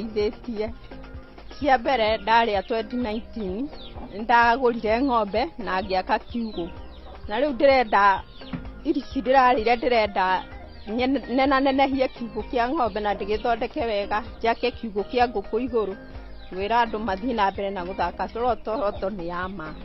Ndeithĩtie. Cia mbere ndarĩa 2019 nĩndagũrire ng'ombe na ngĩaka kiugũ. Na rĩu ndĩrenda ici ndĩrarĩire ndĩrenda nenanenehie kiugũ kĩa ng'ombe na ndĩgĩthondeke wega, njake kiugũ kĩa ngũkũ igũrũ. Ngwĩra andũ mathiĩ na mbere na gũthaka Lotto, Lotto nĩ ya ma.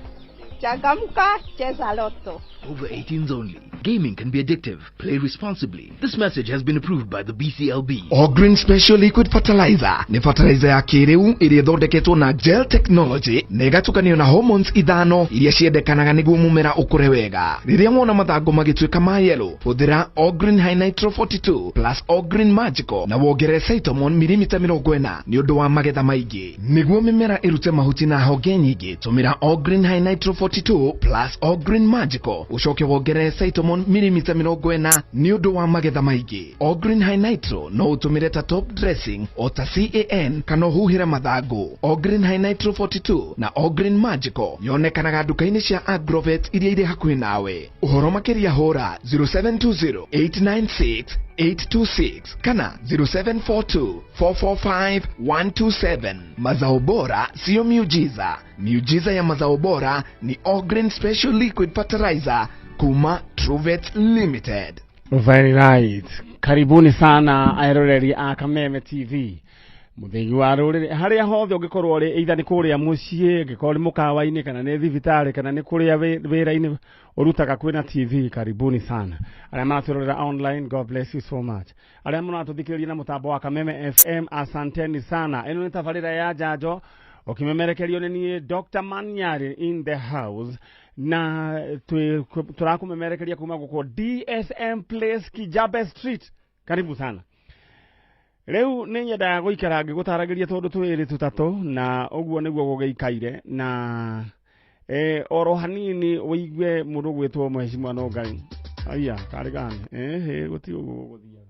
Changamka, cheza Lotto. Over 18s only. Gaming can be addictive. Play responsibly. This message has been approved by the BCLB. Ogreen Special Liquid Fertilizer nĩ fertilizer ya kĩrĩu ĩrĩa ĩthondeketwo na gel technology na ĩgatukanio na hormones ithano iria ciendekanaga nĩguo mũmera ũkũre wega. Rĩrĩa wona mathangũ magĩtuĩka ma yellow, hũthĩra Ogreen High Nitro 42 plus Ogreen Magical na wongerere Cytomon milimita 40 nĩ ũndũ wa magetha maingĩ. Nĩguo mĩmera ĩrute mahuti na honge nyingĩ, tũmĩra Ogreen High Nitro 42 plus Ogreen Magical ũcoke wongerere Cytomon milimita 40 nĩ ũndũ wa magetha maingĩ. Ogreen High Nitro no ũtũmĩre ta top dressing o ta CAN kana ũhuhĩre mathangũ. Ogreen High Nitro 42 na Ogreen Magical yonekanaga nduka-inĩ cia Agrovet iria irĩ hakuhĩ nawe. Ũhoro makĩria hũra 0720 896 826 kana 0742 445 127. Mazao bora siyo miujiza. Miujiza ya mazao bora ni Ogreen Special Liquid Fertilizer kuma Truvet Limited. Very right. Karibuni sana eroreri a Kameme TV. Mũthĩgi wa rũrĩrĩ harĩa hothe ũngĩkorwo ũrĩ, either nĩ kũrĩa mũciĩ, angĩkorwo nĩ mũkawa-inĩ, kana nĩ thibitarĩ, kana nĩ kũrĩa wĩra-inĩ ũrutaga kwĩna TV, karibuni sana. Arĩa maratwĩrorera online, God bless you so much. Arĩa mũratũthikĩrĩria na mũtambo wa Kameme FM, asanteni sana. Ĩno nĩ tabarĩra ya njanjo ũkĩmemerekerio nĩ niĩ Dr. Manyari in the house, na tũrakũmemerekeria kuma gũkũ DSM Place, Kijabe Street. Karibu sana. Rĩu nĩ nyendaga gũikara ngĩgũtaragĩria tũndũ twĩrĩ tũtatũ, na ũguo nĩguo gũgĩikaire, na oro hanini ũigue mũndũ gwĩtwo Mheshimiwa no Ngai aya karĩ gani gũtirĩ ũguo gũgũthiaga.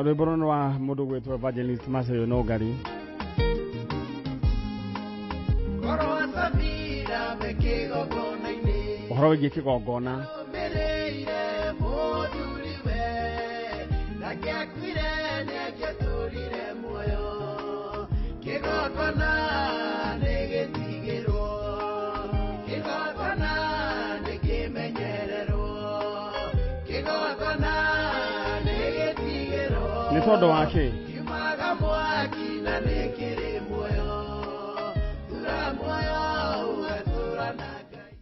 Rwĩmbo rũrũ nĩ rwa mũndũ gwĩtwo Evangelist Masayo no Ngai. Ũhoro wĩgiĩ kĩgongona. Nĩ tondũ wa kĩ?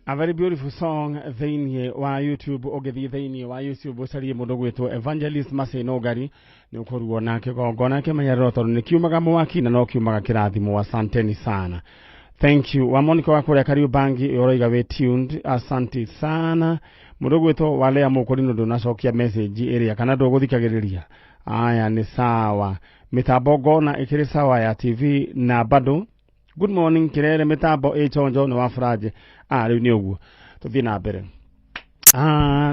A very beautiful song thĩinĩ wa YouTube. Ũngĩthiĩ thĩinĩ wa YouTube ũcarie mũndũ gwĩtwo Evangelist Masai Nũngari, nĩ ũkũruona kĩgongona kĩmenyererwo tondũ nĩ kiumaga mwaki na no kiumaga kĩrathimo. Asanteni sana, thank you. Wa Monica wa kũrĩa Kariũbangi ũroiga wĩ tuned, asante sana. Mũndũ gwĩtwo Walea Mũkũrinũ, ndũnacokia message ĩrĩa kana ndũgũthikagĩrĩria. Aya, nĩ sawa, mĩtambo ngona ĩkĩrĩ sawa ya TV na bado. Good morning Kirere, mitambo ĩ chonjo nĩ wa Faraje. Rĩu nĩ ũguo tũthiĩ na mbere.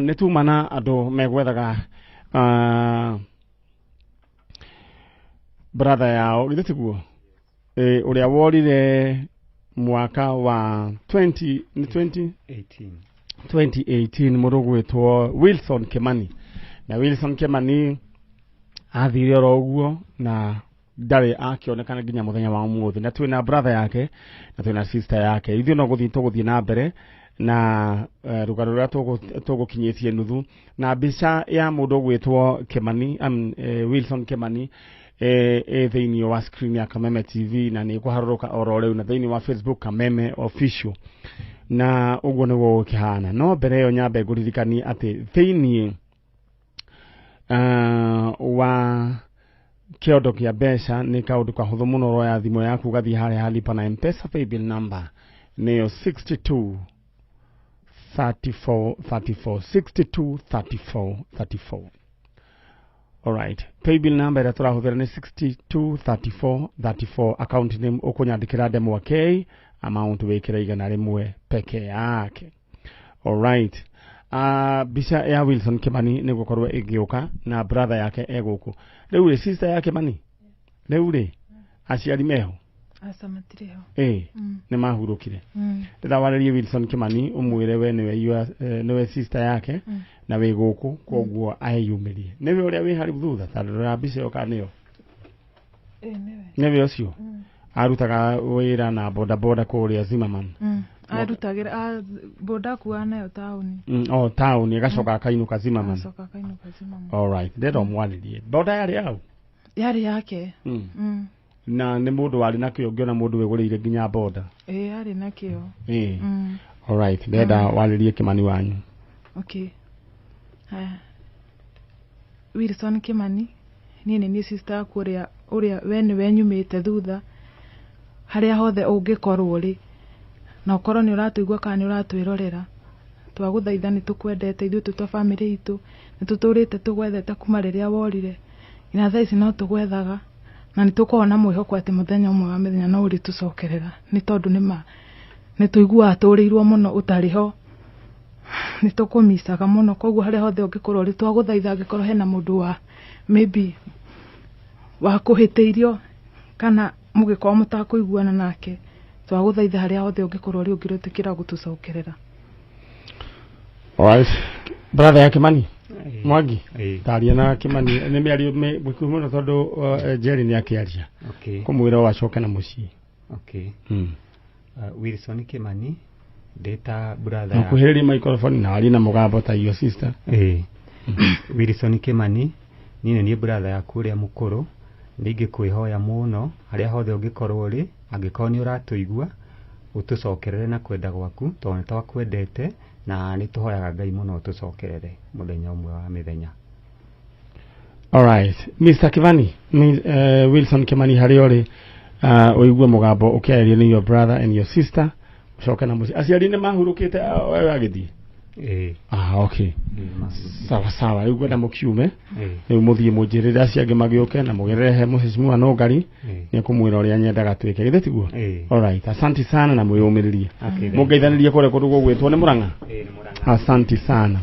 Nĩ tuma na andũ megwethaga brother yao, githĩ tiguo? Ũrĩa worire mwaka wa 20 nĩ 20 18. 2018, mũndũ gwĩtwo Wilson Kimani. Na Wilson Kimani athire oro ũguo na ndarĩ akĩonekana nginya mũthenya wa ũmũthĩ, na twĩna brother yake na twĩna sister yake. Ithuĩ no gũthiĩ tũgũthiĩ na mbere na rũgano rũrĩa tũgũkinyĩtie nuthu, na mbica ya mũndũ ũgwĩtwo Kimani, Wilson Kimani ĩ thĩinĩ wa screen ya Kameme TV na nĩ ĩkũharũrũka oro rĩu na thĩinĩ wa Facebook Kameme Official, na ũguo nĩguo gũkĩhana. No mbere ĩyo nyambe ngũririkanie atĩ thĩinĩ wa kĩondo kĩa mbeca nĩ kaũndũ kahũthũ mũno. Ũroya thimũ yaku, ũgathiĩ harĩa ha lipa na Mpesa, paybill number nĩyo 62 34 34, 62 34 34. Alright, paybill number ĩrĩa tũrahũthĩra nĩ 62 34 34. Account name ũkũnyandĩkĩra Ndemwa K, amount wĩkĩre 100 peke yake. Alright, mbica ya Wilson Kimani nĩ gũkorwo ĩgĩũka na brother yake egũkũ. Rĩu rĩ, sister ya Kimani, rĩu rĩ, aciari meho? Aca matirĩ ho. Ĩĩ, nĩ mahurũkire. Ndĩrawarĩrie Wilson Kimani ũmwĩre we nĩwe nĩwe sister yake na wĩ gũkũ, koguo aeyumĩrie. Nĩwe ũrĩa wĩ hau thutha, ta rora mbica ĩyo kana nĩyo? Ĩĩ nĩwe. Nĩwe ũcio arutaga wĩra na bodaboda kũrĩa Zimmerman. Arutagĩra boda akuaga nayo taũni. O taũni agacoka akainũka Zimmerman. Agacoka akainũka Zimmerman. All right, ndĩrenda ũmwarĩrie. Boda yarĩ yaũ? Yarĩ yake. Na nĩ mũndũ warĩ na kĩo, ngĩona mũndũ wĩgũrĩire nginya boda. Ĩĩ yarĩ na kĩo. Ĩĩ. All right, ndĩrenda warĩrie Kimani wanyu. Okay. Haya. Wilson Kimani, niĩ nĩ niĩ sister yaku ũrĩa we nĩwe nyumĩte thutha, harĩa hothe ũngĩkorwo ũrĩ, na ũkorwo nĩ ũratũigua kana nĩ ũratwĩrorera, twagũthaitha nĩ tũkwendete ithuĩ twĩ ta bamĩrĩ itũ, nĩ tũtũrĩte tũgwethete kuma rĩrĩa worire, nginya thaa ici no tũgwethaga, na nĩ tũkoragwo na mwĩhoko atĩ mũthenya ũmwe wa mĩthenya no ũrĩtũcokerera, nĩ tondũ nĩma nĩ tũiguaga tũrĩirwo mũno ũtarĩ ho, nĩ tũkũmicaga mũno, koguo harĩa hothe ũngĩkorwo ũrĩ twagũthaitha angĩkorwo hena mũndũ wa maybe wa kũhĩtĩirio kana mũgĩkorwo mũtakũiguana nake, twagũthaitha harĩa hothe ũngĩkorwo ũrĩ ũngĩrĩtĩkĩra gũtũcokerera. Alright. Brother ya Kimani Mwangi, taria na Kimani nĩ mĩario mĩkuhĩ mũno tondũ Jerry nĩ akĩaria. Okay. Kũmwĩra o acoke na mũciĩ. Okay. Wilson Kimani ndĩta brother ya Mũkuhĩrĩrie microphone na warie na mũgambo ta your sister. Ĩĩ. Wilson Kimani, niĩ nĩ niĩ brother yaku ũrĩa mũkũrũ, nĩ ingĩkwĩhoya mũno harĩa hothe ũngĩkorwo ũrĩ, angĩkorwo nĩ ũratũigua ũtũcokerere na kwenda gwaku, tondũ nĩ twakwendete na nĩ tũhoyaga Ngai mũno ũtũcokerere mũthenya ũmwe wa mĩthenya. Alright. Mr. Kimani, Wilson Kimani harĩa ũrĩ, ũigue mũgambo ũkĩarĩrio nĩ your brother and your sister, ũcoke na mũciĩ. Aciari nĩ mahurũkĩte agĩthiĩ? Ĩĩ. Ah, okay. Sawa sawa, rĩu ngwenda mũkiume. Rĩu mũthiĩ mũnjĩrĩre acio angĩ magĩũke na mũgerehe mũheshimiwa Nũngari, nĩ ekũmwĩra ũrĩa nyendaga twĩke. Githĩ tiguo? Alright, asante sana na mwĩyũmĩrĩrie. Mũngeithanĩrie kũrĩa kũndũ gũgwĩtwo nĩ Mũrang'a? Asante sana.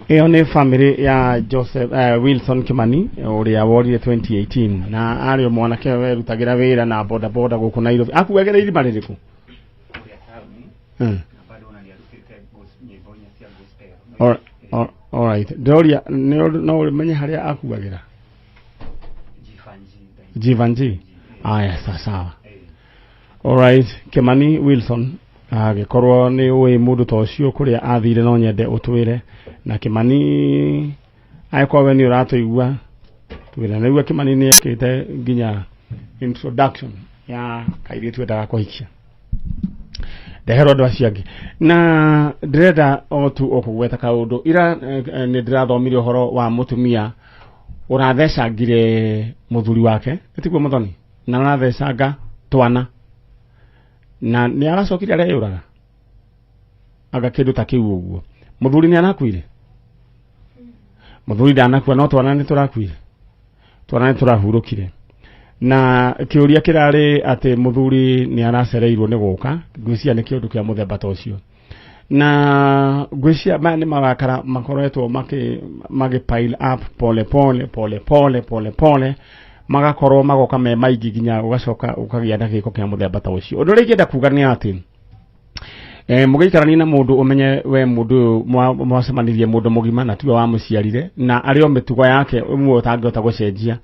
Ĩyo nĩ family ya Joseph Wilson Kimani ũrĩa worire 2018 na arĩ o mwanake werutagĩra wĩra na boda boda gũkũ Nairobi. Akuagĩra irima rĩrĩkũ? Alright. Ndĩroria no ũmenye harĩa akuagĩra? Jivanji. Aya, sawa. Alright, Kimani Wilson agĩkorwo nĩ ũĩ mũndũ ta ũcio kũrĩa athire no nyende ũtwĩre. Na Kimani angĩkorwo we nĩ ũratũigua twĩre. Nĩguo Kimani nĩ ekĩte nginya introduction ya kairĩtu endaga kũhikia. Ndeherwo andũ acio angĩ. Na ndĩrenda o tu ũkũgweta kaũndũ. Ira nĩ ndĩrathomire ũhoro wa mũtumia ũrathecangire mũthuri wake, tiguo Mũthoni? Na arathecanga twana. Na nĩ aracokire areyũraga. Anga kĩndũ ta kĩu ũguo. Mũthuri nĩ arakuire? Mũthuri ndanakua no twana nĩ tũrakuire. Twana nĩ tũrahurũkire. Na kĩũria kĩrarĩ atĩ mũthuri nĩ aracereirwo nĩ gũka, ngwĩciria nĩ kĩũndũ kĩa mũthemba ta ũcio. Na ngwĩciria maya nĩ marakara makoretwo magĩ pile up pole pole pole pole pole pole, magakorwo magoka me maingĩ nginya ũgacoka ũkagĩa na gĩko kĩa mũthemba ta ũcio. Ũndũ ũrĩa ingĩenda kuga nĩ atĩ mũgĩikarania na mũndũ ũmenye we mũndũ ũyũ mwacemanirie mũndũ mũgima na tiwe wamũciarire, na arĩ o mĩtugo yake ĩmwe ũtangĩhota gũcenjia.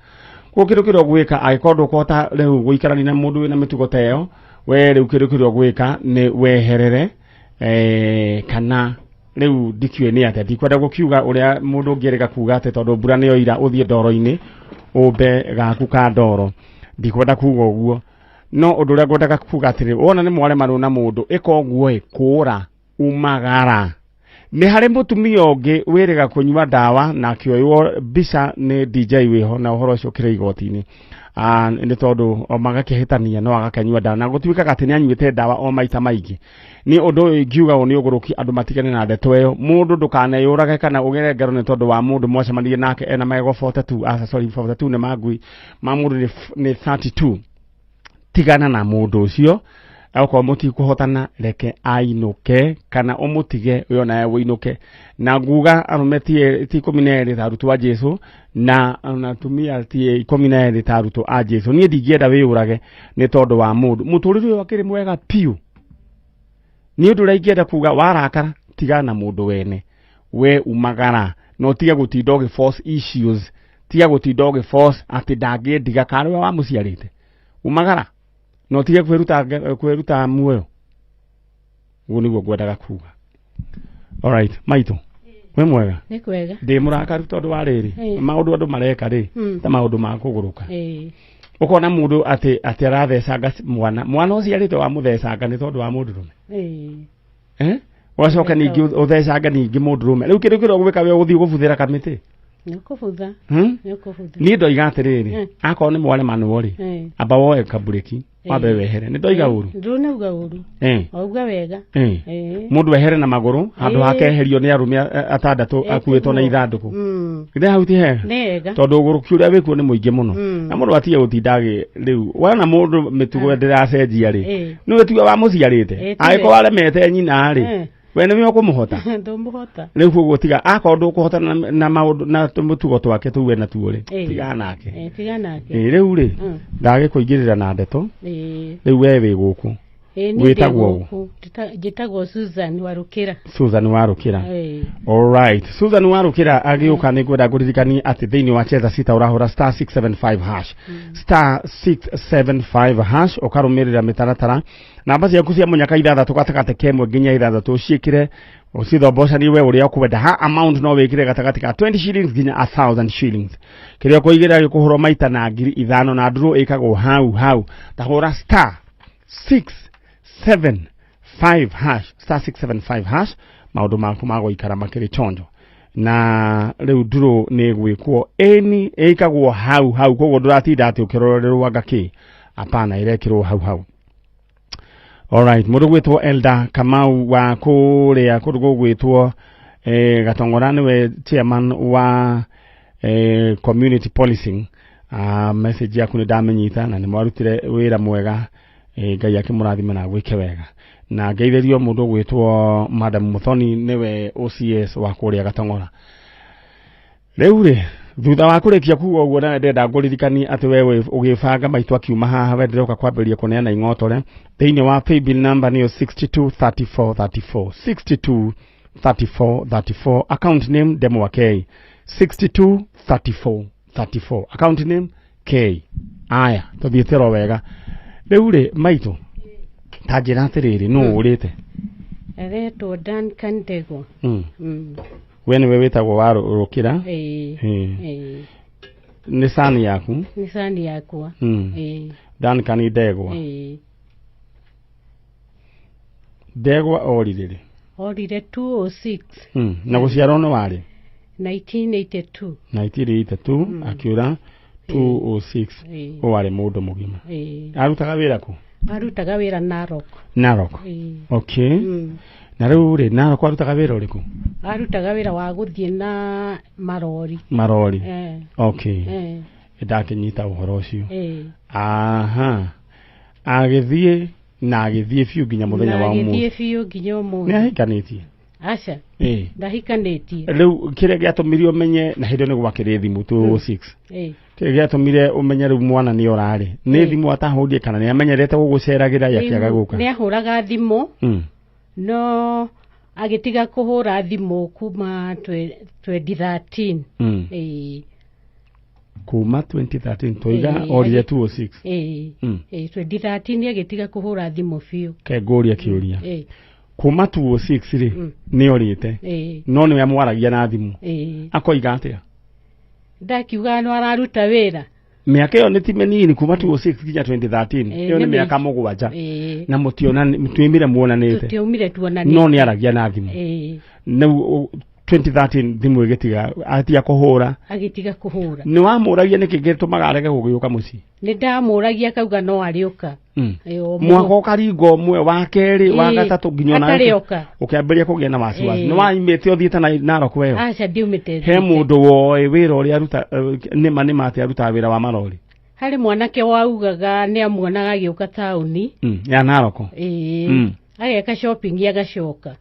Koguo kĩndũ kĩrĩa ũgwĩka angĩkorwo ndũkũhota rĩu gũikarania na mũndũ wĩna mĩtugo ta ĩyo, we rĩu kĩndũ kĩrĩa ũgwĩka nĩ weherere, kana rĩu ndikĩũĩ nĩ atĩa, ndikwenda gũkiuga ũrĩa mũndũ ũngĩerĩga kuga atĩ tondũ mbura nĩyo ira ũthiĩ ndoro-inĩ ũmbe gaku ka ndoro, ndikwenda kuga ũguo. No ũndũ ũrĩa ngwendaga kuga atĩrĩ, wona nĩ mwaremanwo na mũndũ ĩka ũguo ĩ, kũra umagara. Nĩ harĩ mũtumia ũngĩ wĩrĩga kũnyua ndawa na akĩoywo mbica nĩ DJ wĩho na ũhoro ũcio ũkĩrĩ igoti-inĩ. Nĩ tondũ o magakĩhĩtania no agakĩnyua ndawa na gũtuĩkaga atĩ nĩ anyuĩte ndawa o maita maingĩ. Nĩ ũndũ ũyũ ingiuga ũyũ nĩ ũgũrũki, andũ matigane na ndeto ĩyo. Mũndũ ndũkaneyũrage kana ũgere ngero nĩ tondũ wa mũndũ mwacemanirie nake ena magego 42, sorry, 42 nĩ ma ngui, ma mũndũ nĩ 32. Tigana na mũndũ ũcio Akorwo mũtikũhotana reke ainũke kana ũmũtige we onawe wĩinũke. Na nguga arũme ti 12 ta arutwo a Jesu na atumia ti 12 ta arutwo a Jesu. Niĩ ndingĩenda wĩyũrage nĩ tondũ wa mũndũ. Mũtũrĩre ũyũ akĩrĩ mwega piũ. Nĩ ũndũ ũrĩa ingĩenda kuga warakara tigana na mũndũ wene we umagara na ũtige gũtinda ũgĩ force issues, tiga gũtinda ũgĩ force atĩ ndangĩndiga kana nĩwe wamũciarĩte. Umagara na ũtige kwĩruta muoyo. Ũguo nĩguo ngwendaga kuga. Alright, maitũ wĩ mwega? Nĩ kwega. Ndĩ mũrakaru tondũ wa rĩrĩ maũndũ andũ mareka rĩ ta maũndũ ma kũgũrũka. Ũkona mũndũ atĩ arathecanga mwana ũciarĩte wamũthecanga nĩ tondũ wa mũndũrũme. Ũgacoka ningĩ ũthecanga ningĩ mũndũrũme. Rĩu kĩndũ kĩrĩa ũgwĩka we ũgũthiĩ gũbuthĩra kamĩtĩ. Nĩ kũbutha. Nĩ kũbutha. Niĩ ndoiga atĩrĩrĩ, akorwo nĩ mwaremanwo rĩ, amba woe kaburĩki wambe wehere. Nĩ ndoiga ũru? Ndũnauga ũru. Wauga wega. Mũndũ ehere na magũrũ handũ hakeherio nĩ arũme atandatũ akuĩtwo na ithandũkũ. Githĩ hau ti hega? Nĩ hega. Tondũ ũgũrũki ũrĩa wĩkuo nĩ mũingĩ mũno. Na mũndũ atige gũtinda rĩu wona mũndũ mĩtugo ndĩracenjia rĩ, nĩwe tiwe wamũciarĩte. Angĩkorwo aremete nyina rĩ, we nĩwe ũkũmũhota. Ndũmũhota. Rĩu koguo tiga akorwo ndũkũhotana na maũndũ na mũtugo twake tũu ena tuo rĩ, tiga nake. Tiga nake. Rĩu rĩ, ndagĩkũingĩrĩra na ndeto. Rĩu we wĩ gũkũ. Wĩtagwo ũ? Njĩtagwo Susan Warũkĩra. Susan Warũkĩra. Alright. Susan Warũkĩra agĩũka nĩ ngwenda ngũririkanie atĩ thĩinĩ wa Cheza Sita ũrahũra star 675 hash. Star 675 hash ũkarũmĩrĩra mĩtaratara. Namba ciaku cia mũnyaka ithathatũ gatagatĩ kemwe nginya ithathatũ ciĩkĩre ũcithombocanie we ũrĩa ũkwenda. Ha amount no wĩkĩre gatagatĩ ka 20 shillings nginya 1000 shillings. Kĩrĩa ũkũigĩrĩra gĩkũhũrwo maita na 5,000 na ndurũ ĩkagwo hau hau. Ta hũra star 675 hash, star 675 hash, maũndũ maku magũikara makĩrĩ chonjo. Na rĩu ndurũ nĩ ĩgwĩkwo ĩni ĩkagwo hau hau, koguo ndũratinda atĩ ũkĩrorerwo anga kĩ. Hapana, ĩrekĩrwo hau hau. Alright, mũndũ gwĩtwo Elda Kamau wa kũrĩa kũndũ gũgwĩtwo Gatong'ora nĩwe chairman wa community policing. Message yaku nĩ ndamĩnyita na nĩ mwarutire wĩra mwega. Ngai akĩmũrathime na gwĩke wega. Na ngeithĩrio mũndũ ũgwĩtwo Madam Muthoni nĩwe OCS wa kũrĩa Gatong'ora. Rĩu rĩ, thutha wa kũrĩkia kuga ũguo na ndĩrenda ngũririkanie atĩ we ũgĩbanga maitũ akiuma haha we ndĩroka kwambĩrĩria kũneana ing'otore thĩinĩ wa paybill number nĩyo 623434 623434 account name Ndemwa K 623434 account name K. Aya tũthiĩte ro wega. Rĩu rĩ maitũ ta njĩra atĩrĩrĩ, nũ ũrĩte? Aretwo Duncan Ndegwa. We nĩwe wĩtagwo Warũkĩra? Nĩ sani yaku? Nĩ sani yakwa. Duncan Ndegwa. Ndegwa orire rĩ? Orire 206. Na gũciarwo nĩ warĩ? 1982. 1982 akiũra 206. Ũyũ arĩ mũndũ mũgima. Arutaga wĩra kũ? Arutaga wĩra Narok. Narok. Okay. Na rĩu rĩ Narok arutaga wĩra ũrĩkũ? Arutaga wĩra wa gũthiĩ na marori. Marori. Okay. Ndakĩnyita ũhoro ũcio. Aha. Agĩthiĩ na agĩthiĩ biũ nginya mũthenya wa ũmũthĩ. Agĩthiĩ biũ nginya ũmũthĩ. Nĩ ahikanĩtie? Aca. Ndahikanĩtie. Rĩu kĩrĩa gĩatũmire ũmenye na hĩndĩ ĩyo nĩ gwakĩrĩ thimũ 206. Kĩrĩa gĩatũmire ũmenye rĩu mwana nĩ orarĩ? Nĩ thimũ atahũrire kana nĩ amenyerete gũgũceragĩra yakĩaga gũka? Nĩ ahũraga thimũ. No agĩtiga kũhũra thimũ kuma 2013. Kuma 2013 tũiga orire 206. 2013 agĩtiga kũhũra thimũ biũ. Ke ngũria kĩũria. Kuma 206 rĩ nĩ orĩte. No nĩwe mwaragia na thimũ. Akoiga atĩa? Ndakiuga no araruta wĩra. Mĩaka ĩyo nĩ ti mĩnini kuma 206 nginya 2013. Ĩyo nĩ mĩaka 7. Na mũtiumire muonanĩte. Tũtiumire tuonanĩte. No nĩ aragia na thimũ. Rĩu 2013 thimũ ĩgĩtiga atiga kũhũra. Agĩtiga kũhũra. Nĩ wamũragia nĩkĩ gĩtũmaga arege gũgĩũka mũciĩ? Nĩ ndamũragia akauga no arĩũka. Mwaka ũkaringa ũmwe wa kerĩ wa gatatũ nginya ona ũkĩambĩrĩria kũgĩa na wasiwasi. Nĩ waimĩte ũthiĩte Narok weyo? Aca ndiumĩte. He mũndũ woĩ wĩra ũrĩa aruta nĩma nĩma atĩ arutaga wĩra wa marori? Harĩ mwanake waugaga nĩ amuonaga agĩũka taũni. Ya Naroko. Ĩĩ. Ageka shopping agacoka.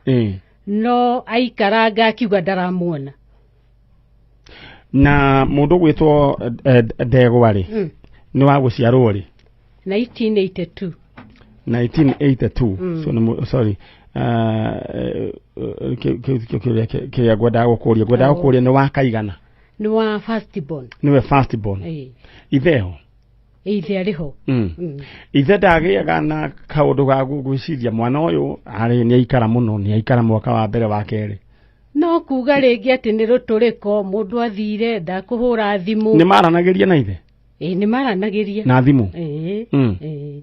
No aikaranga akiuga ndaramuona. Na mũndũ gwĩtwo Ndegwa rĩ, nĩ wa gũciarwo rĩ? 1982. 1982. So nĩ sorry. Kĩrĩa ngwendaga gũkũria, ngwendaga gũkũria nĩ wa kaigana? Nĩ wa first born. Nĩwe first born. Ithe ho? Ithe arĩ ho. Ithe ndagĩaga na kaũndũ ga gwĩciria mwana ũyũ arĩ nĩ aikara mũno, nĩ aikara mwaka wa mbere wa kerĩ. No kuga rĩngĩ atĩ nĩ rũtũrĩko, mũndũ athire ndakũhũra thimũ. Nĩ maranagĩria na ithe? Ĩĩ, nĩ maranagĩria. Na thimũ? Ĩĩ. Ĩĩ.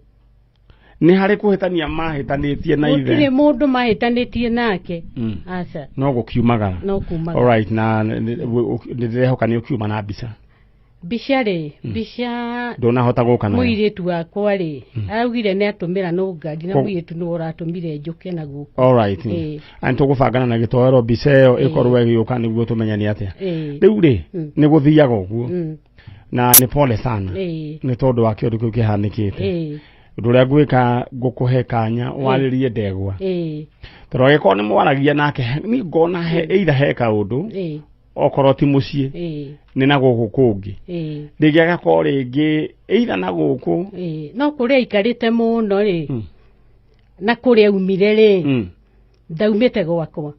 Nĩ harĩ kũhĩtania mahĩtanĩtie na ithe? Gũtirĩ mũndũ mahĩtanĩtie nake. Aca. No gũkiumagara. No kumagara. All right, na nĩndĩrehoka nĩ ũkiuma na mbica. Mbica rĩ, mbica ndũnahota gũka nayo. Mũirĩtu wakwa rĩ, araugire nĩ atũmĩra no ngari na mũirĩtu nĩwe ũratũmire njũke na gũkũ. All right. Ani tũgũbangana na gĩtoero mbica ĩyo ĩkorwo ĩgĩũka nĩguo tũmenye nĩ atĩa. Rĩu rĩ, nĩ gũthiaga ũguo. Na nĩ pole sana. Nĩ tondũ wa kĩũndũ kĩu kĩhanĩkĩte. Ũndũ ũrĩa ngwĩka ngũkũhe kanya warĩrie Ndegwa. Tondũ angĩkorwo nĩ mwaragia nake, niĩ ngona either he kaũndũ, okorwo ti mũciĩ, nĩ na gũkũ kũngĩ. Rĩngĩ agakorwo rĩngĩ either na gũkũ. No kũrĩa aikarĩte mũno rĩ, na kũrĩa aumire rĩ, ndaumĩte gwakwa.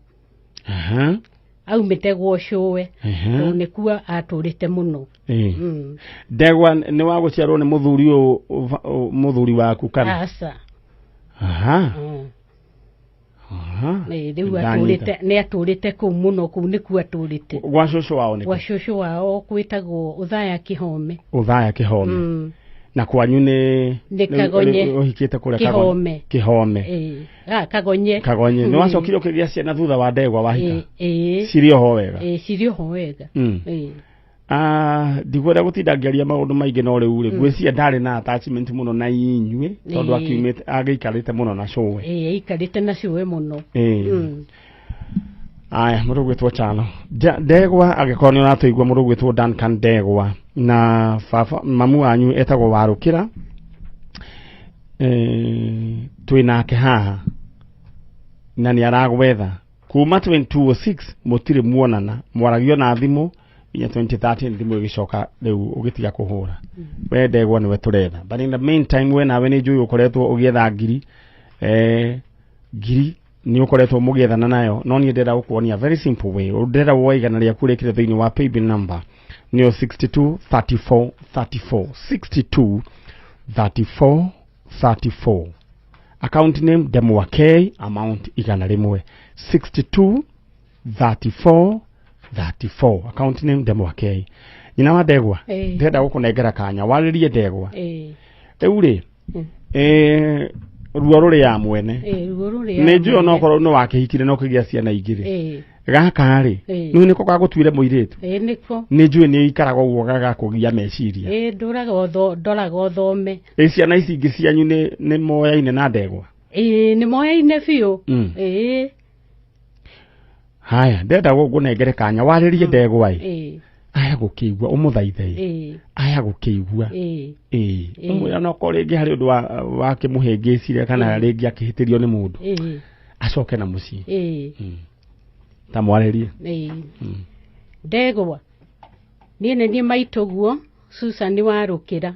Aumĩte gwa cũwe, tondũ nĩkuo atũrĩte mũno. Ndegwa nĩ wa gũciarwo nĩ mũthuri ũyũ, mũthuri waku kana? Aca. Rĩu atũrĩte, nĩ atũrĩte kũu mũno, kũu nĩkuo atũrĩte. Gwa cũcũ wao nĩkũ? Gwa cũcũ wao gwĩtagwo Ũthaya Kĩhome. Ũthaya Kĩhome. Na kwanyu nĩ Kagonye. Ũhikĩte kũrĩa Kĩhome. Kĩhome. Kagonye. Kagonye. Nĩ wacokire ũkĩgĩa ciana thutha wa Ndegwa wahika? Ĩĩ. Cirĩ oho wega? Ĩĩ, cirĩ oho wega. Ndigwenda gũtinda ngĩaria maũndũ maingĩ no rĩu rĩ, ngwĩciria ndarĩ na attachment mũno na inyuĩ tondũ akiumĩte agĩikarĩte mũno na cũwe. Ĩĩ, aikarĩte na cũwe mũno. Aya, mũndũ ũgwĩtwo Chano. Ndegwa angĩkorwo nĩ ũratũigua, mũndũ ũgwĩtwo Duncan Ndegwa na baba mamu wanyu etagwo Warũkĩra. Twĩ nake haha na nĩ aragwetha kuma 2006 mũtirĩ muonana, mwaragio na thimũ nginya 2013 thimũ ĩgĩcoka rĩu ũgĩtiga kũhũra. We Ndegwa nĩwe tũretha, but in the meantime we nawe nĩ njũĩ ũkoretwo ũgĩetha ngiri, ngiri nĩ ũkoretwo mũgĩethana nayo, no niĩ ndĩrenda gũkuonia very simple way. Ndĩrenda woe igana rĩaku rĩkĩre thĩinĩ wa paybill number nĩyo 62 34 34 62 34 34, account name Ndemwa K, amount 100, 62 34 34, account name Ndemwa K. Nyina wa Ndegwa, ndĩrenda gũkũnengera kanya warĩrie Ndegwa. Rĩu rĩ, ruo rũrĩ ya mwene. Nĩ njũĩ onokorwo nĩ wakĩhikire na ũkĩgĩa ciana igĩrĩ. Gaka rĩ, nĩ nĩko gagũtuire mũirĩtu? Nĩko. Nĩ njũĩ nĩ ikaraga ũguo gagakũgia meciria. Ĩĩ, ndoraga ũthome. Ĩ ciana ici ingĩ cianyu nĩ moyaine na Ndegwa? Ĩĩ, nĩ moyaine biũ. Ĩĩ. Haya, ndĩrenda ngũnengere kanya warĩrie Ndegwa ĩ. Aya gũkĩigua ũmũthaithe ĩ. Aya gũkĩigua. Ĩĩ. Ũmwĩra no korwo rĩngĩ harĩ ũndũ wakĩmũhĩngĩcire kana rĩngĩ akĩhĩtĩrio nĩ mũndũ. Acoke na mũciĩ. Ta mwarĩrie. Ndegwa, niĩ nĩ niĩ maitũguo Susan Warũkĩra.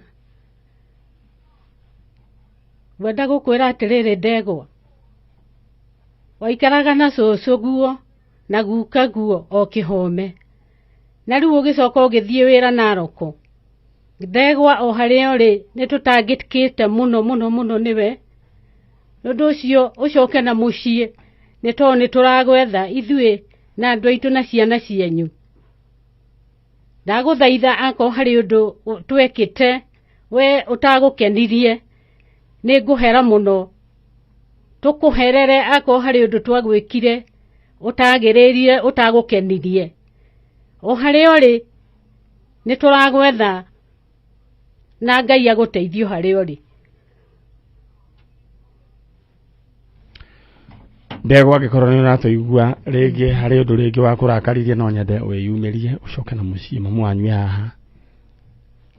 Ngwenda gũkwĩra atĩrĩrĩ Ndegwa, waikaraga na cũcũ guo na guka guo o Kĩhome, na rĩu ũgĩcoka ũgĩthiĩ wĩra Naroko. Ndegwa o harĩa ũrĩ nĩ tũtangĩkĩte mũno mũno mũno nĩwe. Nĩ ũndũ ũcio ũcoke na mũciĩ, nĩ tondũ nĩ tũragwetha ithuĩ na andũ aitũ na ciana cianyu. Ndagũthaitha akorwo harĩ ũndũ twekĩte we ũtagũkenirie, nĩ ngũhera mũno. Tũkũherere akorwo harĩ ũndũ twagwĩkire ũtagĩrĩire ũtagũkenirie. O harĩa ũrĩ nĩ tũragwetha na Ngai agũteithie harĩa ũrĩ. Ndegwa angĩkorwo nĩ ũratũigua rĩngĩ harĩ ũndũ rĩngĩ wa kũrakaririe no nyende wĩyumĩrie ũcoke na mũciĩ mamu wanyu haha.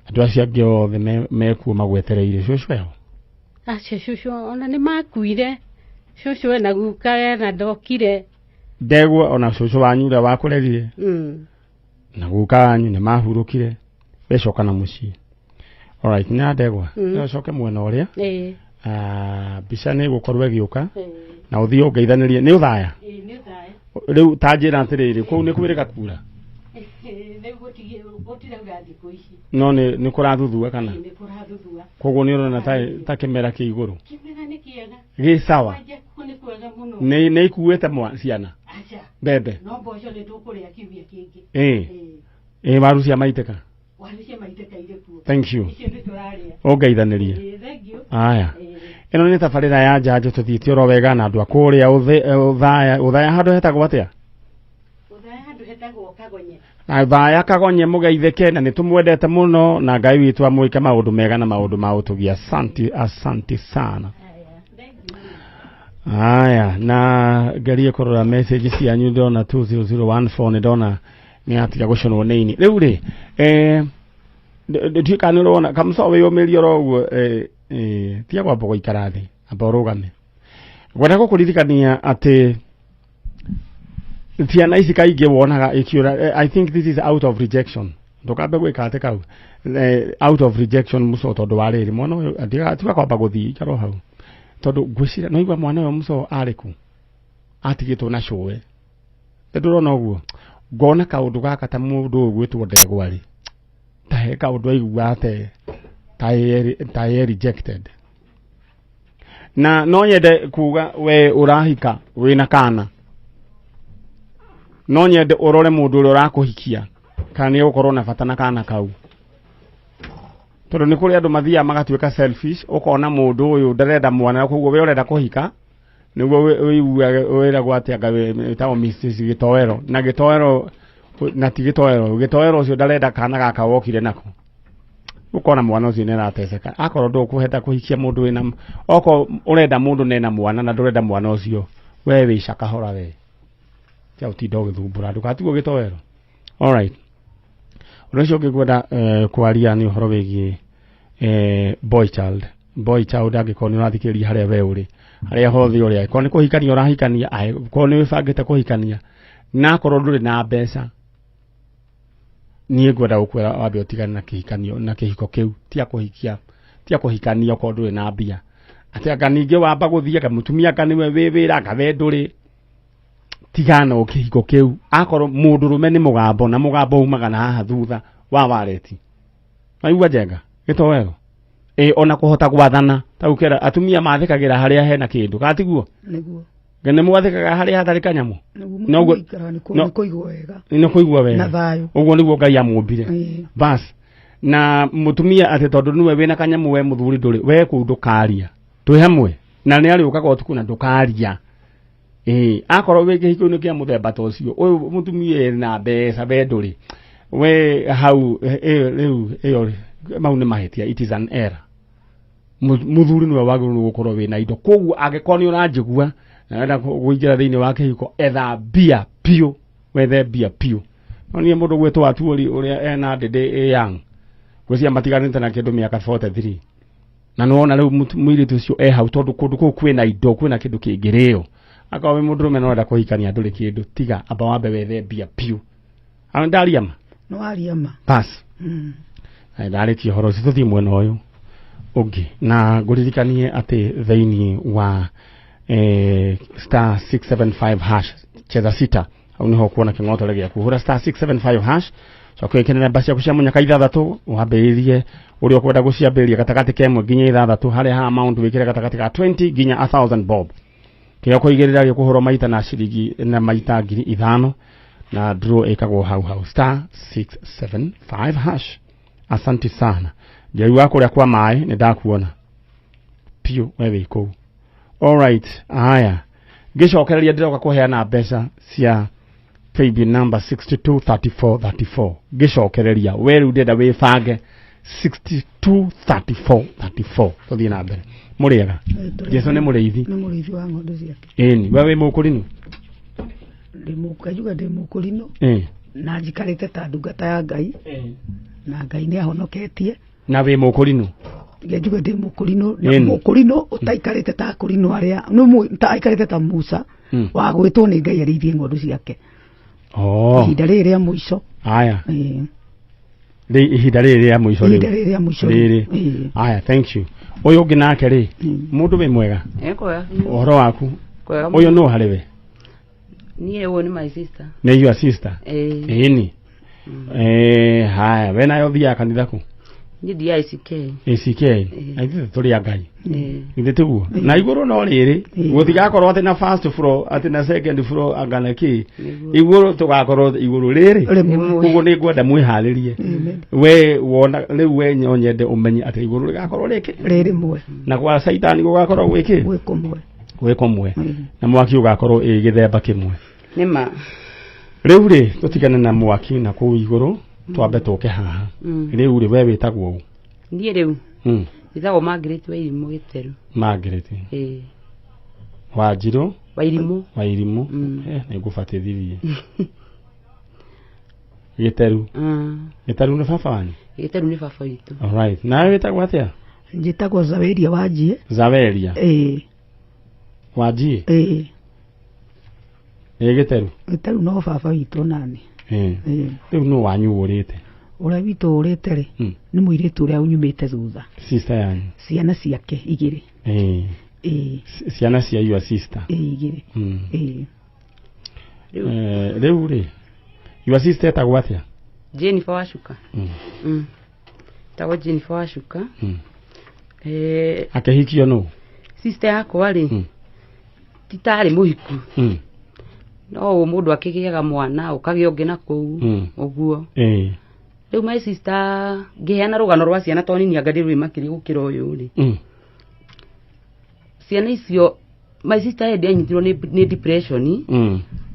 Andũ acio angĩ othe mekuo magwetereire cũcũ eho. Acio cũcũ ona nĩ makuire. Cũcũ ena guka na ndokire. Ndegwa ona cũcũ wanyu ũrĩa wakũrerire. Na guka wanyu nĩ mahurũkire. Wecoka na mũciĩ. Alright, nĩ ndegwa. No coke mwena ũrĩa. Mbica nĩ gũkorwo ĩgĩũka. Na ũthiĩ ũngeithanĩrie nĩ ũthaya. Nĩ ũthaya. Rĩu ta njĩra atĩrĩrĩ, kũu nĩ kwĩrĩga kura? Rĩu gũtiraura thikũ ici. No nĩ kũrathuthua kana? Nĩ kũrathuthua. Koguo nĩ ũrona ta kĩmera kĩ igũrũ. Kĩmera nĩ kĩega. Gĩ sawa. Nĩ kwega mũno. Nĩ ikuĩte ciana? Aca. Mbembe. No mboco nĩ tũkũrĩa kiumia kĩngĩ. Waru cia maitĩka? Waru cia maitĩka irĩ kuo. Thank you. Icio nĩ tũrarĩa. Ũngeithanĩrie. Thank you. Aya. Ĩno nĩ tabarĩra ya njanjo tũthiĩte oro wega na andũ a kũrĩa ũthaya handũ hetagwo atĩa? Ũthaya handũ hetagwo Kagonye. Ũthaya Kagonye mũgeithĩke na nĩ tũmwendete mũno na Ngai witũ amwĩke maũndũ mega na maũndũ ma ũtugi. Asante, asante sana. Aya, na ngerie kũrora message cianyu ndona 20014 nĩ ndona nĩ atiga gũconwo nĩ ini. Rĩu rĩ, ndiũĩ kana nĩ ũrona kamũco wĩyũmĩrie oro ũguo, tiga kwamba gũikara thĩ, amba ũrũgame. Ngwenda gũkũririkania atĩ ciana ici kaingĩ wonaga ikiũra, I think this is out of rejection. Ndũkambe gwĩka atĩ kau. Out of rejection mũco tondũ wa rĩrĩ mwana ũyũ tiga kwamba gũthiĩ ikara o hau. Tondũ ngwĩciria no igua mwana ũyũ mũco arĩ kũ? Atigĩtwo na cũwe. Ndũrona ũguo? Ngona kaũndũ gaka ta mũndũ ũyũ gwĩtwo ndegwa rĩ, ta he kaũndũ aigua ate ta ye rejected. Na no nyende kuga we ũrahika wĩna kana. No nyende ũrore mũndũ ũrĩa ũrakũhikia kana nĩ ũgũkorwo na bata na kana kau. Tondũ nĩ kũrĩ andũ mathiaga magatuĩka selfish, ũkona mũndũ ũyũ ndarenda mwana koguo we ũrenda kũhika nĩguo ũiguage wĩragwo atĩ anga wĩtagwo Mrs. Gĩtoero na Gĩtoero na ti Gĩtoero, Gĩtoero ũcio ndarenda kana gaka wokire nako. Ũkona mwana ũcio nĩ arateseka. Akorwo ndũkũhota kũhikia mũndũ wĩna, okorwo ũrenda mũndũ nena mwana na ndũrenda mwana ũcio, we wĩca kahora we. Tia ũtinda ũgĩthumbũra ndũgatigwo Gĩtoero. Alright. Ũndũ ũcio ũngĩ ngwenda kwaria nĩ ũhoro wĩgiĩ boy child. Boy child angĩkorwo nĩ ũrathikĩrĩria harĩa we ũrĩ, harĩa hothe ũrĩ, angĩkorwo nĩ kũhikania ũrahikania, angĩkorwo nĩ wĩbangĩte kũhikania, na akorwo ndũrĩ na mbeca, niĩ ngwenda gũkwĩra wambe ũtigane na kĩhikanio na kĩhiko kĩu, tia kũhikia, tia kũhikania okorwo ndũrĩ na mbia. Atĩ anga ningĩ wamba gũthiĩ anga mũtumia anga nĩwe wĩ wĩra anga we ndũrĩ, tigana na kĩhiko kĩu. Akorwo mũndũrũme nĩ mũgambo na mũgambo umaga na haha thutha wa wareti. Waigua njenga Gĩtoero? Ona kũhota gwathana ta gũkĩra atumia mathĩkagĩra harĩa hena kĩndũ, kana tiguo? Nĩguo. Nĩ mwathĩkaga harĩa hatarĩ kanyamũ? Nĩguo nĩ kũigua wega. Nĩ kũigua wega. Na thayũ. Ũguo nĩguo Ngai amũmbire. Bas. Na mũtumia atĩ tondũ nĩwe wĩna kanyamũ we mũthuri ndũrĩ, we kũu ndũkaria. Twĩ hamwe. Na nĩ arĩũkaga ũtukũ na ndũkaria. Akorwo wĩ kĩhiko-inĩ kĩa mũthemba ta ũcio, ũyũ mũtumia ena mbeca we ndũrĩ. We hau rĩu ĩyo mau nĩ mahĩtia, it is an error. Mũthuri nĩwe wagĩrĩirwo gũkorwo wĩna indo. Koguo angĩkorwo nĩ ũranjigua na ũrenda kũingĩra thĩinĩ wa kĩhiko, etha mbia biũ, wethe mbia biũ. No niĩ mũndũ gwĩtwo Atuori ũrĩa ena ndĩndĩ young, ngwĩciria matiganĩte na kĩndũ mĩaka 43. Na nĩwona rĩu mũirĩtu ũcio e hau tondũ kũndũ kũu kwĩna indo, kwĩna kĩndũ kĩngĩrĩo. Akorwo wĩ mũndũrũme no ũrenda kũhikania ndũrĩ kĩndũ, tiga amba wambe wethe mbia biũ. Ano ndaria ma? No waria ma. Bas. Ndarĩkia ũhoro ũcio tũthiĩ mwena ũyũ ũngĩ na ngũririkanie atĩ thĩinĩ wa star 675 hash cheza sita hau nĩho ũkuona kĩng'otore gĩaku. Hũra star 675 hash coka wĩkĩre namba ciaku cia mũnyaka ithathatũ wambĩrĩrie ũrĩa ũkwenda gũciambĩrĩria gatagatĩ ka ĩmwe nginya ithathatũ, harĩa ha amount wĩkĩre gatagatĩ ka 20 nginya 1000 bob. Kĩrĩa ũkũigĩrĩra gĩkũhũrwo maita na ciringi na maita 5,000 na draw ĩkagwo hau hau star 675 hash. Asante sana. Njeri wa kũrĩa kwa maĩ nĩ ndakuona piũ we wĩ kũu. Alright, haya ngĩcokereria ndĩroka kũheana mbeca cia paybill number 623434. Ngĩcokereria we rĩu ndĩrenda wĩbange 623434. Tũthiĩ na mbere. Mũrĩega? Jesũ nĩ mũrĩithi. Nĩ mũrĩithi wa ng'ondu ciake. Ĩni, we wĩ mũkũrinũ? Ndĩ mũkajuga ndĩ mũkũrinũ. Na njikarĩte ta ndungata ya Ngai. Na Ngai nĩ ahonoketie. Na wĩ mũkũrinũ? Njuge ndĩ mũkũrinũ, na mũkũrinũ ũtaikarĩte ta akũrinũ arĩa ta aikarĩte ta Musa wa gwĩtwo nĩ Ngai arĩithie ng'ondu ciake. Ihinda rĩrĩ rĩa mũico. Aya. Ihinda rĩrĩ rĩa mũico rĩu. Ihinda rĩrĩ rĩa mũico rĩrĩ. Aya, thank you. Ũyũ ũngĩ nake rĩ, mũndũ wĩ mwega? Ũhoro waku? Ũyũ nũ harĩ we? Niĩ ũyũ nĩ my sister. Nĩ your sister? Ĩni. Haya, we nayo ũthiaga kanitha kũ? Niĩ thiaga ACK. ACK. Na ithuĩ tũrĩ a Ngai. Ithuĩ tiguo. Na igũrũ no rĩrĩ, gũtigakorwo atĩ na first floor, atĩ na second floor anga na kĩ. Igũrũ tũgakorwo igũrũ rĩrĩ. Koguo nĩ ngwenda mwĩharĩrie. We wona rĩu we no nyende ũmenye atĩ igũrũ rĩgakorwo rĩkĩ? Rĩrĩmwe. Na gwa Caitani gũgakorwo gwĩkĩ? Gwĩ kũmwe. Gwĩ kũmwe. Na mwaki ũgakorwo ĩ gĩthemba kĩmwe. Nĩma. Rĩu rĩ, tũtigane na mwaki na kũu igũrũ, twambe tũke haha. Rĩu rĩ, we wĩtagwo ũ? Niĩ rĩu njĩtagwo Margaret Wairimũ Gĩteru. Margaret. Wanjirũ? Wairimũ. Wairimũ. Nĩngũbatithirie. Gĩteru. Gĩteru nĩ baba wanyu? Gĩteru nĩ baba witũ. All right. Nawe wĩtagwo atĩa? Njĩtagwo Zaweria Wanjie. Zaweria. Wanjie? Ĩ Gĩteru? Gĩteru no baba witũ nani. Rĩu nũ wanyu ũrĩte? Ũrĩa witũ ũrĩte rĩ, nĩ mũirĩtu ũrĩa unyumĩte thutha. Sister yanyu? Ciana ciake igĩrĩ. Ciana cia your sister? Igĩrĩ. Rĩu rĩ, your sister etagwo atĩa? Jennifer Wacuka. Etagwo Jennifer Wacuka. Akĩhikio nũ? Sister yakwa rĩ, ti tarĩ mũhiku. No mũndũ akĩgĩaga mwana ũkagĩa ũngĩ na kũu ũguo. Rĩu my sister ngĩheana rũgano rwa ciana tondũ nini anga ndĩrũĩ makĩria gũkĩra ũyũ rĩ. Ciana icio my sister hĩndĩ anyitirwo nĩ depression.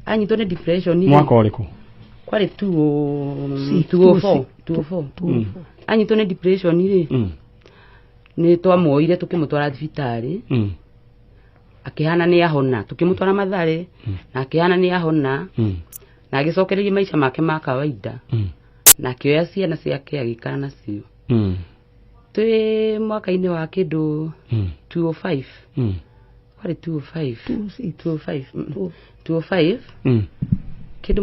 Anyitwo nĩ depression. Mwaka ũrĩkũ? Kwarĩ 2004. Anyitwo nĩ depression rĩ, nĩ twamuoire tũkĩmũtwara thibitarĩ. Akĩhana nĩ ahona, tũkĩmũtwara Mathare na akĩhana nĩ ahona na agĩcokereria maica make ma kawaida na akĩoya ciana ciake agĩikara nacio. Twĩ mwaka-inĩ wa kĩndũ 205. Kwarĩ 205. 205. Kĩndũ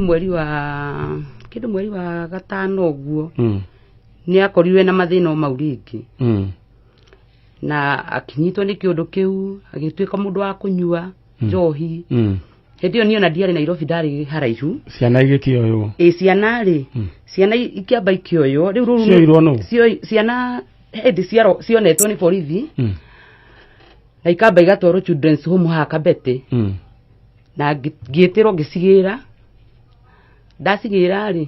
mweri wa gatano ũguo nĩ akorirwe na mathĩna o mau rĩngĩ. Na akinyitwo nĩ kĩũndũ kĩu agĩtuĩka mũndũ wa kũnyua njohi. Hĩndĩ ĩyo niĩ ona ndiarĩ Nairobi, ndarĩ haraihu. Ciana igĩkĩoywo? Ĩ ciana rĩ, ciana ikĩamba ikĩoywo. Rĩu rũrũ cioirwo nũ? Ciana hĩndĩ cionetwo nĩ borithi na ikamba igatwarwo children's home haha Kabete. Na ngĩtĩrwo ngĩcigĩra. Ndacigĩra rĩ,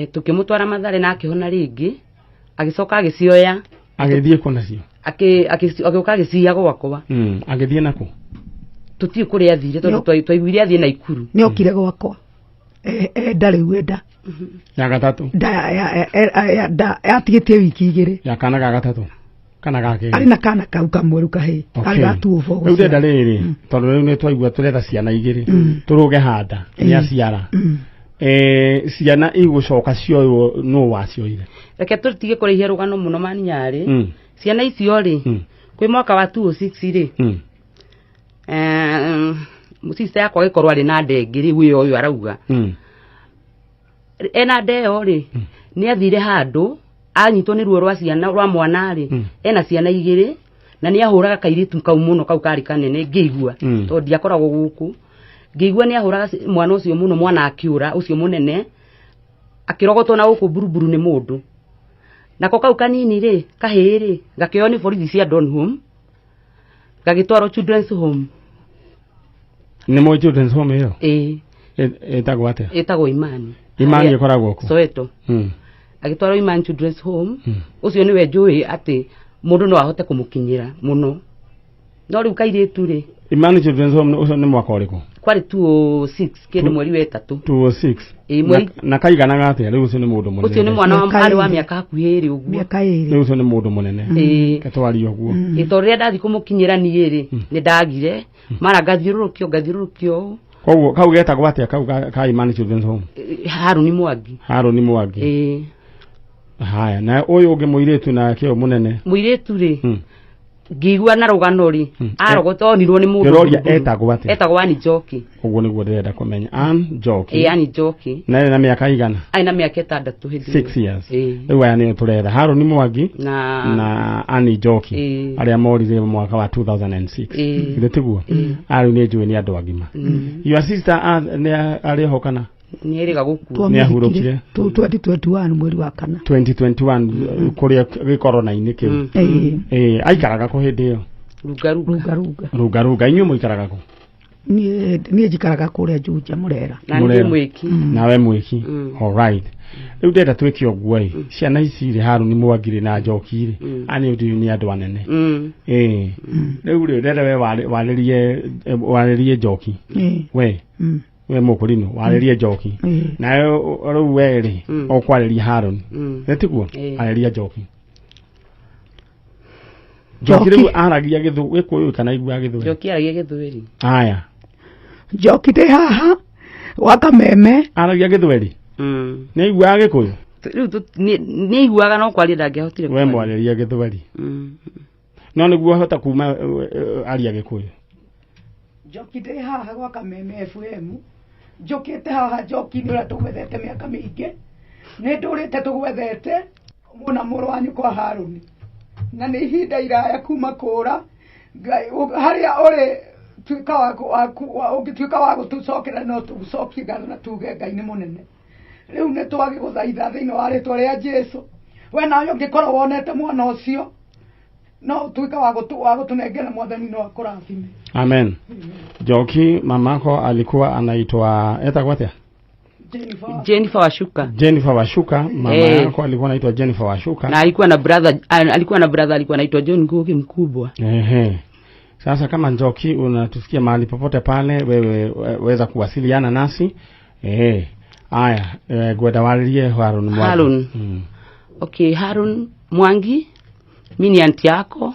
tũkĩmũtwara Mathare na akĩhona rĩngĩ, agĩcoka agĩcioya. Agĩthiĩ kũ nacio? Agĩũka agĩciya gwakwa. Agĩthiĩ nakũ? Tũtiũĩ kũrĩa athire tondũ twaiguire athiĩ Naikuru. Nĩokire gwakwa. Enda rĩu enda. Ya gatatũ? Nda yatigĩtie wiki igĩrĩ. Ya kana ga gatatũ? Kana ga kerĩ? Arĩ na kana kau kamwe rĩu kahĩĩ. Karĩ ga 204. Rĩu ndĩrenda rĩrĩ, tondũ rĩu nĩ twaigua tũretha ciana igĩrĩ. Tũrũge handa, nĩ aciara. Ciana igũcoka cioywo nũ wacioire? Reke tũtige kũraihia rũgano mũno maninyarĩ. Ciana icio rĩ, kwĩ mwaka wa 2006 rĩ, sister yakwa agĩkorwo arĩ na nda ĩngĩ rĩu ĩyo ũyũ arauga. Ena nda ĩyo rĩ, nĩ athire handũ, anyitwo nĩ ruo rwa ciana rwa mwana rĩ, ena ciana igĩrĩ, na nĩ ahũraga kairĩtu kau mũno kau karĩ kanene ngĩigua, tondũ ndiakoragwo gũkũ. Ngĩigua nĩ ahũraga mwana ũcio mũno, mwana akĩũra ũcio mũnene, akĩrogotwo na gũkũ buruburu nĩ mũndũ. Nako kau kanini rĩ, kahĩĩ rĩ, gakĩoywo nĩ borithi cia Donholm, gagĩtwarwo children's home. Nĩ mũĩ children's home ĩyo? Ĩĩ. Ĩtagwo atĩa? Ĩtagwo Imani. Imani ĩkoragwo kũ? Soweto. Agĩtwarwo Imani children's home. Ũcio nĩwe njũĩ atĩ mũndũ no ahote kũmũkinyĩra mũno. No rĩu kairĩtu rĩ, Imani children's home ũcio nĩ mwaka ũrĩkũ? Kwarĩ 206 kĩndũ mweri wa ĩtatũ. 206. Na kaiganaga atĩa? Rĩu ũcio nĩ mũndũ mũnene. Ũcio nĩ mwana wa arĩ wa mĩaka hakuhĩ ĩrĩ ũguo. Mĩaka ĩrĩ. Rĩu ũcio nĩ mũndũ mũnene. Ketwarie ũguo. Tondũ rĩrĩa ndathiĩ kũmũkinyĩra niĩ rĩ, nĩ ndagire. Mara ngathiũrũrũkio. Koguo kau getagwo atĩa kau ka Imani children's home? Harũni Mwangi. Harũni Mwangi. Haya, na ũyũ ũngĩ mũirĩtu nake ũyũ mũnene. Mũirĩtu rĩ, ngĩigua na rũgano rĩ, arogotonirwo nĩ mũndũ. Ndĩroria etagwo atĩa? Etagwo Ann Njoki. Ũguo nĩguo ndĩrenda kũmenya. Ann Njoki. Ĩĩ, Ann Njoki. Na ena mĩaka igana? Arĩ na mĩaka 6 hĩndĩ ĩyo. 6 years. Ĩĩ. Rĩu aya nĩo tũretha. Harũni Mwangi na Ann Njoki Ĩĩ. arĩa morire mwaka wa 2006. Ĩĩ. Githĩ tiguo? Aya rĩu nĩ njũĩ nĩ andũ agima. Your sister nĩ arĩ ho kana? Nĩ erĩga gũkua. Nĩ ahurũkire. 2021 mweri wa kana. 2021 kũrĩa gĩkorona-inĩ kĩu. Ĩĩ. Ĩĩ, aikaraga kũ hĩndĩ ĩyo? Runga runga. Runga Runga runga. Inyuĩ mũikaraga kũ? Niĩ njikaraga kũrĩa Juja Mũrera. Na niĩ mwĩki. Nawe mwĩki. All right. Rĩu ndĩrenda twĩke ũguo ĩ. Ciana ici rĩ, Harũni Mwangi rĩ na Njoki rĩ, aya nĩ nĩ andũ anene. Ĩĩ. Rĩu rĩ, ndĩrenda we warĩrie Njoki. Ĩĩ. We. We mũkũrinũ, warĩrie Njoki. Nawe rĩu we rĩ, ũkwarĩria Harũni. Nĩ tiguo? Arĩria Njoki. Njoki rĩu aragia Gĩkũyũ kana aiguaga Gĩthweri? Njoki aragia Gĩthweri. Aya. Njoki ndĩ haha gwa Kameme. Aragia Gĩthweri? Nĩ aiguaga Gĩkũyũ? Rĩu nĩ aiguaga no kwaria ndangĩahotire We mwarĩria Gĩthweri. No nĩguo ahota kuma aria Gĩkũyũ. Njoki ndĩ haha gwa Kameme FM. Njũkĩte haha Njoki nĩ ũrĩa tũgwethete mĩaka mĩingĩ. Nĩ ndũrĩte tũgwethete mũna mũrũ wa nyũkwa Harũni. Na nĩ ihinda iraya kuma kũra harĩa ũrĩ tuĩka wa ũngĩtuĩka wa gũtũcokera no tũgũcokie ngatho na tuge Ngai nĩ mũnene. Rĩu nĩ twagĩgũthaitha thĩinĩ wa rĩtwa rĩa Jesũ. We nawe ũngĩkorwo wonete mwana ũcio no ũtuĩke wa gũtũnengera Mwathani no akũrathime. Amen. Njoki, mamako alikuwa anaitwa etagwo atĩa? Jennifer Washuka. Jennifer Washuka, mama yako alikuwa anaitwa Jennifer Washuka. Na alikuwa na brother, alikuwa anaitwa John Ngugi mkubwa. Ehe. Sasa kama Njoki unatusikia mahali popote pale, wewe weza kuwasiliana nasi. Aya, gwenda waririe Harun Mwangi. Harun. Okay, Harun Mwangi, mimi ni anti yako.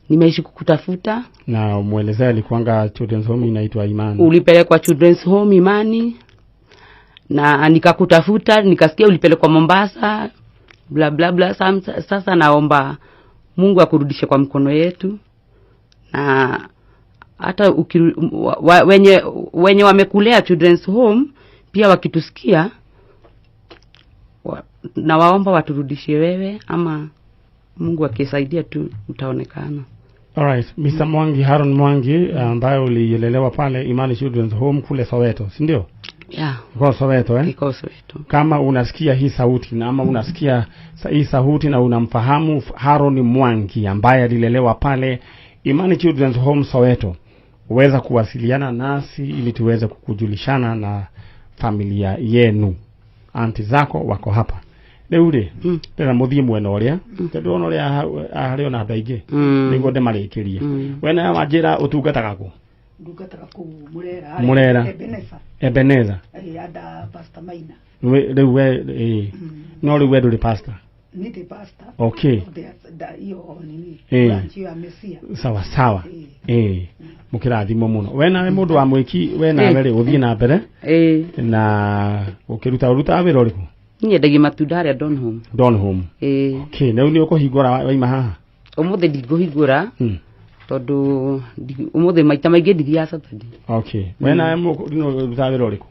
Nimeishi kukutafuta. Na umuelezea alikuanga Children's Home inaitwa Imani. Ulipelekwa Children's Home Imani. Na nikakutafuta, nikasikia ulipelekwa Mombasa, bla bla bla. Sasa naomba Mungu akurudishe kwa mkono yetu. Na hata wenye wamekulea Children's Home pia wakitusikia, na waomba waturudishie wewe, ama Mungu akisaidia tu utaonekana. All right, Mr. Mwangi, Harun Mwangi ambaye ulielelewa pale Imani Children's Home kule Soweto, si ndio? Yeah. Kwa Soweto, eh? Iko Soweto. Kama unasikia hii sauti na ama unasikia hii sauti na unamfahamu Harun Mwangi ambaye alilelewa pale Imani Children's Home Soweto, uweza kuwasiliana nasi ili tuweze kukujulishana na familia yenu. Anti zako wako hapa. Rĩu rĩ, ndĩra mũthiĩ mwena ũrĩa, tondũ ona ũrĩa harĩ ona andũ aingĩ, nĩguo ndĩmarĩkĩrie. We nawe wanjĩra ũtungataga kũ? Ndungataga kũu Mũrera. Mũrera. Ebeneza. Ebeneza. Ĩĩ, anda Pastor Maina. Rĩu we ĩĩ. No rĩu we ndũrĩ pastor? Ni ndĩ pastor. Okay. Iyo nini? Branch ya Mesia. Sawa sawa. Ĩĩ. Mũkĩrathimwo mũno. We nawe mũndũ wa mwĩki, we nawe rĩ ũthiĩ na mbere. Ĩĩ. Na ũkĩruta ũrutaga wĩra ũrĩkũ? Nyendagia matunda harĩa Donholm. Donholm. Ĩĩ. Okay, rĩu nĩ ũkũhingũra waima haha? Ũmũthĩ ndingũhingũra. Tondũ ũmũthĩ maita maingĩ ndithiaga Saturday. Okay. We nawe ũrutaga wĩra ũrĩkũ?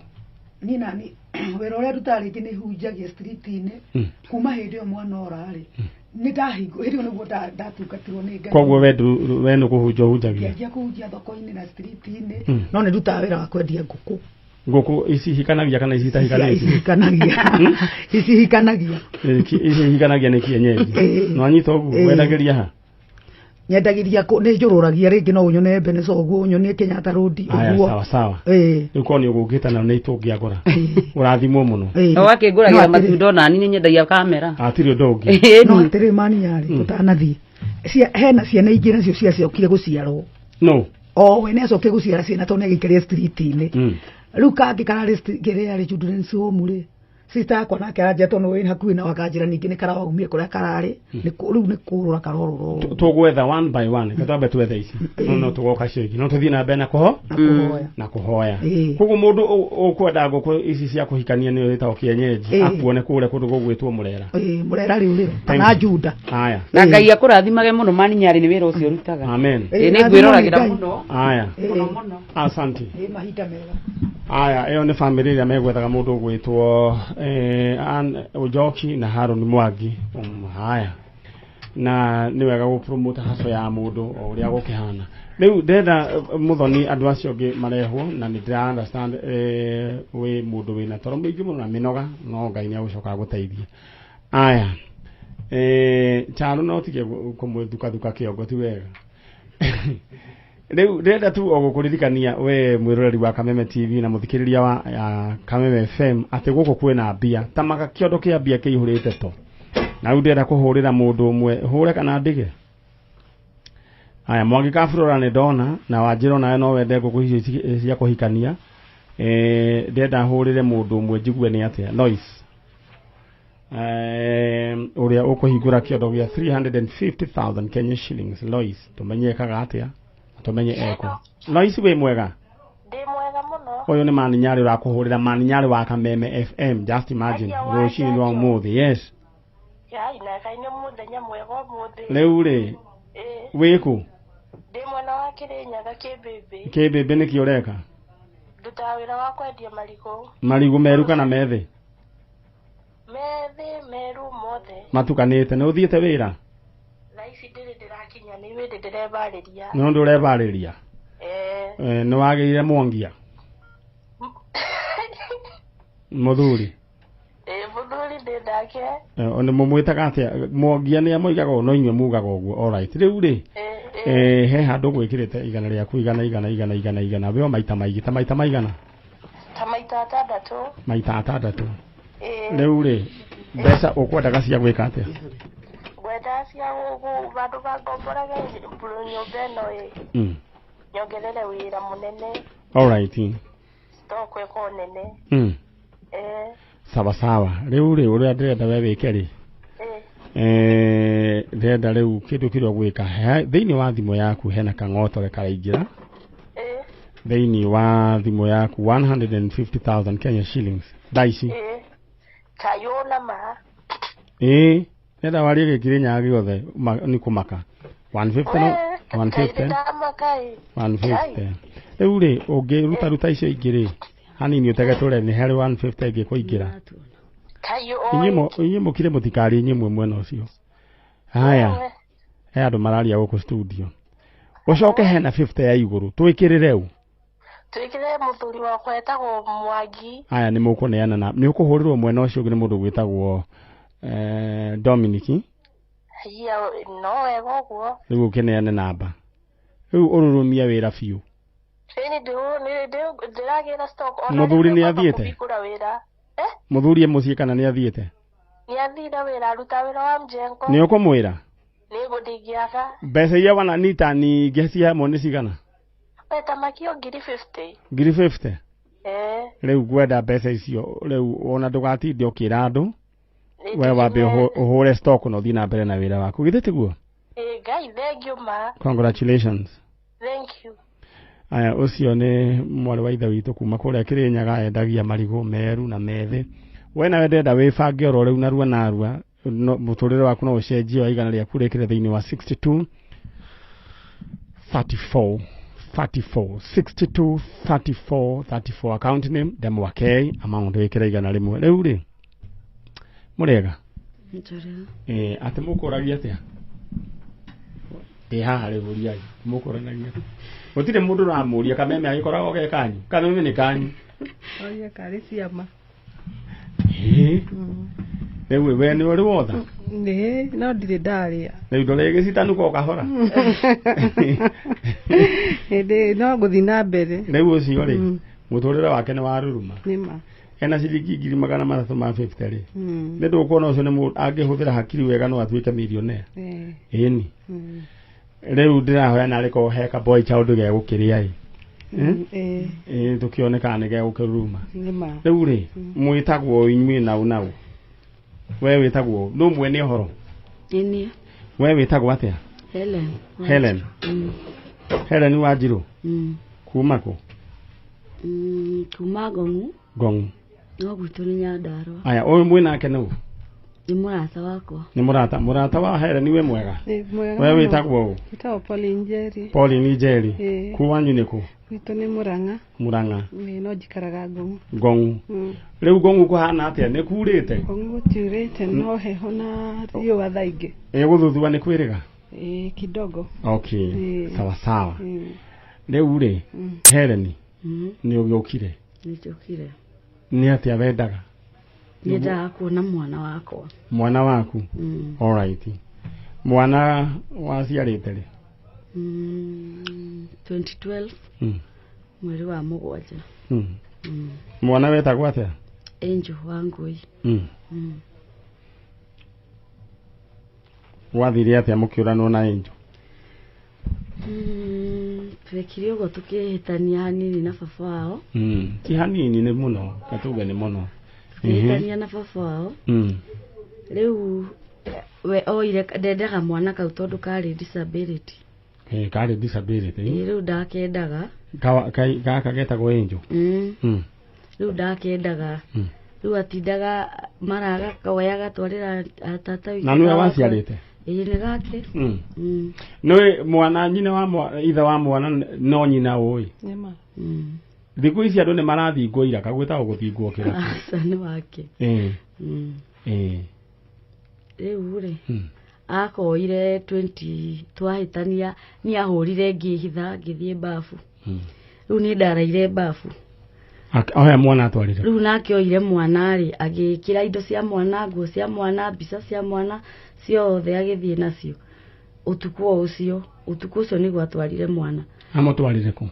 Niĩ nani wĩra ũrĩa ndutaga rĩngĩ nĩ hunjagia street-inĩ. Kuma hĩndĩ ĩyo mwana ora rĩ, nĩ ndahingũ, hĩndĩ ĩyo nĩguo ndatungatirwo nĩ Ngai. Koguo we nĩ kũhunjia ũhunjagia? Ngĩanjia kũhunjia thoko-inĩ na street-inĩ. No nĩ ndutaga wĩra wa kwendia ngũkũ. Ngũkũ ici hikanagia kana ici itahikanĩtie? Ici hikanagia. Ici hikanagia. Ici hikanagia nĩ kienyeji. Nĩwanyita ũguo, wendagĩria ha? Nyendagĩria nĩ njũrũragia rĩngĩ no ũnyone Ebeneza ũguo, ũnyonie Kenyatta Road ũguo. Sawa sawa. Rĩu korwo nĩ ũgũkĩte na nĩ tũngĩagũra. Ũrathimwo mũno. No wakĩngũragĩra matunda ona niĩ nyendagia kamera. Hatirĩ ũndũ ũngĩ. No atĩrĩ mani yarĩ tũtanathiĩ. Hena ciana ingĩ nacio ciacokire gũciarwo. No. O we nĩ acokire gũciara ciana tondũ nĩ agĩikaria street-inĩ. Rĩu kangĩ kararĩ kĩrĩa yarĩ Children's Home rĩ, Sister yakwa nake aranjĩra tondũ wĩ hakuhĩ na wakanjĩra ningĩ nĩ karaumire kũrĩa kararĩ rĩu nĩ kũrũra karorũra. Tũgwetha one by one katwambe twethe ici no tũgoka cio ingĩ no tũthiĩ na mbere na kũhoya na kũhoya. Koguo mũndũ ũkwenda ngũkũ ici cia kũhikania nĩyo ĩtagwo kienyeji akuone kũrĩa kũndũ gũgwĩtwo Mũrera. Mũrera rĩu rĩo kana Juda. Haya. Na Ngai akũrathimage mũno Maninyarĩ nĩ wĩra ũcio ũrutaga. Amen. Nĩ ngwĩroragĩra mũno. Haya. Mũno mũno. Asante. Mahinda mega. Aya, ĩyo nĩ bamĩrĩ ĩrĩa megwethaga mũndũ ũgwĩtwo Njoki na Harũni Mwangi. Haya. Na nĩ wega gũpromote haco ya mũndũ o ũrĩa gũkĩhana. Rĩu ndenda Mũthoni andũ acio angĩ marehwo na nĩ ndĩra understand wĩ mũndũ wĩna toro mũingĩ mũno na mĩnoga no Ngai nĩ agũcoka agũteithie. Aya. Charo no tige kũmwĩthukathuka kĩongo ti wega. Rĩu ndĩrenda tu o gũkũririkania we mwĩroreri wa Kameme TV na mũthikĩrĩria wa Kameme FM atĩ gũkũ kwĩna mbia ta maka kĩondo kĩa mbia kĩihũrĩte to. Na rĩu ndĩrenda kũhũrĩra mũndũ ũmwe hũre kana ndige. Aya Mwangi Kaburora nĩ ndona na wanjĩra onawe no wende ngũkũ icio cia kũhikania. Ndĩrenda hũrĩre mũndũ ũmwe njigue nĩ atĩa Lois. Ũrĩa ũkũhingũra kĩondo gĩa 350,000 Kenya shillings. Lois tũmenye ekaga atĩa? Tumenye eko. Lois wĩ mwega? Ndĩ mwega mũno. Ũyũ nĩ Maninyarĩ ũrakũhũrĩra Maninyarĩ wa Kameme FM. Just imagine rũcinĩ rwa ũmũthĩ. Yes. Yai na Ngai nĩ mũthenya mwega ũmũthĩ. Rĩu rĩ wĩkũ? Ndĩ mwena wa Kĩrĩnyaga Kĩmbĩmbĩ. Kĩmbĩmbĩ nĩkĩ ũreka? Ndutaga wĩra wa kwendia marigũ. Marigũ meru kana methĩ? Methĩ, meru mothe. Matukanĩte. Nĩ ũthiĩte wĩra? Thaa ici ndĩrĩ ndĩrakinya nĩ wĩndĩ ndĩrebarĩria. Nĩ ũndũ ũrebarĩria? Nĩ wagĩire mwongia? Mũthuri? Mũthuri ndĩ nake. Nĩ mũmwĩtaga atĩa? Mwongia nĩ amoigaga ũũ no inyuĩ mugaga ũguo. Alright. Rĩu rĩ he handũ gwĩkĩrĩte igana rĩaku igana igana igana igana igana weo maita maingĩ ta maita maigana? Ta maita atandatũ. Maita atandatũ. Rĩu rĩ mbeca ũkwendaga cia gwĩka atĩa? Ngwenda cia vandũ va ngomborage nyũmba ĩno ĩ nyongerere wĩra mũnene. Alright. Stock ĩkorwo nene. Sawa sawa. Rĩu rĩ ũrĩa ndĩrenda we wĩke rĩ ndĩrenda rĩu kĩndũ kĩrĩa ũgwĩka thĩinĩ wa thimũ yaku hena kang'otore karaingĩra thĩinĩ wa thimũ yaku 150,000 Kenya shillings thaa ici. Kayũ na ma. Nenda warie gĩkĩrĩ nyaga gĩothe nĩ kũmaka 150 no 150 150. Rĩu rĩ ũngĩruta ruta icio ingĩ rĩ hanini ũtege tũre nĩ harĩ 150 ĩngĩ kũingĩra. Inyuĩ mũkire mũtikarie inyuĩ mwĩ mwena ũcio. Haya he andũ mararia gũkũ studio. Ũcoke hena 50 ya igũrũ twĩkĩrĩre ũ? Twĩkĩrĩre mũthuri wakwa etagwo Mwangi. Aya nĩ mũkũneana na nĩ ũkũhũrĩrwo mwena ũcio ũngĩ nĩ mũndũ gwĩtagwo Dominic. Iya no wega ũguo. Rĩu ũkĩneane namba. Rĩu ũrũrũmie wĩra biũ. Ĩni ndĩragĩra stock ona. Mũthuri nĩ athiĩte? Mũthuri e mũciĩ kana nĩ athiĩte? Nĩ athire wĩra aruta wĩra wa mjengo. Nĩ ũkũmwĩra? Nĩguo ndingĩaga. Mbeca iria wana nita ningĩ ci hamwe nĩ cigana? Ta makio ngiri 50. Ngiri 50? Rĩu ngwenda mbeca icio rĩu ona ndũgatinde ũkĩra andũ. We wambe ũhũre stock na ũthiĩ na mbere na wĩra waku. Githĩ tiguo? Ngai thank you ma. Congratulations. Thank you. Aya ũcio nĩ mwarĩ wa ithe witũ kuma kũrĩa Kĩrĩnyaga endagia marigũ meru na methĩ. We nawe ndĩrenda wĩbange oro rĩu narua narua mũtũrĩre waku no ũcenjie wa igana rĩaku rĩkĩre thĩinĩ wa 62 34 34 62 34 34 account name Ndemwa K amount wĩkĩre igana rĩmwe. Rĩu rĩ mũrĩega? Atĩ mũkũragia atĩa? Ndĩ haha rĩu ũriai mũkũranagia atĩa? Gũtirĩ mũndũ ũramũria Kameme agĩkoragwo ge kanyu. Kameme nĩ kanyu. Oria karĩ ciama. Rĩu we nĩ ũrĩ wotha? Nĩ, no ndirĩ ndarĩa. Rĩu ndũrĩ gĩcitanuka o kahora. Hĩndĩ no ngũthiĩ na mbere. Rĩu ũcio rĩ mũtũrĩre wake nĩ waruruma. Nĩma. Ena ciringi 350 rĩ. Nĩ ndũkuona ũcio nĩ mũndũ angĩhũthĩra hakiri wega no atuĩke millionaire. Ĩni. Rĩu ndĩrahoya narĩ korwo he ka boy child gegũkĩrĩa ĩ. Ĩĩ tũkĩone kana nĩ gegũkĩruruma. Rĩu rĩ mwĩtagwo inyuĩ nau nau. We wĩtagwo nũ mwene ũhoro? Ĩni. We wĩtagwo atĩa? Helen. Helen. Helen Wanjirũ. Kuma kũ? Kuma Ngong'u. Ngong'u. No gwitũ nĩ Nyandarũa. Aya, ũyũ mwĩ nake nũ? Nĩ mũrata wakwa. Nĩ mũrata, mũrata wa Helen we mwega. We wĩtagwo ũ? Wĩtagwo Pauline Njeri. Pauline Njeri. Kũ wanyu nĩ kũ? Gwitũ nĩ Murang'a. Murang'a. No njikaraga Ngong'u. Ngong'u. Rĩu Ngong'u kũhana atĩa? Nĩ kurĩte? Ngong'u gũtiurĩte, no heho na riũa thaa ingĩ. Ĩ gũthuthua nĩ kwĩrĩga? Ĩ kidogo. Okay. Sawa sawa. Rĩu rĩ Helen nĩ ũgĩũkire? Nĩ njũkire. Nĩ atĩa wendaga? Nyendaga kuona mwana wakwa. Mwana waku? All right. Mwana waciarĩte rĩ? 2012. Mweri wa 7. Mwana wetagwo atĩa? Angel Wangui. Wathire atĩa mũkĩũranwo na Angel? Twekire ũguo tũkĩhĩtania hanini na baba wao. Ti hanini nĩ mũno, katuge nĩ mũno. Tũkĩhĩtania na baba wao. Rĩu we oire ndendaga mwana kau tondũ karĩ disability. Karĩ disability. Rĩu ndakendaga. Gaka getagwo Angel. Rĩu ndakendaga. Rĩu atindaga mara agakoya agatwarĩra tata witũ. Na nĩwe waciarĩte? Ĩĩ nĩ gake. Nĩwe mwana nyina wa ithe wa mwana no nyina ũĩ? Nĩma. Thikũ ici andũ nĩ marathingwo iraka, gwĩtagwo gũthingwo kĩraka. Aca nĩ wake. Rĩu rĩ akoire 20 twahĩtania niĩ ahũrire ngĩhitha ngĩthiĩ bafu. Rĩu niĩ ndaraire bafu. Oya mwana atwarire. Rĩu nake oire mwana rĩ agĩkĩra indo cia mwana, nguo cia mwana, mbica cia mwana ciothe agĩthiĩ nacio. Ũtukũ o ũcio, ũtukũ ũcio nĩguo atwarire mwana. Amũtwarire kũ?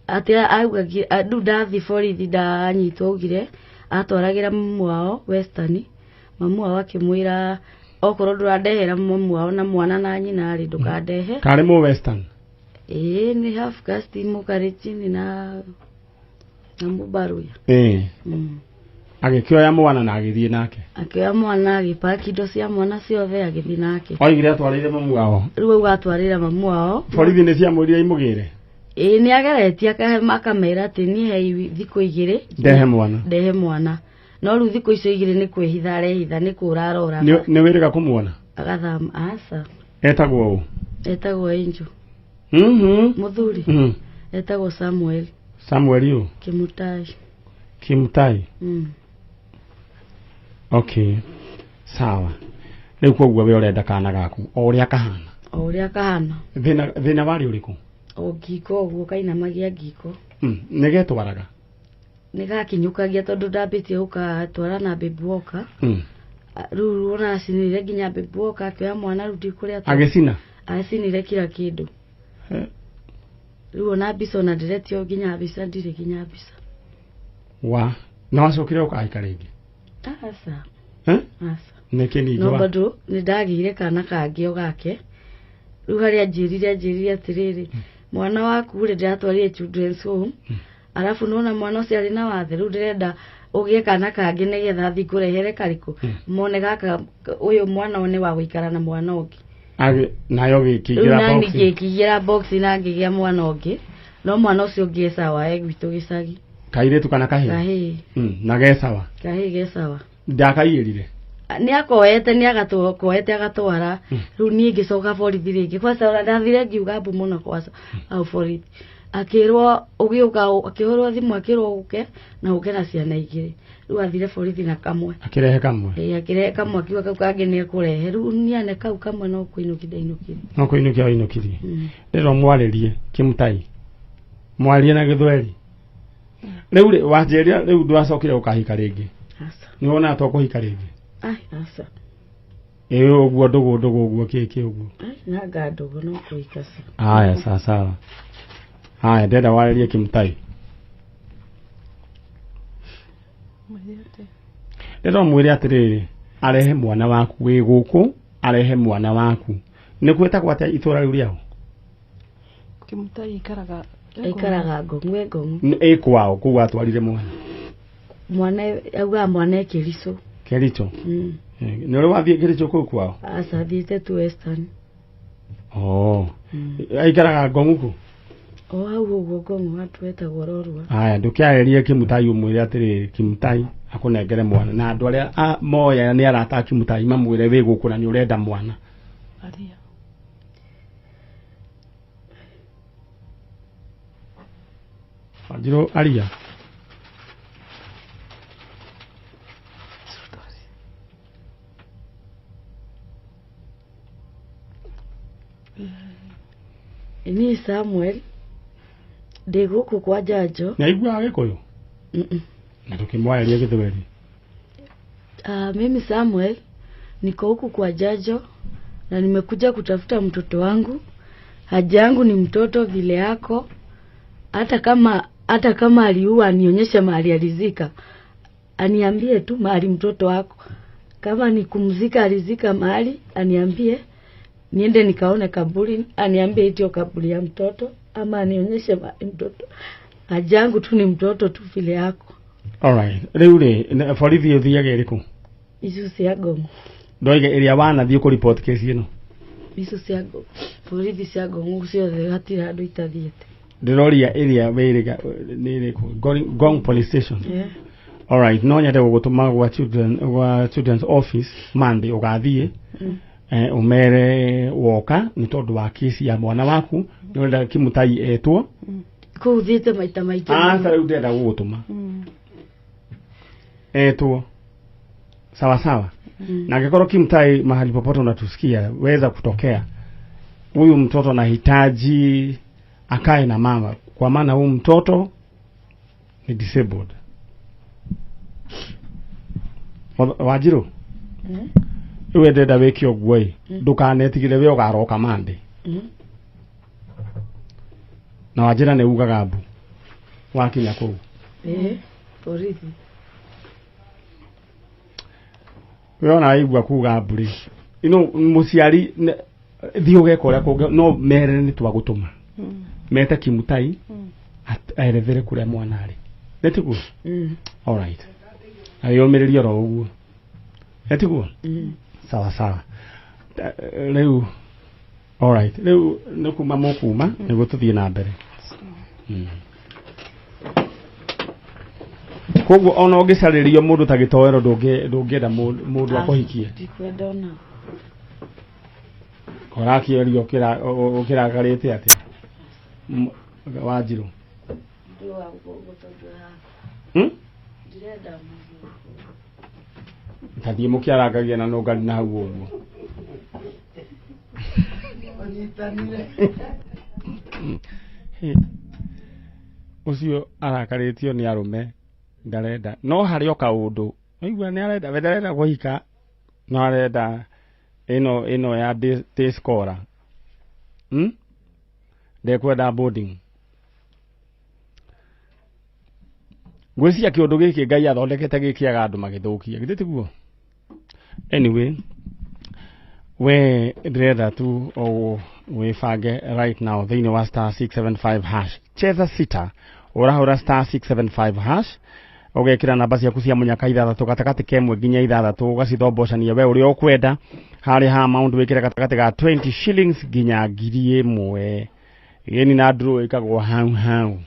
Atĩ auga rĩu ndathiĩ borithi ndanyitwo augire atwaragĩra mamu wao Western. Mamu wao akĩmwĩra okorwo ndũrandehera mamu wao na mwana na nyina rĩ ndũkandehe. Karĩ mũ Western? Ĩĩ nĩ half caste mũkarĩnjini na mũbaruya. Agĩkĩoya mwana na agĩthiĩ nake. Akĩoya mwana agĩpaki indo cia mwana ciothe agĩthiĩ nake. Oigire atwarĩire mamu wao. Rĩu auga atwarĩra mamu wao. Borithi nĩ ciamwĩrire imũgĩre? Ĩĩ nĩ ageretie akamera atĩ niĩ hei thikũ 2 ndehe mwana. Ndehe mwana. No rĩu thikũ icio 2 nĩ kwĩhitha arehitha nĩ kũra arora. Nĩ wĩrĩga kũmuona? Agathama aca. Etagwo ũ? Etagwo Angel. Mũthuri. Etagwo Samuel. Samuel ũ? Kimutai. Kimutai? Okay. Sawa. Rĩu koguo we ũrenda kana gaku o ũrĩa kahana? O ũrĩa kahana. Thĩna warĩ ũrĩkũ? O ngiko ũguo kainamagia ngiko. Nĩ getwaraga? Nĩ gakinyũkagia tondũ ndambĩtie gũgatwara na baby walker. Rĩu ona acinire nginya baby walker akĩoya mwana rĩu ndikũrĩa. Agĩcina? Acinire kila kĩndũ. Rĩu ona mbica ona ndĩretio nginya mbica ndirĩ nginya mbica. Wa na wacokire ũkahika rĩngĩ? Aca. Aca. Nĩkĩ ningĩ No bado nĩ ndagĩire kana kangĩ o gake. Rĩu harĩa njĩrire atĩrĩrĩ mwana waku rĩ ndĩratwarire children's home. Arabu nona mwana ũcio arĩ na wathe rĩu ndĩrenda ũgĩe kana kangĩ nĩgetha thiĩ ngũrehere karĩkũ mone gaka ũyũ mwana one wa gũikara na mwana ũngĩ. Nayo gĩkĩingĩra box. Rĩu ngĩkĩingĩra box na ngĩgĩa mwana ũngĩ no mwana ũcio ũngĩ e sawa e gwitũ gĩcagi. Kairĩtu kana kahĩĩ? Kahĩĩ. Na ge sawa? Kahĩĩ ge sawa. Ndakaiyĩrire? Nĩ akoete nĩ agatoete agatwara. Rĩu niĩ ngĩcoka borithi rĩngĩ kwaca ona ndathire ngiuga mbu mũno kwaca hau borithi. Akĩrwo ũgĩũka akĩhũrwo thimũ akĩrwo ũke na ũke na ciana 2. Rĩu athire borithi na kamwe. Akĩrehe kamwe? Ĩĩ akĩrehe kamwe akiuga kau kangĩ nĩ ekũrehe. Rĩu niĩ kau kamwe no kũinũkia ndainũkirie. No kũinũkia wainũkirie. Rĩrĩa mwarĩrie Kimutai. Mwarie na Gĩthweri. Rĩu rĩ wanjĩrire rĩu ndwacokire ũkahika rĩngĩ. Aca. Nĩ wonaga to kũhika rĩngĩ? Ai aca. Ĩĩ ũguo ndũgũ ũguo kĩ ũguo. Ai nanga ndũgũ no kũhika ca. Aya sawa sawa. Haya ndenda warĩrie Kimutai. Ndĩrenda ũmwĩre atĩrĩrĩ arehe mwana waku wĩ gũkũ arehe mwana waku. Nĩ gwĩtagwo atĩa itũra rĩu rĩao? Kimutai ikaraga Aikaraga Ngong'u, e Ngong'u. Ĩ kwao kũu atwarire mwana? Mwana augaga mwana e Kericho. Kericho. Nĩ ũrĩ wathiĩ Kericho kũu kwao? Aca, thiĩte tu Western. Oh. Aikaraga Ngong'u kũ? O hau ũguo Ngong'u, handũ hetagwo Rorua. Aya, ndũkĩarĩrie Kimutai, ũmwĩre atĩrĩrĩ, Kimutai akũnengere mwana, na andũ arĩa moya nĩ arata a Kimutai mamwĩre wĩ gũkũ na nĩ ũrenda mwana. Aria. Wanjirũ, aria. Niĩ Samuel ndĩ gũkũ kwa Njanjo. Nĩ aiguaga Gĩkũyũ? Mm-mm. Na ndũkĩmwarĩria Gĩthweri. Mimi Samuel niko huku kwa Jajo na nimekuja kutafuta mtoto wangu. Haja yangu ni mtoto vile yako, hata kama aliua anionyeshe mahali alizika, aniambie tu mahali mtoto wako. Kama ni kumzika alizika mahali, aniambie niende nikaone kaburi, aniambie itio kaburi ya mtoto, ama anionyeshe mahali mtoto. Haja yangu tu ni mtoto tu vile yako. Alright, rĩu rĩ, borithi ũthiaga ĩrĩkũ? Icio cia Ngong'u. Ndoiga ĩrĩa wanathiĩ kũ report case ĩno. Icio cia Ngong'u, borithi cia Ngong'u ciothe hatirĩ handũ itathiĩte. Ndĩroria ĩrĩa wĩrĩga nĩ ĩrĩkũ? Ngong Police Station? Yeah. Alright, no nyende gũgũtũma gwa children's office Monday, ũgathiĩ ũmere woka nĩ tondũ wa kesi ya mwana waku, nĩ ũrenda Kimutai etwo. Kũu thiĩte maita maingĩ Aca. mũno. Rĩu ndĩrenda gũgũtũma etwo, sawa sawa? Na angĩkorwo Kimtai, mahali popote unatusikia, weza kutokea, huyu mtoto anahitaji akae na mama, kwa maana huyu mtoto ni disabled. Wanjirũ, rĩu we ndĩrenda wĩke ũguo ĩ, ndũkanetigĩre, we ũgaroka Monday. Na wanjĩra nĩ ugaga mbu wakinya kũu. Ĩĩ, borithi. We ona waigua kuga mbu rĩ, ino mũciari thiĩ ũgeka ũrĩa kũngĩ, no mere nĩ twagũtũma mete Kimutai erethere kũrĩa mwana arĩ, nĩ tiguo? Mm. Alright, na wĩyũmĩrĩrie oro ũguo, nĩ tiguo? Mm. Sawa sawa. Rĩu alright, rĩu nĩ kuma mũkuma nĩguo tũthiĩ na mbere. Koguo ona ũngĩcarĩrio mũndũ ta gĩtoero, ndũngĩenda mũndũ akũhikie? Ndikwenda ona. Ũrakĩorio ũkĩrakarĩte atĩa, Wanjirũ? Ndĩ wa gũkũ tondũ haha. Hmm? Ndirenda mũndũ. Tathiĩ mũkĩarangagia na nũngari na hau ũguo. Ũnyitanire. Hĩ. Ũcio arakarĩtio nĩ arũme, ndarenda, no harĩ o kaũndũ aigua nĩ arenda, we ndarenda kũhika, no arenda ĩno ya day scholar, Ndekwenda boarding. Ngwĩciria kĩũndũ gĩkĩ Ngai athondekete gĩkĩaga andũ magĩthũkia, githĩ tiguo? Anyway, we ndĩrenda tu o wĩbange right now thĩinĩ wa star 675 hash, cheza sita, ũrahũra star 675 hash, ũgekĩra namba ciaku cia mũnyaka ithathatũ, gatagatĩ ka ĩmwe nginya ithathatũ, ũgacithombocania we ũrĩa ũkwenda. Harĩ ha amount wĩkĩre gatagatĩ ga 20 shillings nginya 1000. Gĩni na draw ĩkagwo hau hau.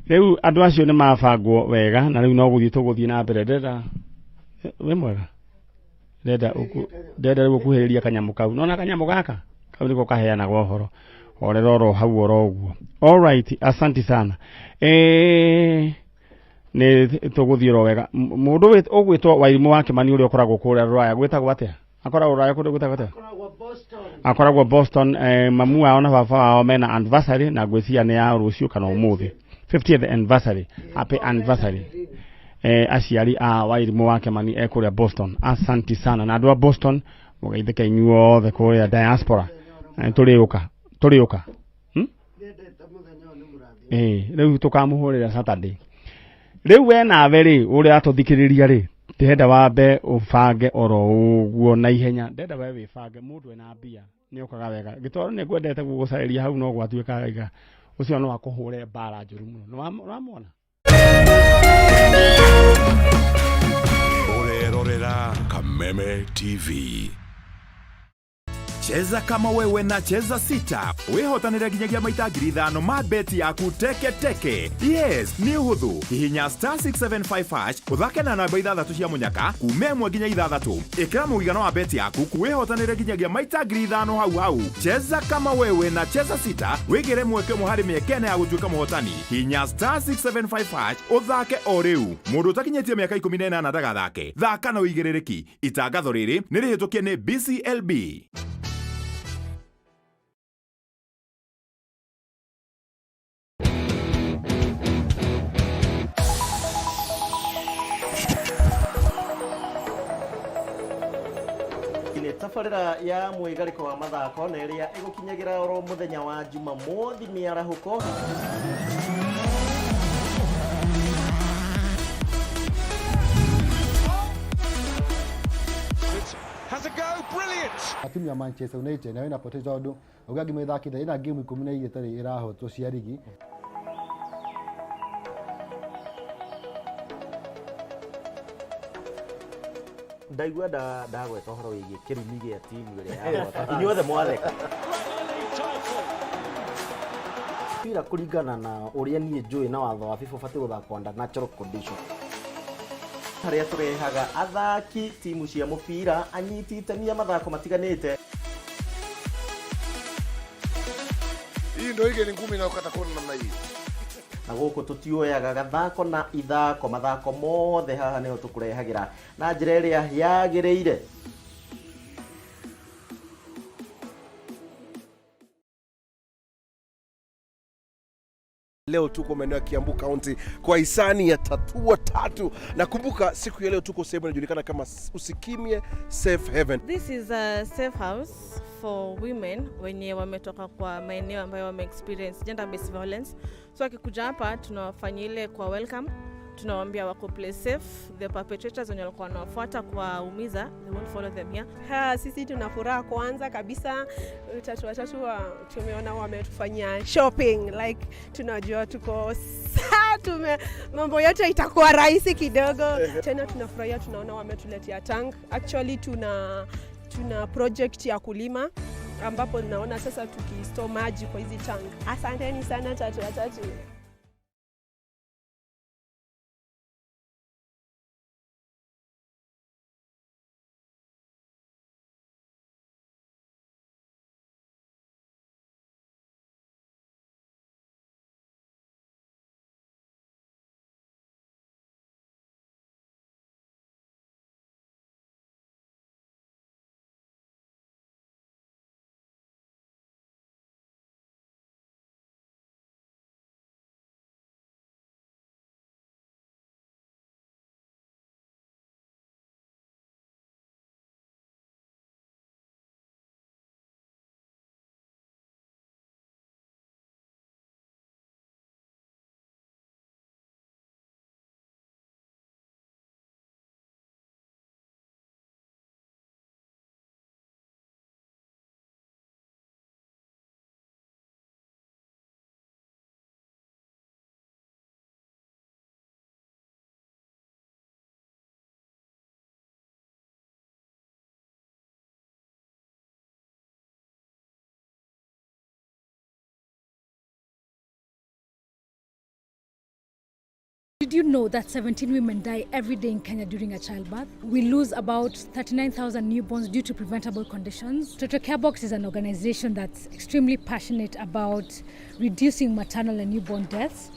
Rĩu andũ acio nĩ mabangwo wega, na rĩu no gũthiĩ tũgũthiĩ na mbere. Ndĩrenda wĩ mwega, ndĩrenda rĩu ũkuhĩrĩria kanyamũ kau, nona kanyamũ gaka kau nĩko kaheanaga ũhoro, horera oro hau oro ũguo. Alright, asanti sana. Nĩ tũgũthiĩ oro wega. Mũndũ ũgwĩtwo Wairimũ wa Kĩmani, ũrĩa ũkoragwo kũrĩa Rũraya, gwĩtagwo atĩa? Akoragwo Rũraya kũndũ gwĩtagwo atĩa? Akoragwo Boston. Mamu wao na baba wao mena anniversary, na ngwĩciria nĩ ya rũciũ kana ũmũthĩ, 50th anniversary. Happy anniversary, aciari a Wairimũ wa Kĩmani e kũrĩa Boston. Asanti sana, na andũ a Boston mũgeithĩke inyuothe kũrĩa diaspora. Tũrĩũka, tũrĩũka, Rĩu tũkamũhũrĩra Saturday. Rĩu we nawe rĩ, ũrĩa atũthikĩrĩria rĩ, ndĩrenda wambe ũbange oro ũguo na ihenya, ndĩrenda we wĩbange. Mũndũ ena mbia nĩ okaga wega. Gĩtoro nĩ ngwendete gũgũcarĩria hau, no gwatuĩka wega. Ucio no akuhure mbara njuru muno. Nĩwamwona? Ũrerorera Kameme TV. Cheza kama wewe na Cheza Sita wihotanire nginyagia maita 5,000 ma beti yaku teke teke. Yes, nĩ ũhũthũ. Hihinya star 675 hash ũthake na namba 6 cia mũnyaka kuma 1 nginya 6. Ĩkĩra mũigana wa beti yaku wihotanire nginyagia maita 5,000 hau hau. Cheza kama wewe na Cheza Sita wĩgĩre mweke ũmwe harĩ mĩeke ĩna ya gũtuĩka mũhotani. Hihinya star 675 hash ũthake o rĩu. Mũndũ ũtakinyĩtie mĩaka 18 ndagathake. Thaka na ũigĩrĩrĩki. Itangatho rĩrĩ nĩ rĩhĩtũkie nĩ BCLB. Tabarĩra ya mwĩgarĩko wa mathako na ĩrĩa ĩgũkinyagĩra oro mũthenya wa Jumamothi mĩarahũko. Has a go, brilliant. Timu ya Manchester United nayo inapoteza tondu uga ngimithakite ina game 12 itarĩ ĩrahotwo cia rigi. Ndaigua ndagweta ũhoro wĩgiĩ kĩrumi gĩa timu ĩrĩa yahota inyuothe mwatheka. Mpira kũringana na ũrĩa niĩ njũĩ na watho wa FIFA ũbatiĩ gũthakwo under natural condition. Harĩa tũrehaga athaki timu cia mũbira anyiti itemi a mathako matiganĩte. Hii ndio ile ni ngumi na ukata kona namna hii. Na gũkũ tũtioyaga gathako na ithako mathako mothe haha nĩho tũkũrehagĩra na njĩra ĩrĩa yagĩrĩire. Leo tuko maeneo ya Kiambu County kwa hisani ya Tatua Tatu. Na kumbuka siku ya leo tuko sehemu inajulikana kama Usikimye Safe Haven. This is a safe house for women wenye wametoka kwa maeneo ambayo wame experience gender based violence. So akikuja hapa tunawafanyia ile kwa welcome, tunawaambia wako play safe, the perpetrators wenye walikuwa wanawafuata kuwaumiza, they won't follow them here. Ha, sisi tuna furaha kwanza kabisa. Tatua Tatu tumeona wametufanyia shopping, like tunajua tuko tume mambo yote itakuwa rahisi kidogo. Tena tunafurahia tunaona wametuletea tank. Actually tuna project ya kulima ambapo naona sasa tukistore maji kwa hizi tank. Asanteni sana Tatua Tatu. Did you know that 17 women die every day in Kenya during a childbirth? We lose about 39,000 newborns due to preventable conditions. Toto Carebox is an organization that's extremely passionate about reducing maternal and newborn deaths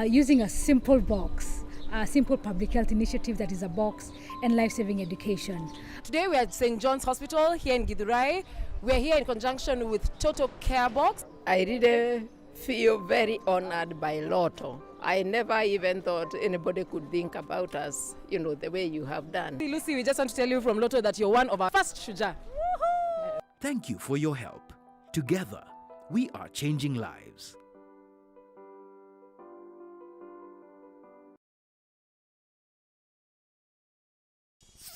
using a simple box, a simple public health initiative that is a box and life-saving education. Today we are at St. John's Hospital here in Githurai. We are here in conjunction with Toto Carebox. I really feel very honored by Lotto. I never even thought anybody could think about us, you know, the way you have done. Lucy, we just want to tell you from Lotto that you're one of our first Shujaa. Thank you for your help. Together, we are changing lives.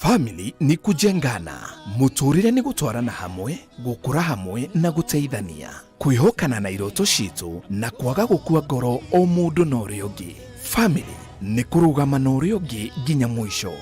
Family ni kujengana, muturire ni gutwarana hamwe, gukura hamwe na guteithania, kwihokana na iroto citu na kwaga gukua ngoro o mundu na uria ungi. Family ni kurugama na uria ungi nginya mwisho.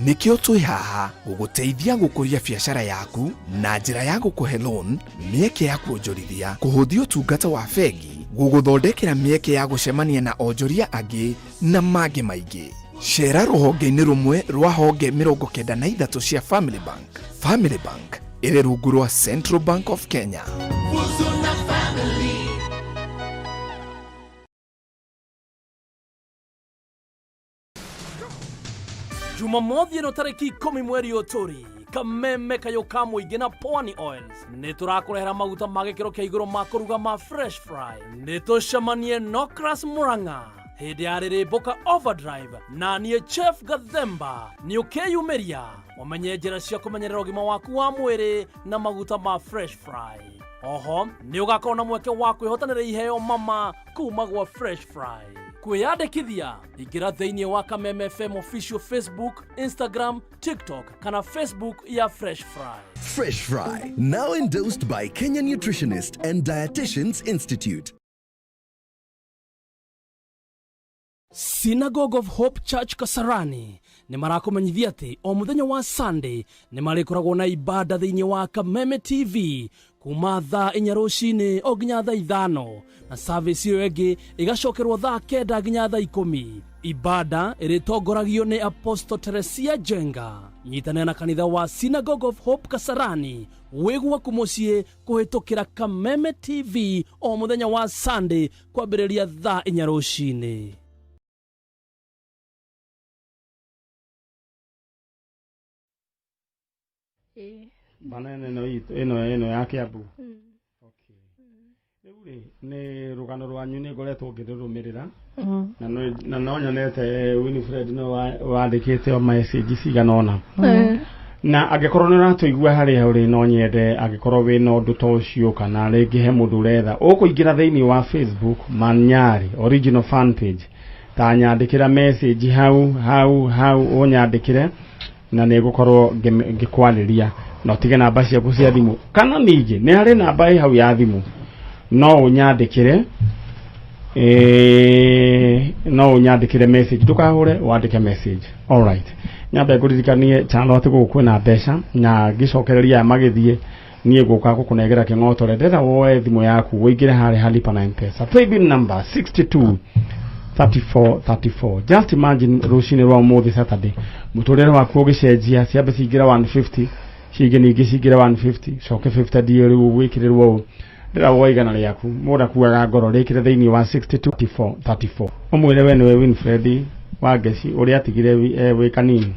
Nikio twi haha guguteithia gukuria biacara yaku na njira ya gukuhe loan, mieke ya kuonjorithia, kuhuthia utungata wa bengi, guguthondekera mieke ya gucemania na onjoria angi na mangi maingi. Cera rũhonge-inĩ rũmwe rwa honge 93 cia Family Bank. Family Bank ĩrĩ rungu rwa Central Bank of Kenya. Jumamothi ĩno tarĩki 10 mweri ũyũ tũrĩ Kameme kayũ ka mũingĩ na Pwani Oils nĩ tũrakũrehera maguta ma gĩkĩro kĩa igũrũ ma kũruga ma Fresh Fry. Nĩ tũcemanie Nocras Murang'a hĩndĩ ya rĩrĩmbũka Overdrive na niĩ Chef Gathemba nĩ ũkĩyumĩria ũmenye njĩra cia kũmenyerera ũgima waku wa mwĩrĩ na maguta ma Fresh Fry. Oho nĩ ũgakorwo na mweke wa kwĩhotanĩra iheo mama kuma gwa Fresh Fry. Kwĩyandĩkithia ingĩra thĩinĩ wa Kameme FM official Facebook, Instagram, TikTok kana Facebook ya Fresh Fry. Fresh Fry, now endorsed by Kenya Nutritionist and Dietitians Institute. Synagogue of Hope Church Kasarani nĩ marakũmenyithia atĩ o mũthenya wa Sunday nĩ marĩkoragwo na ibada thĩinĩ wa Kameme TV kuma thaa 4 rũcinĩ o nginya thaa 5 na service ĩyo ĩngĩ ĩgacokerwo thaa 9 nginya thaa 10. Ibada ĩrĩtongoragio nĩ Apostle Teresia Jenga. Nyitanĩra na kanitha wa Synagogue of Hope Kasarani wĩ gwaku mũciĩ kũhĩtũkĩra Kameme TV o mũthenya wa Sunday kwambĩrĩria thaa 4 rũcinĩ. Bana ĩno itũ ĩno ya Kiambu. Rĩu rĩ nĩ rũgano rwanyu nĩ ngoretwo ngĩrũrũmĩrĩra na no nyonete Winifred no wandĩkĩte o message cigana ũna. Na angĩkorwo nĩ ũratũigua harĩa ũrĩ no nyende angĩkorwo wĩna ũndũ ta ũcio kana rĩngĩ he mũndũ ũretha ũkũingĩra thĩinĩ wa Facebook Manyari original fan page, ta nyandĩkĩra message hau hau hau ũnyandĩkĩre na nĩ ngũkorwo ngĩkwarĩria na ũtige namba ciaku cia thimũ, kana ningĩ nĩ harĩ namba ĩ hau ya thimũ no ũnyandĩkĩre, no ũnyandĩkĩre message, ndũkahũre wandĩke message. Alright, nyambe ngũririkanie channel atĩ gũkũ kwĩna mbeca na ngĩcokereria aya magĩthiĩ niĩ ngũka gũkũnengera kĩng'otore. Ndĩrenda woe thimũ yaku ũingĩre harĩa ha Lipa na M-Pesa paybill number 62 34 34. Just imagine rũcinĩ rwa ũmũthĩ Saturday mũtũrĩre waku ũgĩcenjia, ciambe cingĩre 150 cingĩ ningĩ cingĩre 150 coke 50 ndiĩ rĩu gwĩkĩrĩrwo ũũ. Ndĩra woe igana rĩaku mũndũ akuaga ngoro rĩkĩre thĩinĩ wa 62 34 34 ũmwĩre we nĩwe Winfred Wangeci ũrĩa atigire wĩ kanini,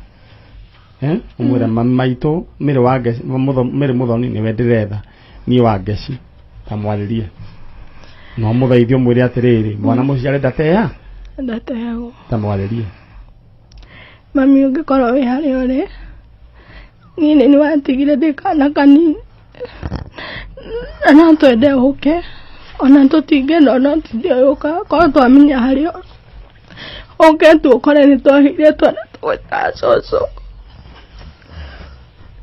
ũmwĩre mami maitũ Mary Wangeci, Mary Muthoni nĩwe ndĩretha niĩ Wangeci, ta mwarĩrie no mũthaithie ũmwĩre atĩrĩrĩ mwana mũciare ndatea ndateagwo, ta mwarĩrie mami ũngĩkorwo wĩ harĩa ũrĩ niĩ nĩ watigire ndĩ kana kanini na no twende ũke ona tũtingĩenda ona tũtinde ũka korwo twamenya harĩa ũke tu ũkore nĩ twahire twana tũgwĩtaga cũcũ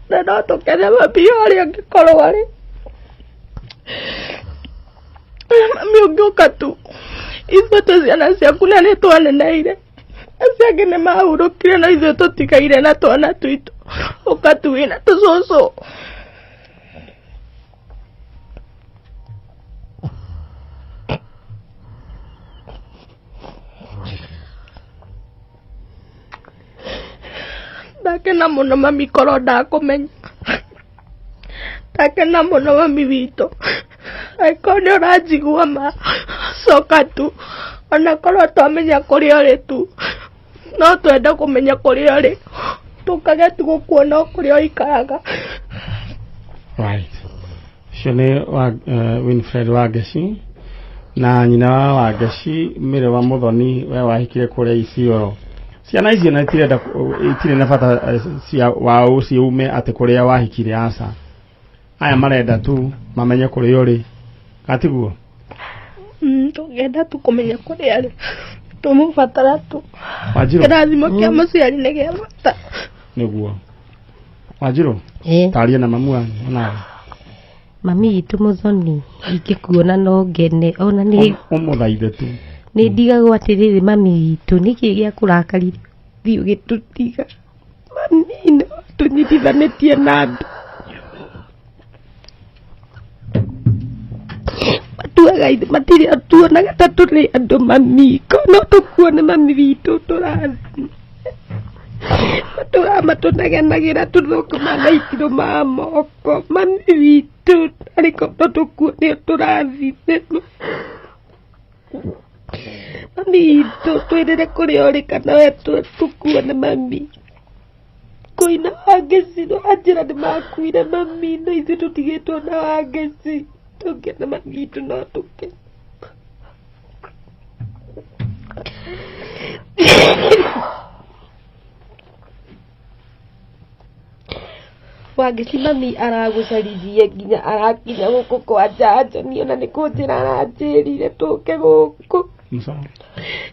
na no tũkene mami harĩa angĩkorwo arĩ. Mami ũngĩũka tu ithuĩ twĩ ciana ciaku na nĩ twaneneire acio angĩ nĩ mahurũkire no ithuĩ tũtigaire na twana twitũ ũka tu wĩna tũcũcũ. Ndakena mũno mami korwo ndakũmenya, ndakena mũno mami witũ angĩkorwo nĩ ũranjigua ma coka tu ona korwo twamenya kũrĩa ũrĩ tu no twende kũmenya kũrĩa ũrĩ tũkage tu gũkuona o kũrĩa ũikaraga. Right, ũcio nĩ Winfred Wangeci na nyina wa Wangeci Mary wa Muthoni we wahikire kũrĩa Isiolo. Ciana icio na itirenda itirĩ na bata cia wa ciume atĩ kũrĩa wahikire, aca aya marenda tu mamenye kũrĩa ũrĩ, gatiguo? Tũngĩenda tu kũmenya kũrĩa arĩ tũmũbatara tu Wanjirũ kĩrathimo kĩa mũciari nĩ gĩa bata nĩguo Wanjirũ, taria na mamu wanyu onawe. Mami witũ Muthoni, ingĩkuona no ngene ona nĩ ũmũthaithe tu. Nĩ ndigagwo atĩrĩrĩ, mami witũ, nĩkĩ gĩa kũrakarire thiĩ ũgĩtũtiga? Mami, no tũnyitithanĩtie na andũ matuaga ithe matirĩ tuonaga ta tũrĩ andũ. Mami, ko no tũkuone mami witũ, tũrathime matũraga matũnegenagĩra tũthũkũma na ikiro ma moko. Mami witũ, arĩko no tũkuone, tũrathime. Mami witũ, twĩrĩre kũrĩa ũrĩ kana we tũkuone mami. Kũina Wangeci no anjĩra nĩ makuire mami, no ithuĩ tũtigĩtwo na Wangeci. Tũngĩona mami witũ no tũkene. Wangeci, mami aragũcaririe nginya arakinya gũkũ kwa njanjo. Niĩ ona nĩ kũnjĩra aranjĩrire tũke gũkũ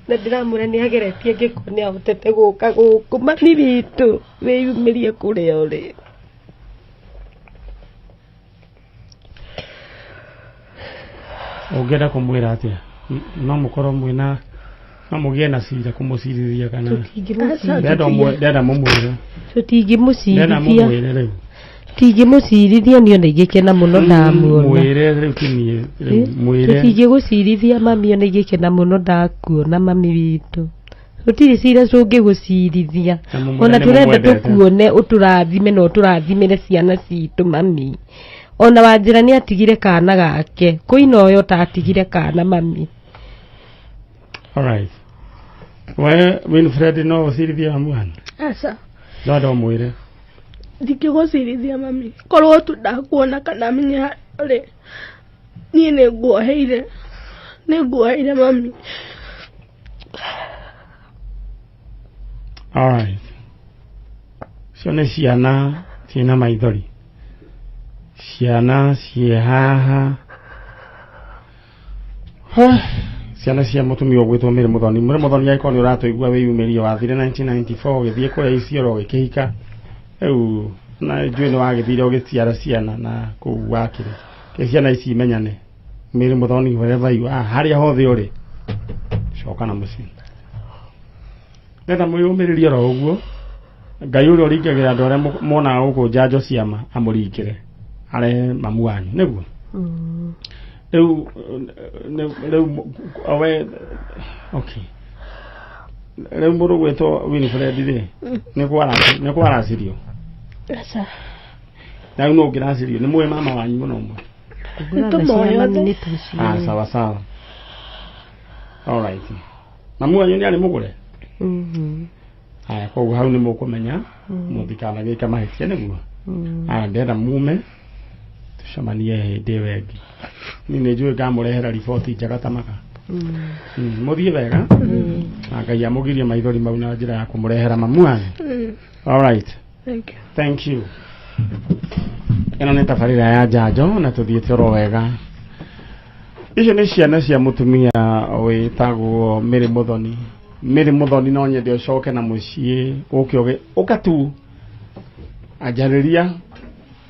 na ndĩramwĩra nĩ ageretie angĩkorwo nĩ ahotete gũka gũkũ. Mami witũ, wĩyumĩrie kũrĩa ũrĩ. Ũngĩenda kũmwĩra atĩa? No mũkorwo mwĩna, no mũgĩe na cira kũmũcirithia kana? Tũtingĩmũcirithia. Ndenda mũmwĩre. Ndenda Tũtingĩmũcirithia. Mũmwĩre rĩu. Tũtingĩmũcirithia, niĩ ona ingĩkena mũno ndamuona. Mwĩre rĩu, ti niĩ rĩu, mwĩre. Tũtingĩgũcirithia mami, ona ingĩkena mũno ndakuona mami witũ. Tũtirĩ cira tũngĩgũcirithia. Na mũmwĩre Ona nĩ tũrenda mũmwendete. Tũkuone ũtũrathime na ũtũrathimĩre ciana citũ mami. Ona Wanjĩra nĩ atigire kana gake kũina ũyũ tatigire kana mami. Alright, we Winfred, no ũcirithie mamu wanyu? Aca. No ndo mwĩre. Ndingĩgũcirithia mami, korwo tu ndakuona kana menye harĩ niĩ, nĩ nguoheire, nĩ nguoheire mami. Alright, cio nĩ ciana ciĩna maithori, ciana ciĩ haha. Ciana cia mũtumia ũgwĩtwo Mary Muthoni. Mary Muthoni, angĩkorwo nĩ ũratũigua, wĩyumĩrie. Wathire 1994 ũgĩthiĩ kũrĩa Isiolo, ũgĩkĩhika. Rĩu na njũĩ nĩ wagĩthire ũgĩciara ciana na kũu wakĩrĩ ke ciana ici imenyane. Mary Muthoni, wherever you are, harĩa hothe ũrĩ, coka na mũciĩ. Ndenda mwĩyũmĩrĩrie oro ũguo. Ngai ũrĩa ũringagĩra andũ arĩa monaga gũkũ njanjo ciama amũringĩre arehe mamu wanyu nĩguo rĩu rĩu we. Okay, rĩu mũndũ gwĩtwo Winfred rĩ, nĩ kwaracirio? Aca. Na rĩu no ũngĩracirio nĩ mũĩ mama wanyu mũno ũmwe? Nĩtũmoĩ othe. Ah, sawa sawa, alright. Mamu wanyu nĩ arĩ mũgũre. Haya, koguo hau nĩ mũkũmenya mũtikanagĩka mahĩtia nĩguo. Aya, ndenda mume tũcemanie hĩndĩ ĩyo ĩngĩ. Niĩ nĩ njũĩ ngamũrehera riboti njega ta maka. Mũthiĩ wega na Ngai amũgirie maithori mau na njĩra ya kũmũrehera mamu wanyu. Alright. Thank you. Thank you. Ĩno nĩ tabarĩra ya njanjo na tũthiĩte oro wega. Icio nĩ ciana cia mũtumia wĩtagwo Mary Muthoni. Mary Muthoni, no nyende ũcoke na mũciĩ, ũke ũge ũka tu anjarĩria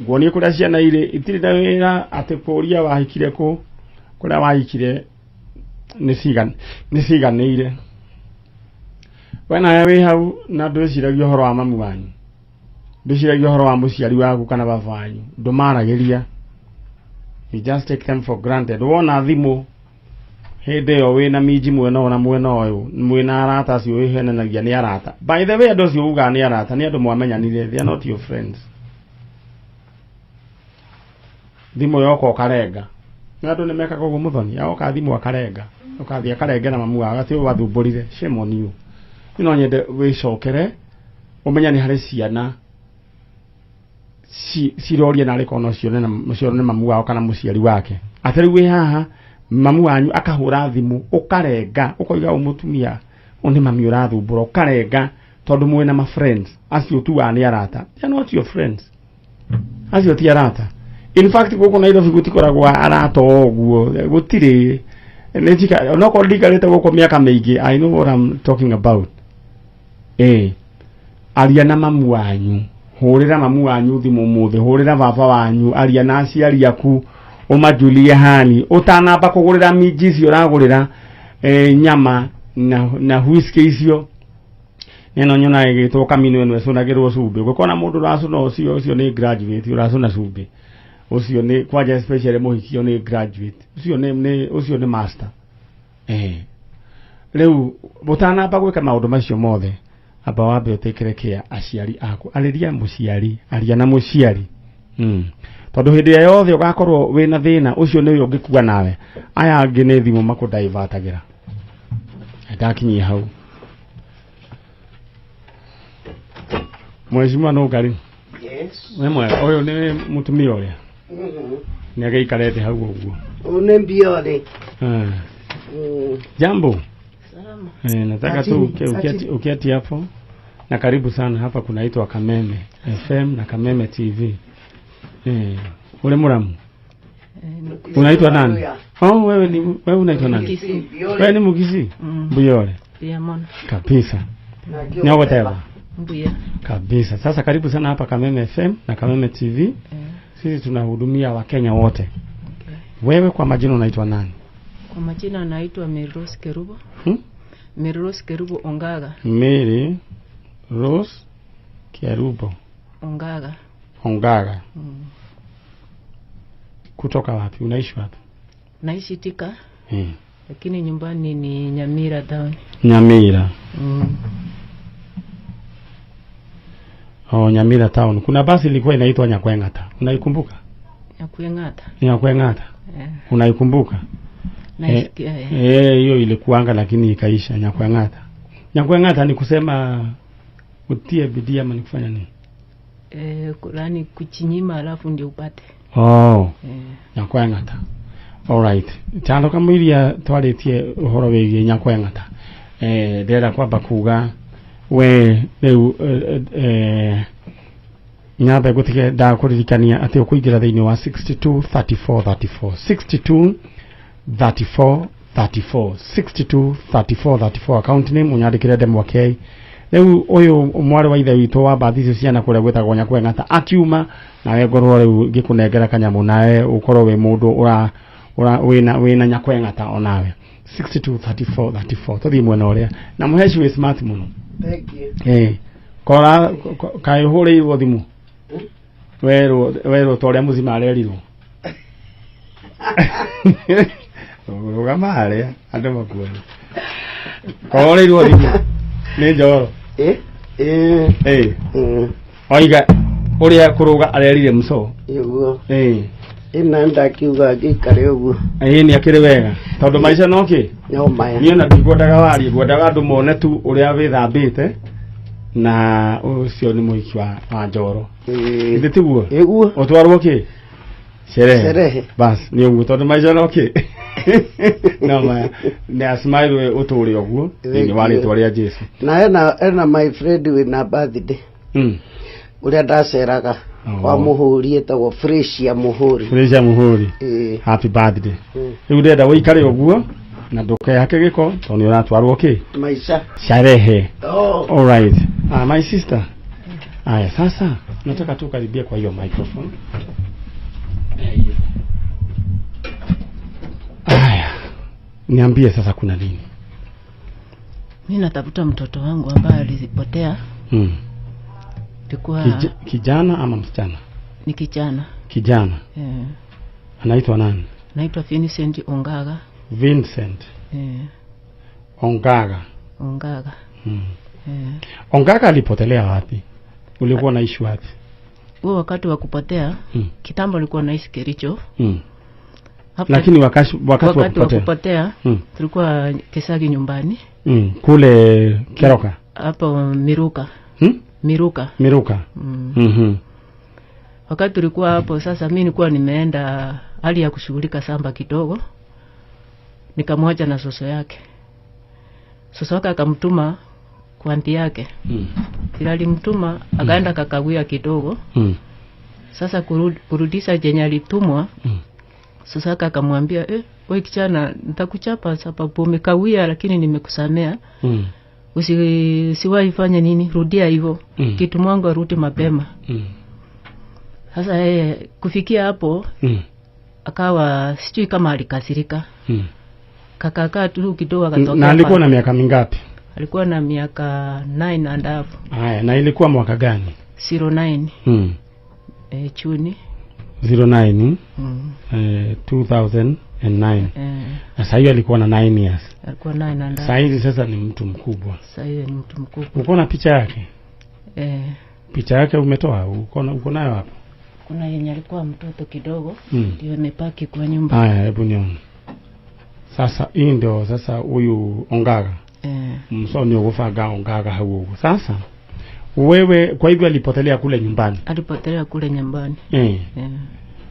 nguonie kũrĩa ciana irĩ. Itirĩ na wĩra atĩ kũria wahikire kũ, kũrĩa wahikire nĩ ciganĩire. We nawe wĩ hau na ndwĩciragia ũhoro wa mamu wanyu, ndwĩciragia ũhoro wa mũciari waku kana baba wanyu, ndũmaragĩria. You just take them for granted. Wona thimũ hĩndĩ ĩyo wĩna minji mwena ũyũ na mwena ũyũ, mwĩna arata acio wĩhenanagia nĩ arata. By the way, andũ acio ugaga nĩ arata nĩ andũ mwamenyanire. They are not your friends. Thimũ yoka ũkarenga. Nĩ andũ nĩ mekaga ũguo. Mũthoni agoka thimũ akarenga, ũkathiĩ akarengera mamu wao atĩ ũyũ wathumbũrire. Shame on you. Niĩ no nyende wĩcokere ũmenye nĩ harĩ ciana ciroria narĩ korwo no cione cione mamu wao kana mũciari wake. Atĩ rĩu wĩ haha, mamu wanyu akahũra thimũ ũkarenga, ũkoiga ũ mũtumia ũyũ nĩ mami ũrathumbũra, ũkarenga tondũ mwĩna ma friends acio tugaga nĩ arata. They are not your friends. Acio ti arata. In fact, gũkũ Nairobi gũtikoragwo arata o ũguo, gũtirĩ. Nĩ njika onokorwo ndikarĩte gũkũ mĩaka mĩingĩ, I know what I'm talking about. Aria na mamu wanyu. Hũrĩra mamu wanyu thimũ ũmũthĩ, hũrĩra baba wanyu, aria na aciari aku, ũmajulie hali. Ũtanamba kũgũrĩra minji icio ũragũrĩra nyama na whisky icio. Neno nyona ĩgĩtwo kamino ĩno ĩcũnagĩrwo cumbĩ. Ũngĩkona mũndũ ũracũna ũcio nĩ graduate, ũracũna cumbĩ. Ũcio nĩ kwanja especially mũhikio nĩ graduate. Ũcio nĩ ũcio nĩ master. Rĩu ũtanamba gwĩka maũndũ macio mothe, amba wambe ũtĩkĩre kĩa aciari aku. Arĩria mũciari, aria na mũciari. Tondũ hĩndĩ ĩrĩa yothe ũgakorwo wĩna thĩna ũcio nĩwe ũngĩkua nawe. Aya angĩ nĩ thimũ makũdaivatagĩra. Ndakinyia hau. Mheshimiwa Nũngari. Yes. Nĩ mwega. Ũyũ nĩ mũtumia ũrĩa. Nĩ agĩikarĩte hau ũguo. Ũyũ nĩ Mbiore. Jambo. Salama. Nataka tu uketi hapo. Na karibu sana hapa kunaitwa Kameme FM na Kameme TV. Ule muramu. Unaitwa nani? Oh, wewe unaitwa nani? Wewe ni Mugisi? Mbiore. Mona. Kabisa. Nyogoteba. Mbuya. Kabisa. Sasa karibu sana hapa Kameme FM na Kameme TV. Sisi tunahudumia Wakenya wote. Okay. Wewe kwa majina unaitwa nani? Kwa majina naitwa Mary Rose Kerubo. Mary Rose Kerubo Ongaga. Mary Rose Kerubo Ongaga. Ongaga. Kutoka wapi? Unaishi wapi? Naishi Thika. Lakini nyumbani ni Nyamira town. Nyamira. Oh, Nyamira town. Kuna basi ilikuwa inaitwa Nyakweng'ata. Unaikumbuka? Nyakweng'ata. Nyakweng'ata. Unaikumbuka? Naisikia. Hiyo ilikuanga lakini ikaisha Nyakweng'ata. Nyakweng'ata ni kusema utie bidii ama ni kufanya nini? Yaani kuchinyima alafu ndio upate. Oh. Nyakweng'ata. All right. Chalo kamwiria twaritie uhoro wigie Nyakweng'ata. Ndĩrenda kwamba kuga we rĩu nyambe ngũtige ndakũririkania atĩ ũkũingĩra thĩinĩ wa 62 34 34 62 34 34 62 34 34 account name ũnyandĩkĩre Ndemwa K. Rĩu ũyũ mwarĩ wa ithe witũ wa mbathi icio ciana kũrĩa gwĩtagwo Nyakweng'ata akiuma nawe ngorwo rĩu ngĩkũnengera kanyamũ nawe ũkorwo wĩ mũndũ ũra wĩna Nyakweng'ata onawe. 62 34 34 tũthiĩ mwena ũrĩa na mũheci wĩ smart mũno. Thank you. Kora kaĩ ũhũrĩirwo thimũ werwo ta ũrĩa mũcima arerirwo. Rũgama harĩa andũ makuone. Kohũrĩirwo thimũ nĩ Njoro. Oiga ũrĩa kũrũga arerire mũco. Ĩguo. Ĩna ndakiuga ngĩikare ũguo. Nĩ akĩrĩ wega tondũ maica no kĩ? No maya. Niĩ ona ndikwendaga warie, ngwendaga andũ mone tu ũrĩa wĩthambĩte na ũcio nĩ mũhiki wa Njoro. Githĩ tiguo? Ĩguo. Ũtwarwo kĩ? Sherehe. Sherehe. Bas, nĩ ũguo tondũ maica no kĩ? No maya. Nĩ asmile ũtũre ũguo thĩinĩ wa rĩtwa rĩa Jesu. Na ena my friend wĩna birthday. Ũrĩa ndaceraga kwa Mũhũri etagwo Fresia Mũhũri. Fresia Mũhũri. Happy birthday. Rĩu ndĩrenda ũikare ũguo na ndũkehake gĩko tondũ nĩ ũratwarwo kĩ? Maisha. Sherehe. All right. My sister. Aya, sasa nataka tu karibia kwa hiyo microphone. Aya. Niambie sasa kuna nini? Mimi natafuta mtoto wangu ambaye alipotea. Kijana ama msichana? Ni kijana. Kijana. Anaitwa nani? Anaitwa Vincent Ongaga. Vincent. Ongaga. Ongaga. Ongaga alipotelea wapi? Ulikuwa unaishi wapi? Huo wakati wa kupotea, kitambo nilikuwa naishi Kericho. Lakini wakati wa kupotea tulikuwa Kesagi nyumbani. Kule Keroka. Hapo Miruka. Miruka. Miruka. Wakati tulikuwa hapo sasa mimi nilikuwa nimeenda hali ya kushughulika samba kidogo. Nikamwacha na soso yake. Soso yake akamtuma kwa anti yake. Ila alimtuma akaenda kakawia kidogo. Sasa kurudisha jenye alitumwa. Soso yake akamwambia, "Wewe kijana, nitakuchapa sababu umekawia lakini nimekusamea." Usiwahi fanya nini, rudia hivyo. Kitu mwangu arudi mapema. Sasa yeye kufikia hapo akawa sijui kama alikasirika. Kakakaa tu kidogo akatokea. Na alikuwa na miaka mingapi? Alikuwa na miaka 9.5. Haya, na ilikuwa mwaka gani? 09. Juni. 09. 2009. Sasa hiyo alikuwa na 9 years. Alikuwa 9.5. Sasa hizi sasa ni mtu mkubwa. Sasa hiyo ni mtu mkubwa. Uko na picha yake? Picha yake umetoa? Uko nayo hapo? Kuna yenye alikuwa mtoto kidogo, ndio imepaki kwa nyumba. Haya, hebu nione. Sasa hii ndio sasa huyu Ongaga. Msoni ugofaga Ongaga huo. Sasa wewe kwa hivyo alipotelea kule nyumbani. Alipotelea kule nyumbani.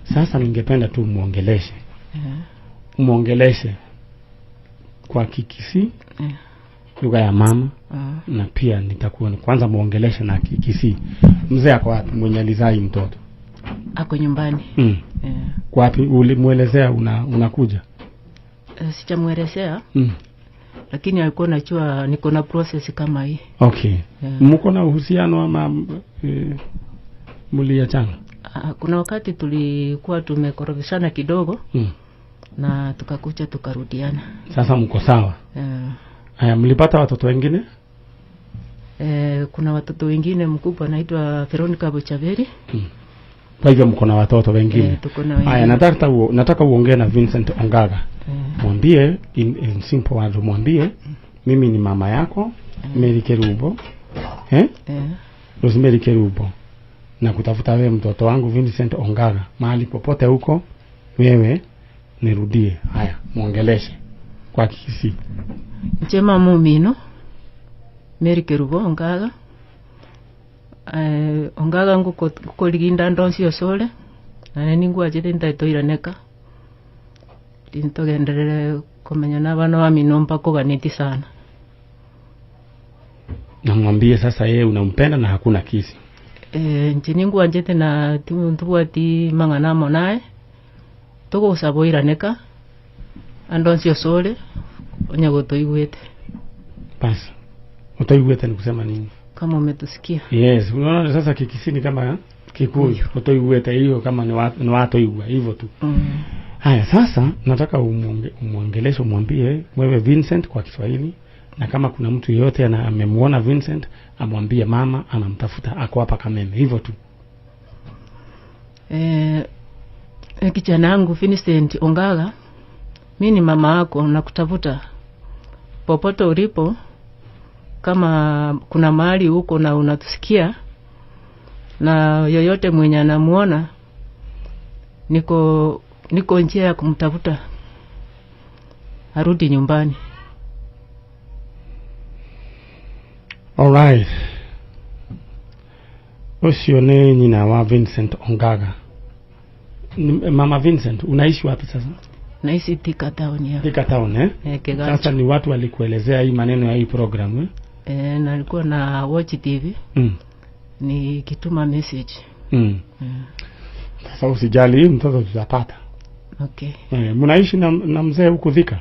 Sasa ningependa tu muongeleshe. Muongeleshe kwa Kikisii, lugha ya mama, na pia nitakuwa kwanza muongeleshe na Kikisii. Mzee ako wapi mwenye alizai mtoto? Ako nyumbani. Kwa wapi ulimuelezea unakuja? Sijamuelezea. Lakini alikuwa anajua niko na process kama hii. Okay. Mko na uhusiano ama mliachana? Kuna wakati tulikuwa tumekorofishana kidogo. Na tukakuja tukarudiana. Sasa mko sawa? Haya, mlipata watoto wengine? Kuna watoto wengine, mkubwa anaitwa Veronica Bochaveri. Kwa hivyo mko na watoto wengine. Tuko na wengine. Haya, nataka uongee na Vincent Ongaga. Mwambie in simple words, mwambie mimi ni mama yako, Mary Kerubo. Rosemary Kerubo. Na kutafuta wewe mtoto wangu Vincent Ongaga mahali popote huko wewe nirudie. Haya, muongeleshe kwa Kikisii. Njema mumino Mary Kerubo Ongaga. Ongaga nguko liginda ndonsi osole na ningwa jete ndaitoiraneka tintogenderere komenya na bana wa minomba koganeti sana. Namwambie sasa yeye unampenda na hakuna kisi. Nje njete na ntubwati mang'ana monae togosaboiraneka andonsi osole onyagotoigwete. Basi utoigwete ni kusema nini? Kama umetusikia. Yes, unaona sasa Kikisii ni kama Kikuyu. Utoigwete hiyo kama ni watoigwa hivyo tu. Haya, sasa nataka umuongeleshe, umwambie wewe Vincent kwa Kiswahili, na kama kuna mtu yeyote amemuona Vincent amwambie mama anamtafuta, ako hapa Kameme, hivyo tu. Kijana wangu Vincent Ongaga, mimi ni mama yako, nakutafuta popote ulipo. Kama kuna mahali huko na unatusikia na yoyote mwenye anamuona, niko njia ya kumtafuta arudi nyumbani. All right. Ucio ni nyina wa Vincent Ongaga. Mama Vincent, unaishi wapi sasa? Naishi Thika town ya. Thika town eh? Sasa ni watu walikuelezea hii maneno ya hii program eh? Na nilikuwa na watch TV. Nikituma message. Sasa usijali, mtoto tutapata. Okay. Mnaishi na mzee huko Thika?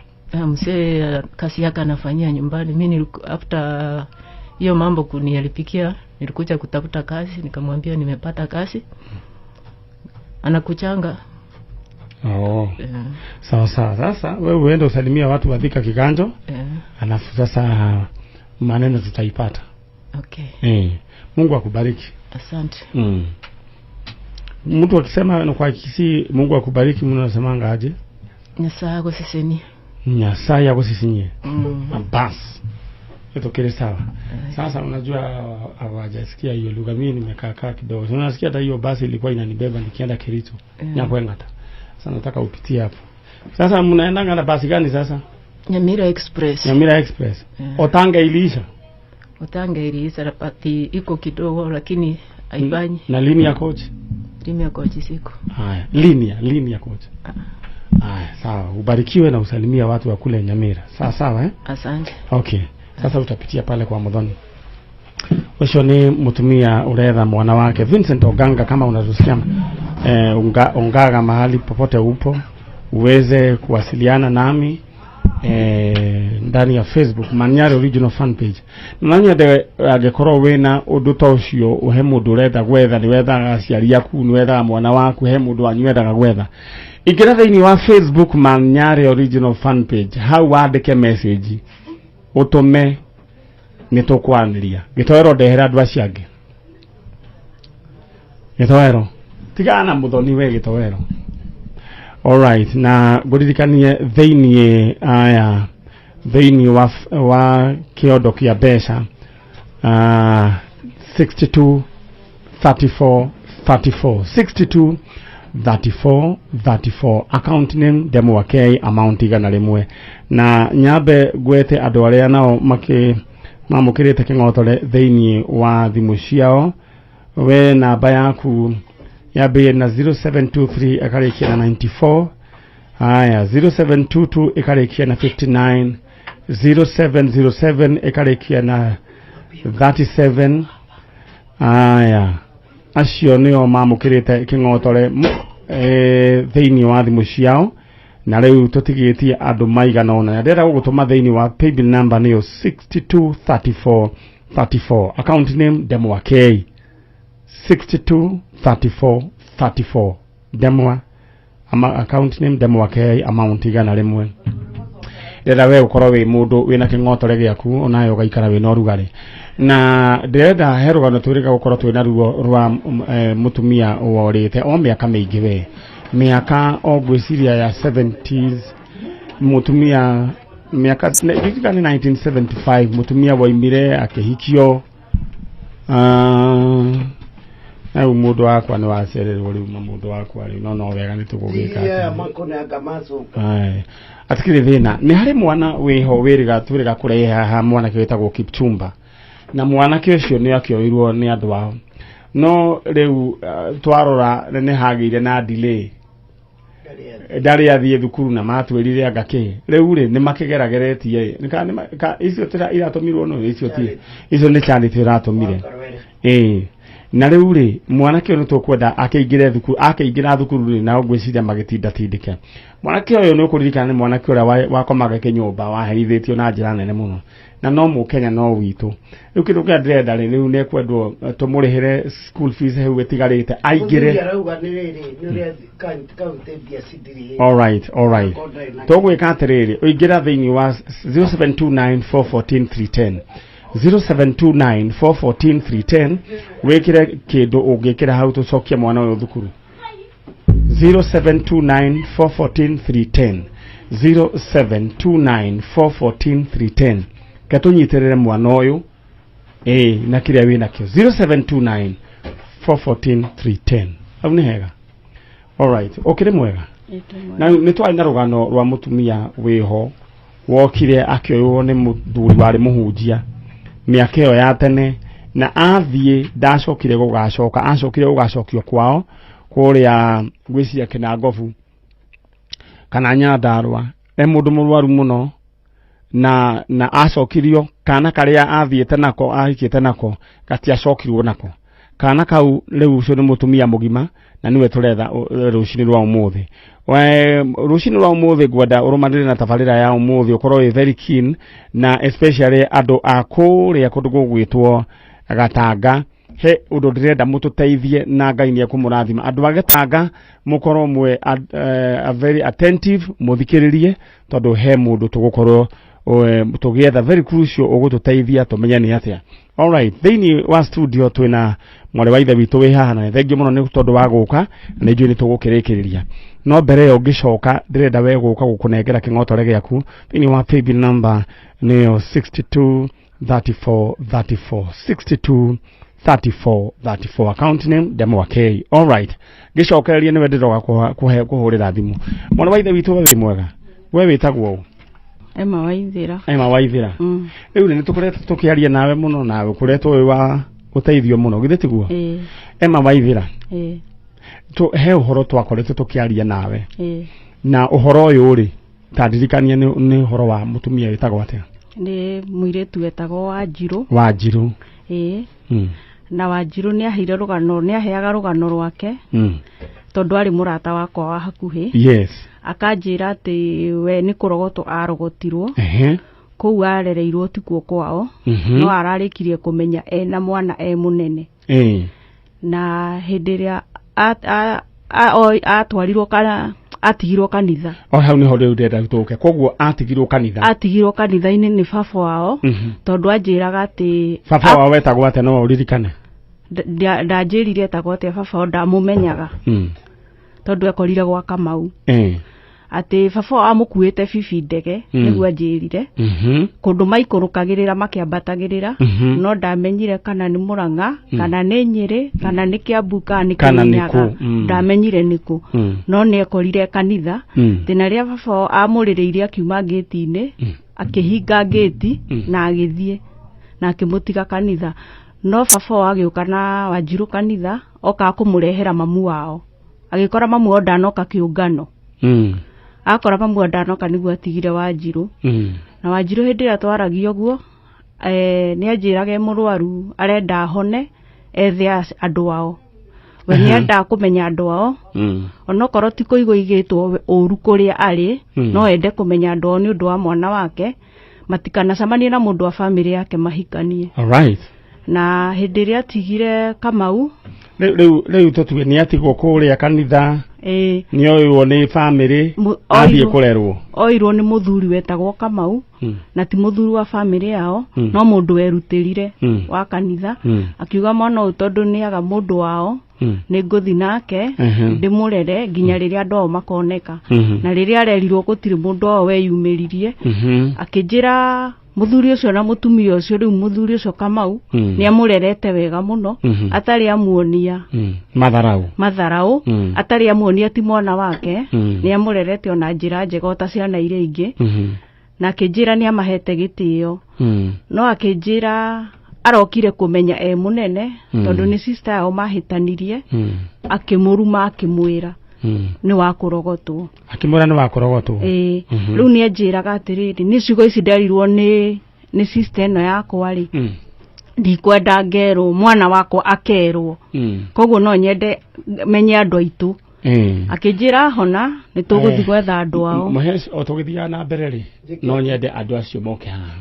Mzee kazi yake anafanyia nyumbani. Mimi after hiyo mambo kunialipikia, nilikuja kutafuta kazi, nikamwambia nimepata kazi. Anakuchanga. Oh. Sawa sawa. Sasa wewe uende usalimia watu wa Thika Kiganjo. Alafu sasa maneno tutaipata. Okay. Mungu akubariki. Asante. Mtu akisema kwa Kisii Mungu akubariki, mnasemanga aje? Nyasaye akusisinie. Nyasaye akusisinie. Bas. Itokele sawa. Sasa unajua hawajasikia hiyo lugha, mimi nimekaa kidogo. Unasikia hata hiyo basi ilikuwa inanibeba nikienda Kericho. Nyakwengata. Sasa nataka upitie hapo. Sasa mnaenda na basi gani sasa? Nyamira Express. Nyamira Express. Otanga iliisha. Otanga iliisha rapati iko kidogo lakini haifanyi. Na lini ya coach? Lini ya coach siko. Haya, lini ya coach. Haya, sawa. Ubarikiwe na usalimia watu wa kule Nyamira. Sawa sawa eh? Asante. Okay. Sasa utapitia pale kwa Muthoni. Ucio ni mutumia uretha mwana wake Vincent Oganga, kama unatusikia Ongaga mahali popote upo uweze kuwasiliana nami. Ndani ya Facebook Manyare original fan page. Na nyende angĩkorwo wĩna ũndũ ta ũcio, he mũndũ ũrenda gwetha, nĩ wethaga aciari aku, nĩ wethaga mwana waku, he mũndũ wanyu wendaga gwetha, ingĩra thĩinĩ wa Facebook Manyare original fan page, hau wandĩke message ũtũme, nĩ tũkwaranĩria. Gĩtoero, ndehera andũ acio angĩ. Gĩtoero, tigana na mũthoni we gĩtoero. Alright, na ngũririkanie thĩinĩ aya thĩinĩ wa kĩondo kĩa mbeca 62 34 34, 62 34 34, account name Demo K, amount 100. Na nyambe ngwete andũ arĩa nao makĩ mamũkĩrĩte kĩng'otore thĩinĩ wa thimũ ciao. We namba yaku yambĩrĩrie na 0723 ĩkarĩkia na 94. Haya, 0722 ĩkarĩkia na 59, 0707 ĩkarĩkia na 37. Aya, acio nĩo mamũkĩrĩte kĩng'otore thĩinĩ wa thimũ ciao. Na rĩu tũtigĩtie andũ maigana ũna, na ndĩrenda gũgũtũma thĩinĩ wa paybill number nĩyo 623434, account name Demwa K, 623434, Demwa ama account name Demwa K, amount 100. Ndĩrenda we ũkorwo wĩ mũndũ wĩna kĩng'otore gĩaku, onawe ũgaikara wĩna ũrugarĩ. Na ndĩrenda he rũgano twĩrĩga gũkorwo twĩna ruo rwa mũtumia worĩte o mĩaka mĩingĩ, we mĩaka o ngwĩciria ya 70s, mũtumia mĩaka ndirikana nĩ 1975, mũtumia waimire akĩhikio. Rĩu mũndũ wakwa nĩ wacererwo, rĩu mũndũ wakwa rĩu no wega nĩ tũgũgĩka. Aya makũnanga macoka. Aye. Atikĩrĩ thĩna, nĩ harĩ mwana wĩho wĩrĩga twĩrĩga kũrehe haha, mwanake wĩtagwo Kipchumba, na mwanake ũcio nĩ akĩoirwo nĩ andũ ao, no rĩu twarora nĩ hagĩire na delay, ndarĩ athiĩ thukuru, na matwĩrire anga kĩ rĩu rĩ nĩ makĩgerageretie nĩ ka- nĩ ma- ka- icio iratũmirwo, no icio ti icio nĩ charity iratũmire. Ĩĩ, na rĩu rĩ mwanake ũyũ nĩ tũkwenda akĩingĩre thukuru. Akĩingĩra thukuru rĩ, nao ngwĩciria magĩtindatindĩke mwanake ũyũ. Nĩ ũkũririkana nĩ mwanake ũrĩa wakomaga kĩnyũmba, waherithĩtio na njĩra nene mũno, na no mũkenya no witũ. Rĩu kĩndũ kĩrĩa ndĩrenda rĩ, rĩu nĩ kwendwo tũmũrĩhĩre school fees hau ĩtigarĩte aingĩre. Mũthuri arauga nĩ rĩrĩ nĩ ũrĩa kaunti mbia citirĩ. Alright. Tũgwĩka atĩrĩrĩ, ũingĩra thĩinĩ wa 0729414310, 0729414310, wĩkĩre kĩndũ ũngĩkĩra hau tũcokie mwana ũyũ thukuru. 0729414310, 0729414310, ke tũnyitĩrĩre mwana ũyũ ĩĩ na kĩrĩa wĩ nakĩo. 0729414310, hau nĩ hega. Alright, ũkĩrĩ mwega? Na nĩ twarĩ na rũgano rwa mũtumia wĩho wokire akĩoywo nĩ mũthuri warĩ mũhunjia mĩaka ĩyo ya tene, na athiĩ ndacokire gũgacoka, acokire gũgacokio kwao kũrĩa ngwĩciria Kĩnangobu kana Nyandarũa. E mũndũ mũrwaru mũno, na acokirio kana karĩa athiĩte nako, ahikĩte nako, gatiacokirwo nako kana kau. Rĩu ũcio nĩ mũtumia mũgima na nĩwe tũretha rũcinĩ rwa ũmũthĩ. We rũcinĩ rwa ũmũthĩ ngwenda ũrũmanĩrĩre na tabarĩra ya ũmũthĩ, ũkorwo wĩ very keen, na especially andũ a kũrĩa kũndũ gũgwĩtwo Gatanga, he ũndũ ndĩrenda mũtũteithie na Ngai nĩ ekũmũrathima. Andũ a Gĩtanga, mũkorwo mwe very attentive, mũthikĩrĩrie, tondũ he mũndũ tũgũkorwo tũgĩetha very crucial ũgũtũteithia tũmenye nĩ atĩa. Alright, thĩinĩ wa studio twĩna mwarĩ wa ithe witũ wĩ haha, na nĩ thengiũ mũno nĩ tondũ wa gũka, na nĩ njũĩ nĩ tũgũkĩrĩkĩrĩria. No mbere ĩyo ngĩcoka, ndĩrenda we gũka gũkũnengera kĩng'otore gĩaku thĩinĩ wa paybill number nĩyo 62 34 34, 62 34 34, account name Demo K. Alright, ngĩcokereria nĩwe ndĩroga kũhũrĩra thimũ. Mwana wa ithe witũ, we wĩ mwega? We wĩtagwo ũ? Emma Waithĩra. Emma Waithĩra. Rĩu nĩ tũkoretwo tũkĩaria nawe mũno, nawe ũkoretwo wĩ wa ũteithio mũno, githĩ tiguo? Ĩĩ. Emma Waithĩra, Ĩĩ. He ũhoro twakoretwo tũkĩaria nawe, Ĩĩ. na ũhoro ũyũ rĩ, ta ndirikania, nĩ ũhoro wa mũtumia wĩtagwo atĩa? Nĩ mũirĩtu wetagwo Wanjirũ. Wanjirũ. Ĩĩ. Na Wanjirũ nĩ aheire rũgano, nĩ aheaga rũgano rwake tondũ arĩ mũrata wakwa wa hakuhĩ. Akanjĩra atĩ we nĩ kũrogotwo arogotirwo. Kũu arereirwo tikuo kwao. No ararĩkirie kũmenya ena mwana e mũnene. Na hĩndĩ ĩrĩa atwarirwo kana atigirwo kanitha. O hau niho rĩu ndĩrenda tũke. Koguo atigirwo kanitha. Atigirwo kanitha-inĩ nĩ baba wao. Tondũ anjĩraga atĩ Baba wao wetagwo atĩa no ũririkane? Ndanjĩrire etagwo atĩa baba wao ndamũmenyaga. Tondũ ekorire gwa Kamau. Atĩ baba wao amũkuĩte bibi ndege. Nĩguo anjĩrire. Kũndũ maikũrũkagĩrĩra makĩambatagĩrĩra. No ndamenyire kana nĩ Mũrang'a. Kana nĩ Nyĩrĩ kana nĩ Kĩambu kana nĩ Kĩrĩnyaga. Ndamenyire nĩkũ. No nĩ ekorire kanitha. Thĩna rĩa baba wao amũrĩrĩirie akiuma ngĩti-inĩ. Akĩhinga ngĩti. Na agĩthiĩ na akĩmũtiga kanitha. No baba wao agĩũka na Wanjirũ kanitha oka kũmũrehera mamu wao. Agĩkora mamu wao ndanoka kĩũngano. Akora mamu wao ndanoka nĩguo atigire Wanjirũ. Na Wanjirũ hĩndĩ ĩrĩa twaragia ũguo nĩ anjĩraga e mũrwaru arenda ahone ethe andũ ao. We nĩ endaga kũmenya andũ ao. Onokorwo ti kũigua igĩtwo ũru kũrĩa arĩ. No ende kũmenya andũ ao nĩ ũndũ wa mwana wake matikanacemanie na mũndũ wa famĩlĩ yake mahikanie. All right. Na hĩndĩ ĩrĩa atigire Kamau rĩu tũtue nĩ atigwo kũrĩa kanitha. Nĩ oirwo nĩ famĩlĩ athiĩ kũrerwo. Oirwo nĩ mũthuri wetagwo Kamau. Na ti mũthuri wa famĩlĩ yao. No mũndũ werutĩrire wa kanitha. Akiuga mwana ũyũ tondũ nĩ aga mũndũ wao. Nĩ ngũthi nake ndĩmũrere nginya rĩrĩa andũ ao makoneka. Na rĩrĩa arerirwo gũtirĩ mũndũ wao weyumĩririe. Akĩnjĩra mũthuri ũcio na mũtumia ũcio rĩu mũthuri ũcio Kamau. Nĩ amũrerete wega mũno. Atarĩ amuonia matharau. Atarĩ amuonia ti mwana wake. Nĩ amũrerete ona njĩra njega ota ciana iria ingĩ. Na akĩnjĩra nĩ amahete gĩtĩo. No akĩnjĩra arokire kũmenya e mũnene. Tondũ nĩ sister yao mahĩtanirie. Akĩmũruma akĩmwĩra nĩ wa kũrogotwo. Akĩmwĩra nĩ wa kũrogotwo. Rĩu nĩ anjĩraga atĩrĩrĩ nĩ ciugo ici nderirwo nĩ sister ĩno yakwa rĩ. Ndikwenda ngerwo mwana wakwa akerwo. Koguo no nyende menye andũ aitũ. Akĩnjĩra hona nĩ tũgũthiĩ gwetha andũ ao. Mũheci o tũgĩthiaga na mbere rĩ no nyende andũ acio moke haha.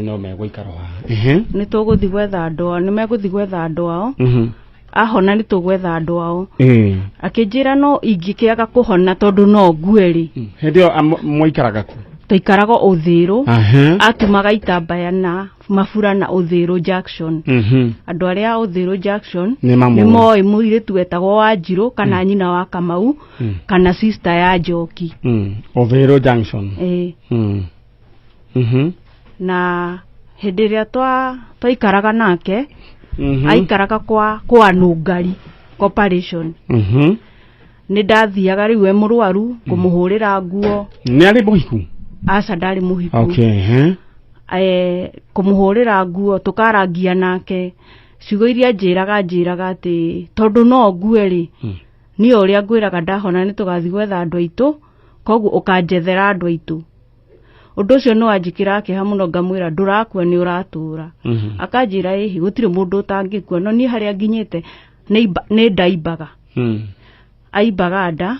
No megũikara haha. Nĩ tũgũthiĩ gwetha andũ ao, nĩ megũthiĩ gwetha andũ ao. Ahona nĩ tũgwetha andũ ao. Akĩnjĩra no ingĩkĩaga kũhona tondũ no ngue rĩ. Hĩndĩ ĩyo mwaikaraga kũ? Twaikaraga Ũthĩrũ. Atumaga itambaya na mabura na Ũthĩrũ Junction. Andũ arĩa a Ũthĩrũ Junction nĩ moĩ mũirĩtu wetagwo Wanjirũ kana nyina wa Kamau. Kana sister ya Njoki. Ũthĩrũ Junction. Na hĩndĩ ĩrĩa twaikaraga nake. Aikaraga kwa Nũngari Corporation. Nĩ ndathiaga rĩu e mũrwaru kũmũhũrĩra nguo. Nĩ arĩ mũhiku? Aca ndarĩ mũhiku. Okay. Kũmũhũrĩra nguo tũkarangia nake. Ciugo iria njĩraga atĩ tondũ no ngue rĩ. Niĩ ũrĩa ngwĩraga ndahona nĩ tũgathiĩ gwetha andũ aitũ koguo ũkanjethera andũ aitũ. Ũndũ ũcio nĩ wanjĩkĩraga kĩeha mũno ngamwĩra ndũrakua nĩ ũratũra. Akanjĩra ĩhi gũtirĩ mũndũ ũtangĩkua no niĩ harĩa nginyĩte nĩ ndaimbaga. Aimbaga nda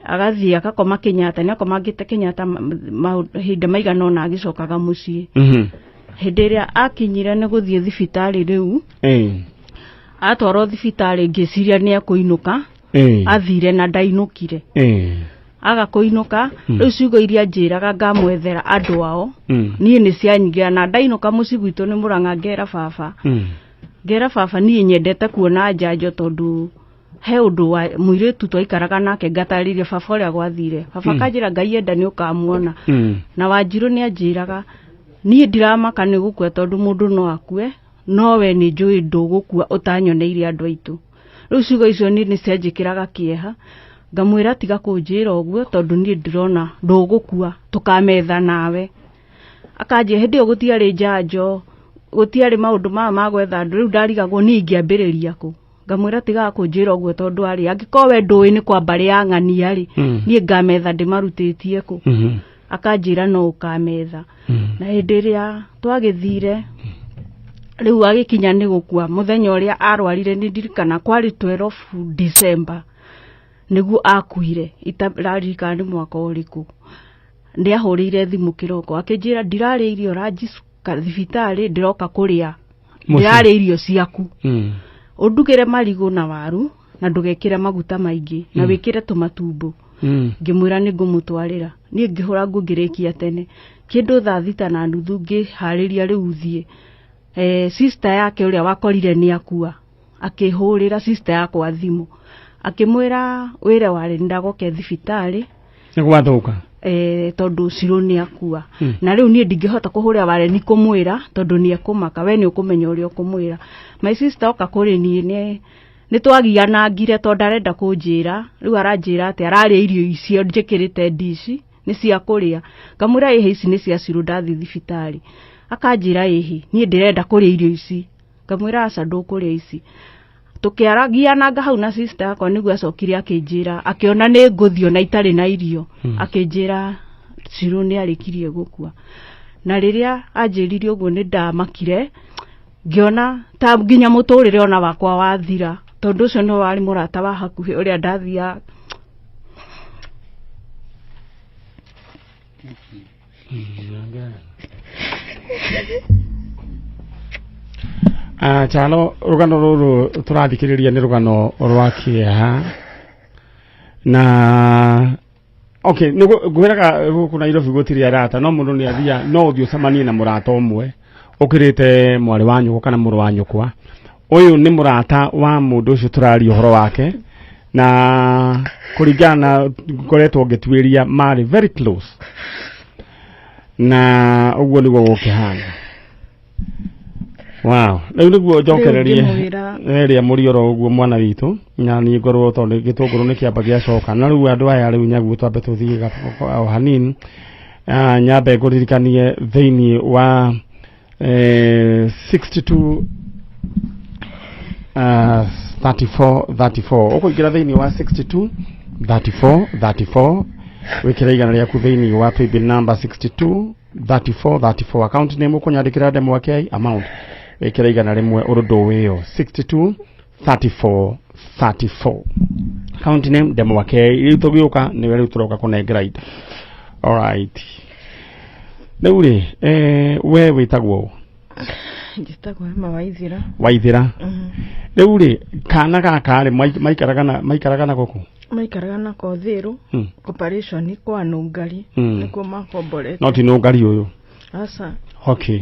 agathiĩ agakoma Kenyatta nĩ akomangĩte Kenyatta mahinda maigana ũna agĩcokaga mũciĩ. Hĩndĩ ĩrĩa akinyire nĩ gũthiĩ thibitarĩ rĩu. Atwarwo thibitarĩ ngĩciria nĩ ekũinũka. Athire na ndainũkire. Aga kũinũka rĩu ciugo iria njĩraga ngamwethera andũ ao. Niĩ nĩ cianyingĩra na ndainũka mũciĩ gwitũ nĩ Mũrang'a ngera baba. Ngera baba niĩ nyendete kuona njanjo tondũ he ũndũ wa mũirĩtu twaikaraga nake ngatarĩria baba ũrĩa gwathire. Baba kanjĩra Ngai enda nĩ ũkamuona. Na Wanjirũ nĩ anjĩraga niĩ ndiramaka nĩ gũkua tondũ mũndũ no akue no we nĩ njũĩ ndũgũkua ũtanyoneire andũ aitũ. Rĩu ciugo icio niĩ nĩ cianjĩkĩraga kĩeha. Ngamwĩra tiga kũnjĩra ũguo tondũ niĩ ndĩrona ndũgũkua tũkametha nawe. Akanjĩra hĩndĩ ĩyo gũtiarĩ njanjo gũtiarĩ maũndũ maya ma gwetha andũ rĩu ndarigagwo niĩ ingĩambĩrĩria kũ. Ngamwĩra tigaga kũnjĩra ũguo tondũ arĩ angĩkorwo we ndũĩ nĩ kwa mbarĩ ya ng'ania rĩ. Niĩ ngametha ndĩmarutĩtie kũ. Akanjĩra no ũkametha. Na hĩndĩ ĩrĩa twagĩthire rĩu agĩkinya nĩ gũkua mũthenya ũrĩa arwarire nĩ ndirikana kwarĩ 12 December nĩguo akuire itararirikana nĩ mwaka ũrĩkũ. Nĩ ahũrĩire thimũ kĩroko akĩnjĩra ndirarĩa irio ranjicuka thibitarĩ, ndĩroka kũrĩa, ndĩrarĩa irio ciaku. Ũndugĩre marigũ na waru na ndũgekĩre maguta maingĩ na wĩkĩre tũmatumbo. Ngĩmwĩra nĩ ngũmũtwarĩra. Niĩ ngĩhũra nguo ngĩrĩkia tene kĩndũ thaa 6:30 ngĩharĩria rĩu thiĩ. Sister yake ũrĩa wakorire nĩ akua akĩhũrĩra sister yakwa thimũ akĩmwĩra wĩre warĩ ndagoke thibitarĩ nĩ gwathũka, tondũ Cirũ nĩ akua. Na rĩu niĩ ndingĩhota kũhũrĩra ware nĩ kũmwĩra tondũ nĩ ekũmaka, we nĩ ũkũmenya ũrĩa ũkũmwĩra. My sister oka kũrĩ niĩ nĩ twagianangire tondũ arenda kũnjĩra, rĩu aranjĩra atĩ ararĩa irio icio njĩkĩrĩte ndici nĩ cia kũrĩa. Ngamwĩra ĩhĩ ici nĩ cia Cirũ ndathiĩ thibitarĩ. Akanjĩra ĩhĩ niĩ ndĩrenda kũrĩa irio ici. Ngamwĩra aca ndũkũrĩa ici. Tũkĩaragiananga hau na sister yakwa nĩguo acokire akĩnjĩra, akĩona nĩ ngũthiĩ ona itarĩ na irio, akĩnjĩra Cirũ nĩ arĩkirie gũkua. Na rĩrĩa anjĩrire ũguo nĩ ndamakire, ngĩona ta nginya mũtũrĩre ona wakwa wathira, tondũ ũcio nĩwe warĩ mũrata wa hakuhĩ ũrĩa ndathiaga. Chalo, rũgano rũrũ tũrathikĩrĩria nĩ rũgano rwa kĩeha na okay, ngwĩraga gũkũ Nairobi gũtirĩ arata, no mũndũ nĩ athia no ũthiĩ ũcemanie na mũrata ũmwe ũkĩrĩte mwarĩ wa nyũkwa kana mũrũ wa nyũkwa. Ũyũ nĩ mũrata wa mũndũ ũcio tũraria ũhoro wake, na kũringana na ngoretwo ngĩtuĩria marĩ very close, na ũguo nĩguo gũkĩhana. Wow, rĩu nĩguo njokererie ĩrĩa mũrioro ũguo mwana witũ, na niĩ ngorwo tondũ gĩtũngũrũ nĩ kĩamba gĩacoka. Na rĩu andũ aya rĩu nyaguo twambe tũthiĩ o hanini, nyambe ngũririkanie thĩinĩ wa 62 34 34 ũkũingĩra thĩinĩ wa 62 34 34 wĩkĩre igana rĩaku thĩinĩ wa paybill number 62 34 34, account name ũkũnyandĩkĩra ndemwa K, amount wĩkĩre 100 ũrũndũ wĩyo 62 34 34, account name ndemwa K. Rĩu tũgĩũka nĩwe rĩu tũroka kũnengera indo. Alright, rĩu rĩ we wĩtagwo ũ? Njĩtagwo Emma Waithira. Waithira. Rĩu rĩ kana gaka rĩ maikaraga na gũkũ? Maikaraga na Kothiru, operation kwa Nũngari, nĩkuo makomborete. No ti Nũngari ũyũ? Aca. Okay.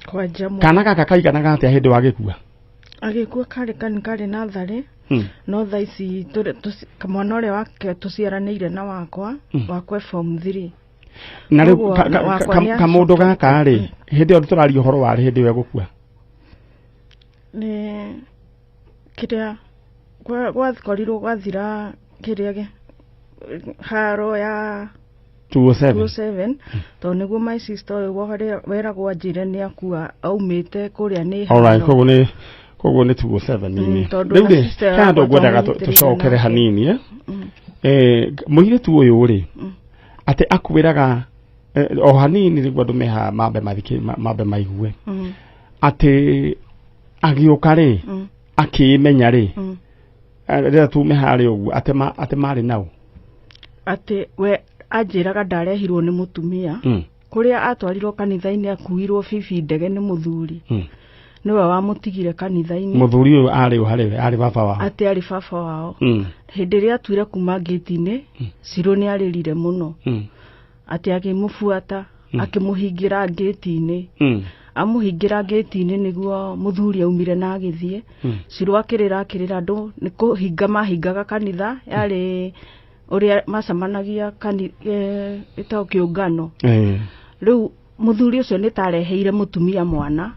Kwa Jamu. Kana gaka kaiganaga atĩa hĩndĩ wa gĩkua? Agĩkua karĩ natharĩ, no thaa ici mwana ũrĩa wake tũciaranĩire na wakwa, wakwa form 3. Na rĩu kamũndũ gaka rĩ hĩndĩ ĩyo tũraria ũhoro warĩ hĩndĩ ĩyo gũkua? Nĩ kĩrĩa gwakorirwo gwathira kĩrĩa haro ya 207 tondũ nĩguo my sister ũyũ weragwo anjĩre nĩ akua aumĩte kũrĩa nĩ haro. Alright, koguo nĩ 207 inĩ. Rĩu rĩ he handũ ngwendaga tũcokere hanini. Mũirĩtu ũyũ rĩ atĩ akwĩraga o hanini nĩguo andũ meha mambe maigue atĩ agĩũka rĩ akĩmenya rĩ rĩrĩa tume harĩ ũguo atĩ marĩ nao, atĩ we anjĩraga ndarehirwo nĩ mũtumia kũrĩa atwarirwo kanitha-inĩ akuirwo bibi ndege nĩ mũthuri, nĩwe wamũtigire kanitha-inĩ. Mũthuri ũyũ arĩ ũ harĩ we? Arĩ baba wao? Atĩ arĩ baba wao. Hĩndĩ ĩrĩa atuire kuma ngĩti-inĩ Cirũ nĩ arĩrire mũno, atĩ akĩmũbuata akĩmũhingĩra ngĩti-inĩ. Amũhingĩra ngĩti-inĩ nĩguo mũthuri aumire na agĩthiĩ. Cirũ akĩrĩra andũ nĩ kũhinga mahingaga kanitha, yarĩ ũrĩa macemanagia ĩtagwo kĩũngano. Rĩu mũthuri ũcio nĩ tareheire mũtumia mwana,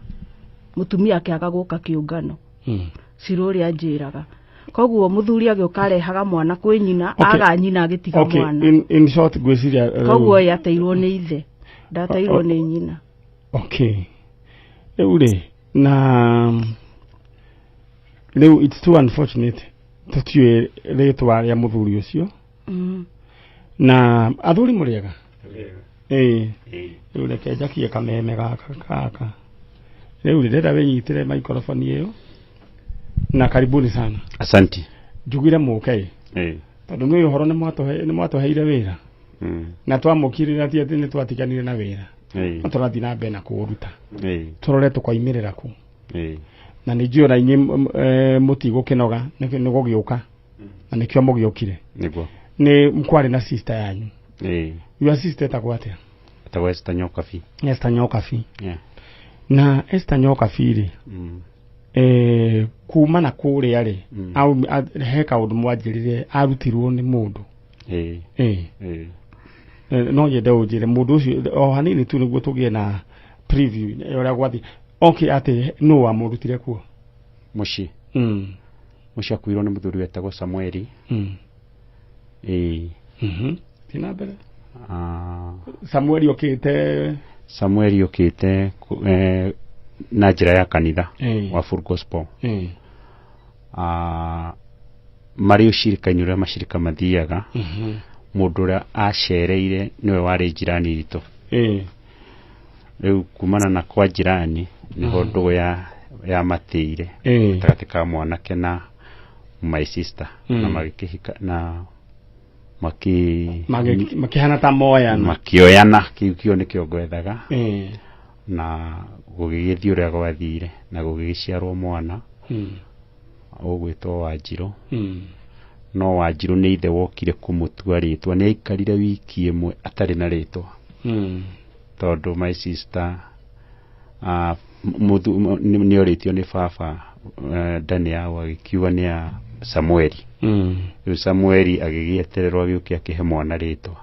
mũtumia akĩaga gũka kĩũngano. Cirũ ũrĩa anjĩraga. Koguo mũthuri agĩũka arehaga mwana kwĩ nyina, aga nyina agĩtiga mwana. In short ngwĩciria koguo ye ateirwo nĩ ithe, ndateirwo nĩ nyina. Okay. Rĩu rĩ na rĩu it's too unfortunate tũtiũĩ rĩtwa rĩa mũthuri ũcio. Na athuri mũrĩega? Rĩu reke njakie kameme gaka. Rĩu ndĩrenda wĩnyitĩre microphone ĩyo. Na karibuni sana. Asante. Njugire mũke. Tondũ nĩ ũhoro nĩ mwatũheire wĩra. Na twamũkirĩra ti atĩ nĩ twatiganire na wĩra. No tũrathiĩ na mbere na kũũruta. Tũrore tũkoimĩrĩra kũ. Na nĩ njũĩ ona inyuĩ mũtigũkĩnoga nĩ gũgĩũka. Na nĩkĩo mũgĩũkire. Nĩguo. Nĩ kwarĩ na sister yanyu. Your sister etagwo atĩa? Etagwo Esther Nyokabi. Esther Nyokabi. Yeah. Na Esther Nyokabi rĩ, kuma na kũrĩa rĩ, he kaũndũ mwanjĩrire arutirwo nĩ mũndũ. No nyende ũnjĩre mũndũ ũcio o hanini tu nĩguo tũgĩe na preview ya ũrĩa gwathiĩ. Okay, atĩ nũ wamũrutire kuo? Mũciĩ. Mũciĩ akuirwo nĩ mũthuri wetagwo Samueli. Thiĩ na mbere. Samueli okĩte. Samueli okĩte na njĩra ya kanitha wa Full Gospel. Marĩ ũcirika-inĩ ũrĩa macirika mathiaga, mũndũ ũrĩa acereire nĩwe warĩ jirani itũ. Rĩu kumana na kwa jirani nĩho ndũgũ ya matĩire gatagatĩ ka mwanake na my sister, na magĩkĩhika na makĩhana ta moyana, makĩoyana, kĩu kĩo nĩkĩo ngwethaga. Na gũgĩgĩthiĩ ũrĩa gwathire na gũgĩgĩciarwo mwana ũgwĩtwo Wanjirũ. No Wanjirũ nĩ ithe wokire kũmũtua rĩtwa, nĩ aikarire wiki ĩmwe atarĩ na rĩtwa. Tondũ my sister nĩ orĩtio nĩ baba ndani yao agĩkiuga nĩ ya Samueli. Rĩu Samueli agĩgĩetererwo agĩũke akĩhe mwana rĩtwa.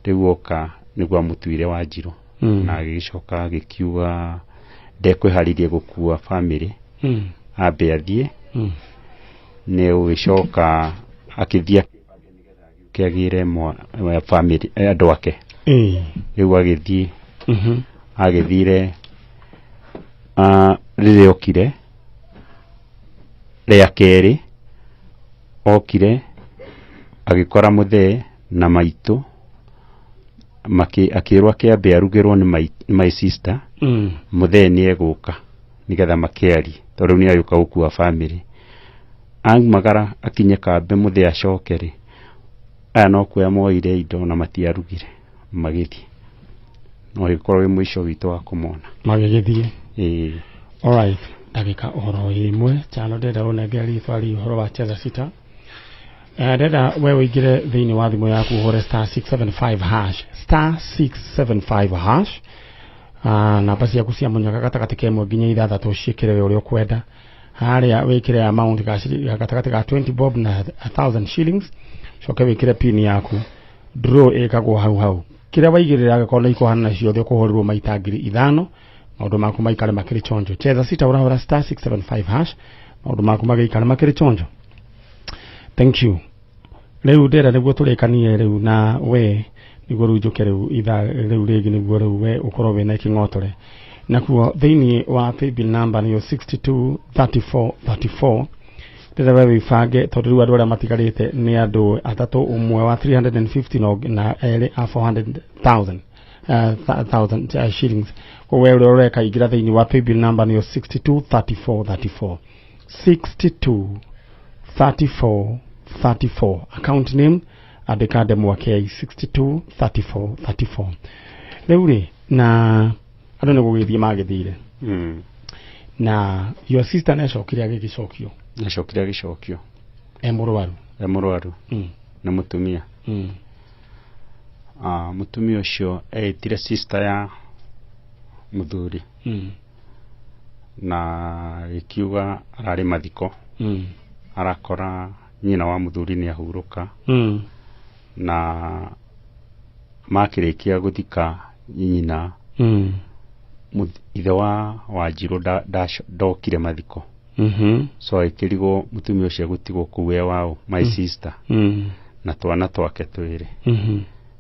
Rĩu oka nĩguo amũtuire Wanjirũ. Na agĩgĩcoka agĩkiuga ndekwĩharĩria gũkua family, ambe athiĩ. Nĩ ũgĩcoka akĩthiĩ akĩagĩre family andũ ake. Rĩu agĩthiĩ, agĩthire rĩrĩa okire rĩa kerĩ, okire agĩkora mũthee na maitũ, akĩrwo akĩambe arugĩrwo nĩ my sister. Mũthee nĩ egũka nĩgetha makĩarie, tondũ rĩu nĩ agĩũka gũkua family. Aumagara akinye kambe mũthee acoke rĩ, aya no kuoya moire indo na matiarugire magĩthiĩ. No ĩgĩkorwo wĩ mũico witũ wa kũmona. Magĩgĩthiĩ. Alright, ndagĩka ũhoro ĩmwe chano ndĩrenda ũnengere rĩtwa rĩ ũhoro wa Cheza Sita. Ndĩrenda we ũingĩre thĩinĩ wa thimũ yaku ũhũre star 675 hash, star 675 hash. Namba ciaku cia mũnyaka gatagatĩ ka ĩmwe nginya ithathatũ ciĩkĩre we ũrĩa ũkwenda. Harĩa wĩkĩre amount gatagatĩ ka 20 bob na 1000 shillings, coke wĩkĩre pin yaku. Draw ĩkagwo hau hau. Kĩrĩa waigĩrĩra angĩkorwo nĩ ikũhana ciothe ũkũhũrĩrwo maita 5000, maũndũ maku maikare makĩrĩ chonjo. Cheza Sita ũrahũra star 675 hash, maũndũ maku magĩikare makĩrĩ chonjo. Thank you. Rĩu ndĩrenda nĩguo tũrĩkanie rĩu na we, nĩguo rĩu njũke rĩu ithaa rĩu rĩngĩ nĩguo rĩu we ũkorwo wĩna kĩng'otore. Nakuo thĩinĩ wa paybill number nĩyo 623434. Ndĩrenda we wĩbange tondũ rĩu andũ arĩa matigarĩte nĩ andũ atatũ, ũmwe wa 350 na erĩ a 400,000 thousand shillings. Koguo we ũrĩa ũreka ingĩra thĩinĩ wa paybill number nĩyo 623434, 623434. Account name andĩka Ndemwa K, 623434. Rĩu rĩ, na andũ nĩ gũgĩthiĩ magĩthire. Na your sister nĩacokire agĩgĩcokio. Nĩacokire agĩcokio. E mũrwaru. E mũrwaru. Nĩ mũtumia. Mũtumia ũcio etire sister ya mũthuri. Na gĩkiuga ararĩ mathiko. Arakora nyina wa mũthuri nĩ ahurũka. Na makĩrĩkia gũthika nyina, ithe wa Wanjirũ ndokire mathiko. So agĩkĩrigwo mũtumia ũcio egũtigwo kũu e wao, my sister, na twana twake twĩrĩ.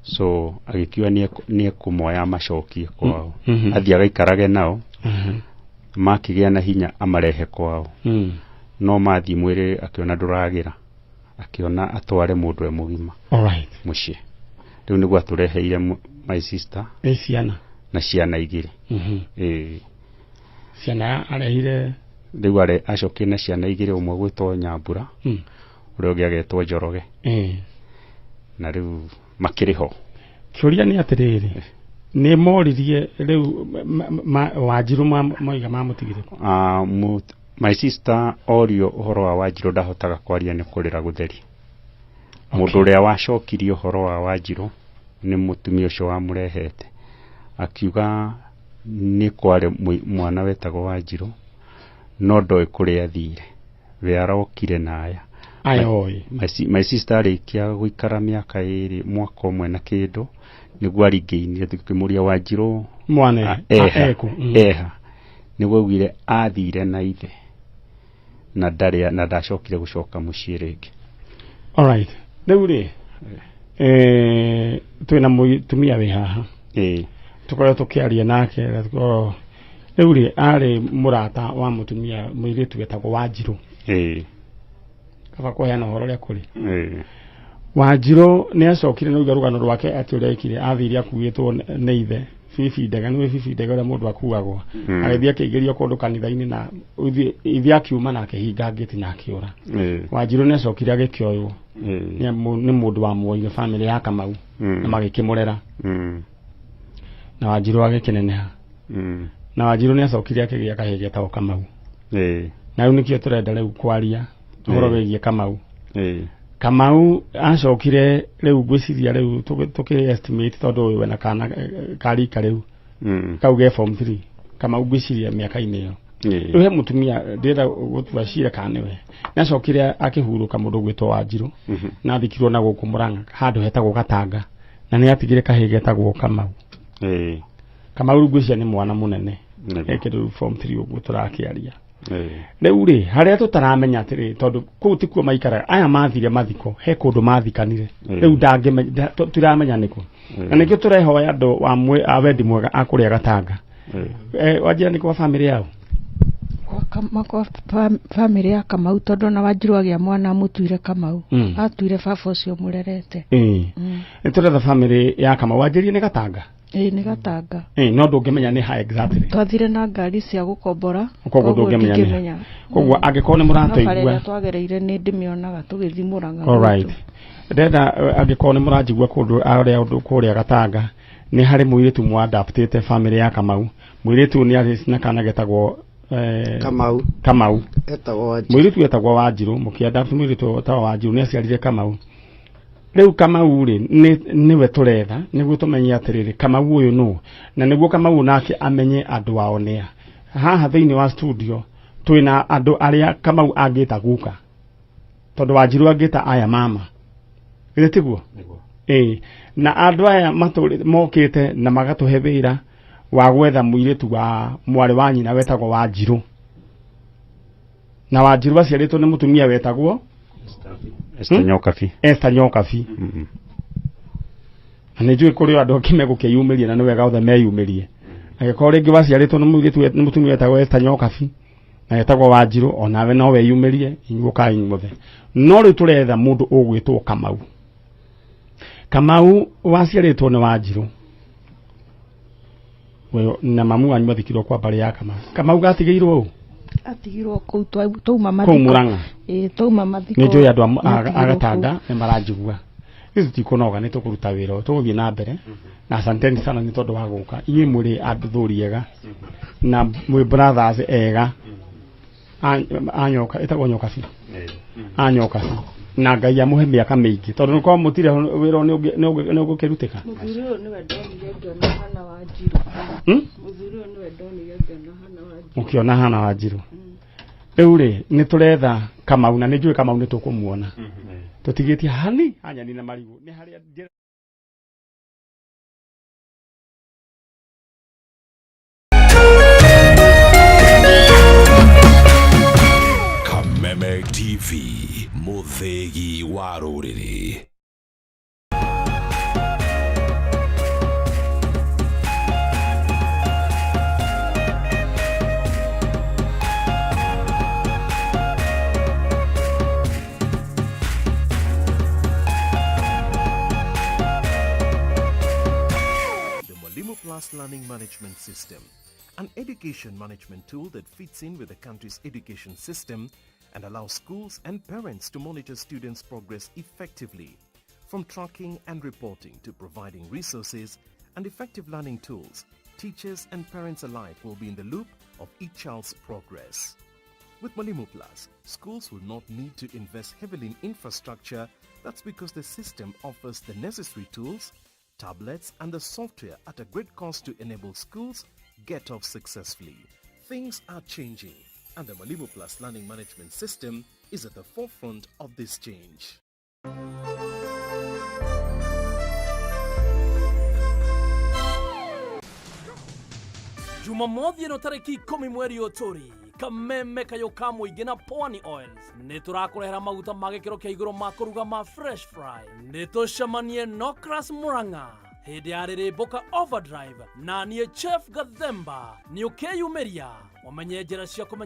So agĩkiuga nĩ ekũmoya amacokie kwao, athiĩ agaikarage nao, makĩgĩa na hinya amarehe kwao. No mathiĩ mwĩrĩ akĩona ndũragĩra, akĩona atware mũndũ e mũgima. Alright. Mũciĩ. Rĩu nĩguo atũreheire my sister. Ciana. Na ciana igĩrĩ. Ciana arehire rĩu acokire na ciana igĩrĩ, ũmwe gwĩtwo Nyambura, ũrĩa ũngĩ agetwo Njoroge. Na rĩu makĩrĩ ho. Kĩũria nĩ atĩrĩrĩ, nĩ moririe rĩu Wanjirũ moiga mamũtigire kũ? Ah, my sister orio ũhoro wa Wanjirũ ndahotaga kwaria nĩ kũrĩra gũtheri. Mũndũ ũrĩa wacokirie ũhoro wa Wanjirũ nĩ mũtumia ũcio wamũrehete, akiuga nĩ kwarĩ mwana wetagwo Wanjirũ no ndoĩ kũrĩa athire, we arokire na aya. Aya oĩ. My sister arĩkia gũikara mĩaka 2, mwaka ũmwe na kĩndũ, nĩguo aringĩinire tũkĩmũria Wanjirũ Mwana eha, eku. Eha nĩguo augire athire na ithe na ndarĩ na ndacokire gũcoka mũciĩ rĩngĩ. Alright, rĩu rĩ, twĩna mũtumia wĩ haha tũkoretwo tũkĩaria nake na rĩu rĩ, arĩ mũrata wa mũtumia mũirĩtu wetagwo Wanjirũ. Kaba kũheana ũhoro ũrĩa kũrĩ. Wanjirũ nĩ acokire na rũgano rwake atĩ ũrĩa ekire, athire akuĩtwo nĩ ithe bibi ndege, nĩ bibi ndege ũrĩa mũndũ akuagwo. Agĩthiĩ akĩingĩrio kũndũ kanitha-inĩ na ithe akiuma na akĩhinga ngĩti na akĩũra. Wanjirũ nĩ acokire agĩkĩoywo nĩ mũndũ wamuoire bamĩrĩ ya Kamau na magĩkĩmũrera na Wanjirũ agĩkĩneneha na Wanjirũ nĩ acokire akĩgĩa kahĩĩ getagwo Kamau. Na rĩu nĩkĩo tũrenda rĩu kwaria ũhoro wĩgiĩ Kamau. Kamau acokire rĩu ngwĩciria rĩu tũkĩ estimate tondũ ũyũ wena kana karika rĩu kau ge form 3, Kamau ngwĩciria mĩaka-inĩ ĩyo. Rĩu he mũtumia ndĩrenda gũtua cira kana nĩwe, nĩ acokire akĩhurũka mũndũ ũgwĩtwo Wanjirũ na athikirwo na gũkũ Mũrang'a handũ hetagwo Gatanga, na nĩ atigire kahĩĩ getagwo Kamau. Kamau rĩu ngwĩciria nĩ mwana mũnene ekĩrĩ form 3 ũguo tũrakĩaria. Rĩu rĩ, harĩa tũtaramenya atĩrĩ, tondũ kũu tikuo maikaraga, aya mathire mathiko he kũndũ mathikanire. Rĩu ndangĩmenya, tũtiramenya nĩkũ. Na nĩkĩo tũrehoya andũ a wendi mwega a kũrĩa Gatanga. Wanjĩra nĩ kwa bamĩrĩ yao? Kwa bamĩrĩ ya Kamau, tondũ ona Wanjirũ agĩa mwana amũtuire Kamau. Atuire baba ũcio mũrerete. Nĩ tũretha bamĩrĩ ya Kamau. Wanjĩrie nĩ Gatanga? Ĩĩ, nĩ Gatanga. No ndũngĩmenya nĩ ha exactly. Twathire na ngari cia gũkombora. Koguo ndũngĩmenya nĩ ha. Koguo angĩkorwo nĩ mũratũigua. No bara ĩrĩa twagereire nĩ ndĩmĩonaga tũgĩthiĩ Mũrang'a. All right. Ndenda angĩkorwo nĩ mũranjigua kũndũ arĩa ũndũ kũrĩa Gatanga, nĩ harĩ mũirĩtu mwadaptĩte bamĩrĩ ya Kamau. Mũirĩtu nĩ arĩ na kana getagwo Kamau. Kamau. Etagwo Wanjirũ. Mũirĩtu etagwo Wanjirũ, mũkĩadapt mũirĩtu etagwo Wanjirũ nĩ aciarire Kamau. Rĩu Kamau rĩ, nĩwe tũretha nĩguo tũmenye atĩrĩrĩ, Kamau ũyũ nũ, na nĩguo Kamau nake amenye andũ ao nĩa. Haha thĩinĩ wa studio twĩna andũ arĩa Kamau angĩta guka, tondũ Wanjirũ angĩta aya mama, githĩ tiguo? Ĩĩ, na andũ aya mokĩte na magatũhe wĩra wa gwetha mũirĩtu wa mwarĩ wa nyina wetagwo Wanjirũ, na Wanjirũ aciarĩtwo nĩ mũtumia wetagwo Esther Nyokabi. Esther Nyokabi. Na nĩ njũĩ kũrĩ andũ angĩ megũkĩyumĩria, na nĩ wega othe meyumĩrie. Angĩkorwo rĩngĩ waciarĩtwo nĩ mũirĩtu nĩ mũtumia wetagwo Esther Nyokabi na etagwo Wanjirũ, onawe no weyumĩrie, inyuĩ ũkai inyuothe. No rĩu tũretha mũndũ ũgwĩtwo Kamau. Kamau waciarĩtwo nĩ Wanjirũ na mamu wanyu mathikirwo kwa mbarĩ ya Kamau. Kamau gatigĩirwo ũ? Atigirwo kũu twauma mathiko. Kũu Mũrang'a. Ĩĩ, twauma mathiko. Nĩ njũĩ andũ a Gatanga nĩ maranjigua. Ithuĩ tũtikũnoga, nĩ tũkũruta wĩra ũyũ, tũgũthiĩ na mbere. Na asanteni sana nĩ tondũ wa gũka. Inyuĩ mũrĩ andũ thũri ega na mwĩ brothers ega. A nyoka, ĩtagwo nyoka ci. A nyoka ci. Na Ngai amũhe mĩaka mĩingĩ, tondũ nĩ korwo mũtirĩ ho wĩra nĩ ũgũkĩrutĩka. Mũthuri ũyũ nĩwe ndonire ngĩona hana Wanjirũ. Mũthuri ũyũ nĩwe ndonire ngĩona hana Wanjirũ. Ũkĩona hana Wanjirũ. Rĩu rĩ, nĩ tũretha Kamau, na nĩ njũĩ Kamau nĩ tũkũmuona. Tũtigĩtie hani hanyani na marigũ. Nĩ harĩa njĩra. Kameme TV, mũthĩgi wa rũrĩrĩ. The Mwalimu Plus Learning Management System, an education management tool that fits in with the country's education system and allows schools and parents to monitor students' progress effectively. From tracking and reporting to providing resources and effective learning tools, teachers and parents alike will be in the loop of each child's progress. With Mwalimu Plus, schools will not need to invest heavily in infrastructure. That's because the system offers the necessary tools, tablets and the software at a great cost to enable schools get off successfully. Things are changing, and the Mwalimu Plus Learning Management System is at the forefront of this change. Jumamothi ĩno tarĩki 10 mweri ũyũ tũrĩ kameme kayũ ka mũingĩ na Pwani Oils nĩ tũrakũrehera maguta ma gĩkĩro kĩa igũrũ ma kũruga ma Fresh Fry. Nĩ tũcemanie Nocras Murang'a hĩndĩ ya rĩrĩmbũka overdrive na niĩ Chef Gathemba. Nĩ ũkĩyumĩria ũmenye njĩra cia kũmenya.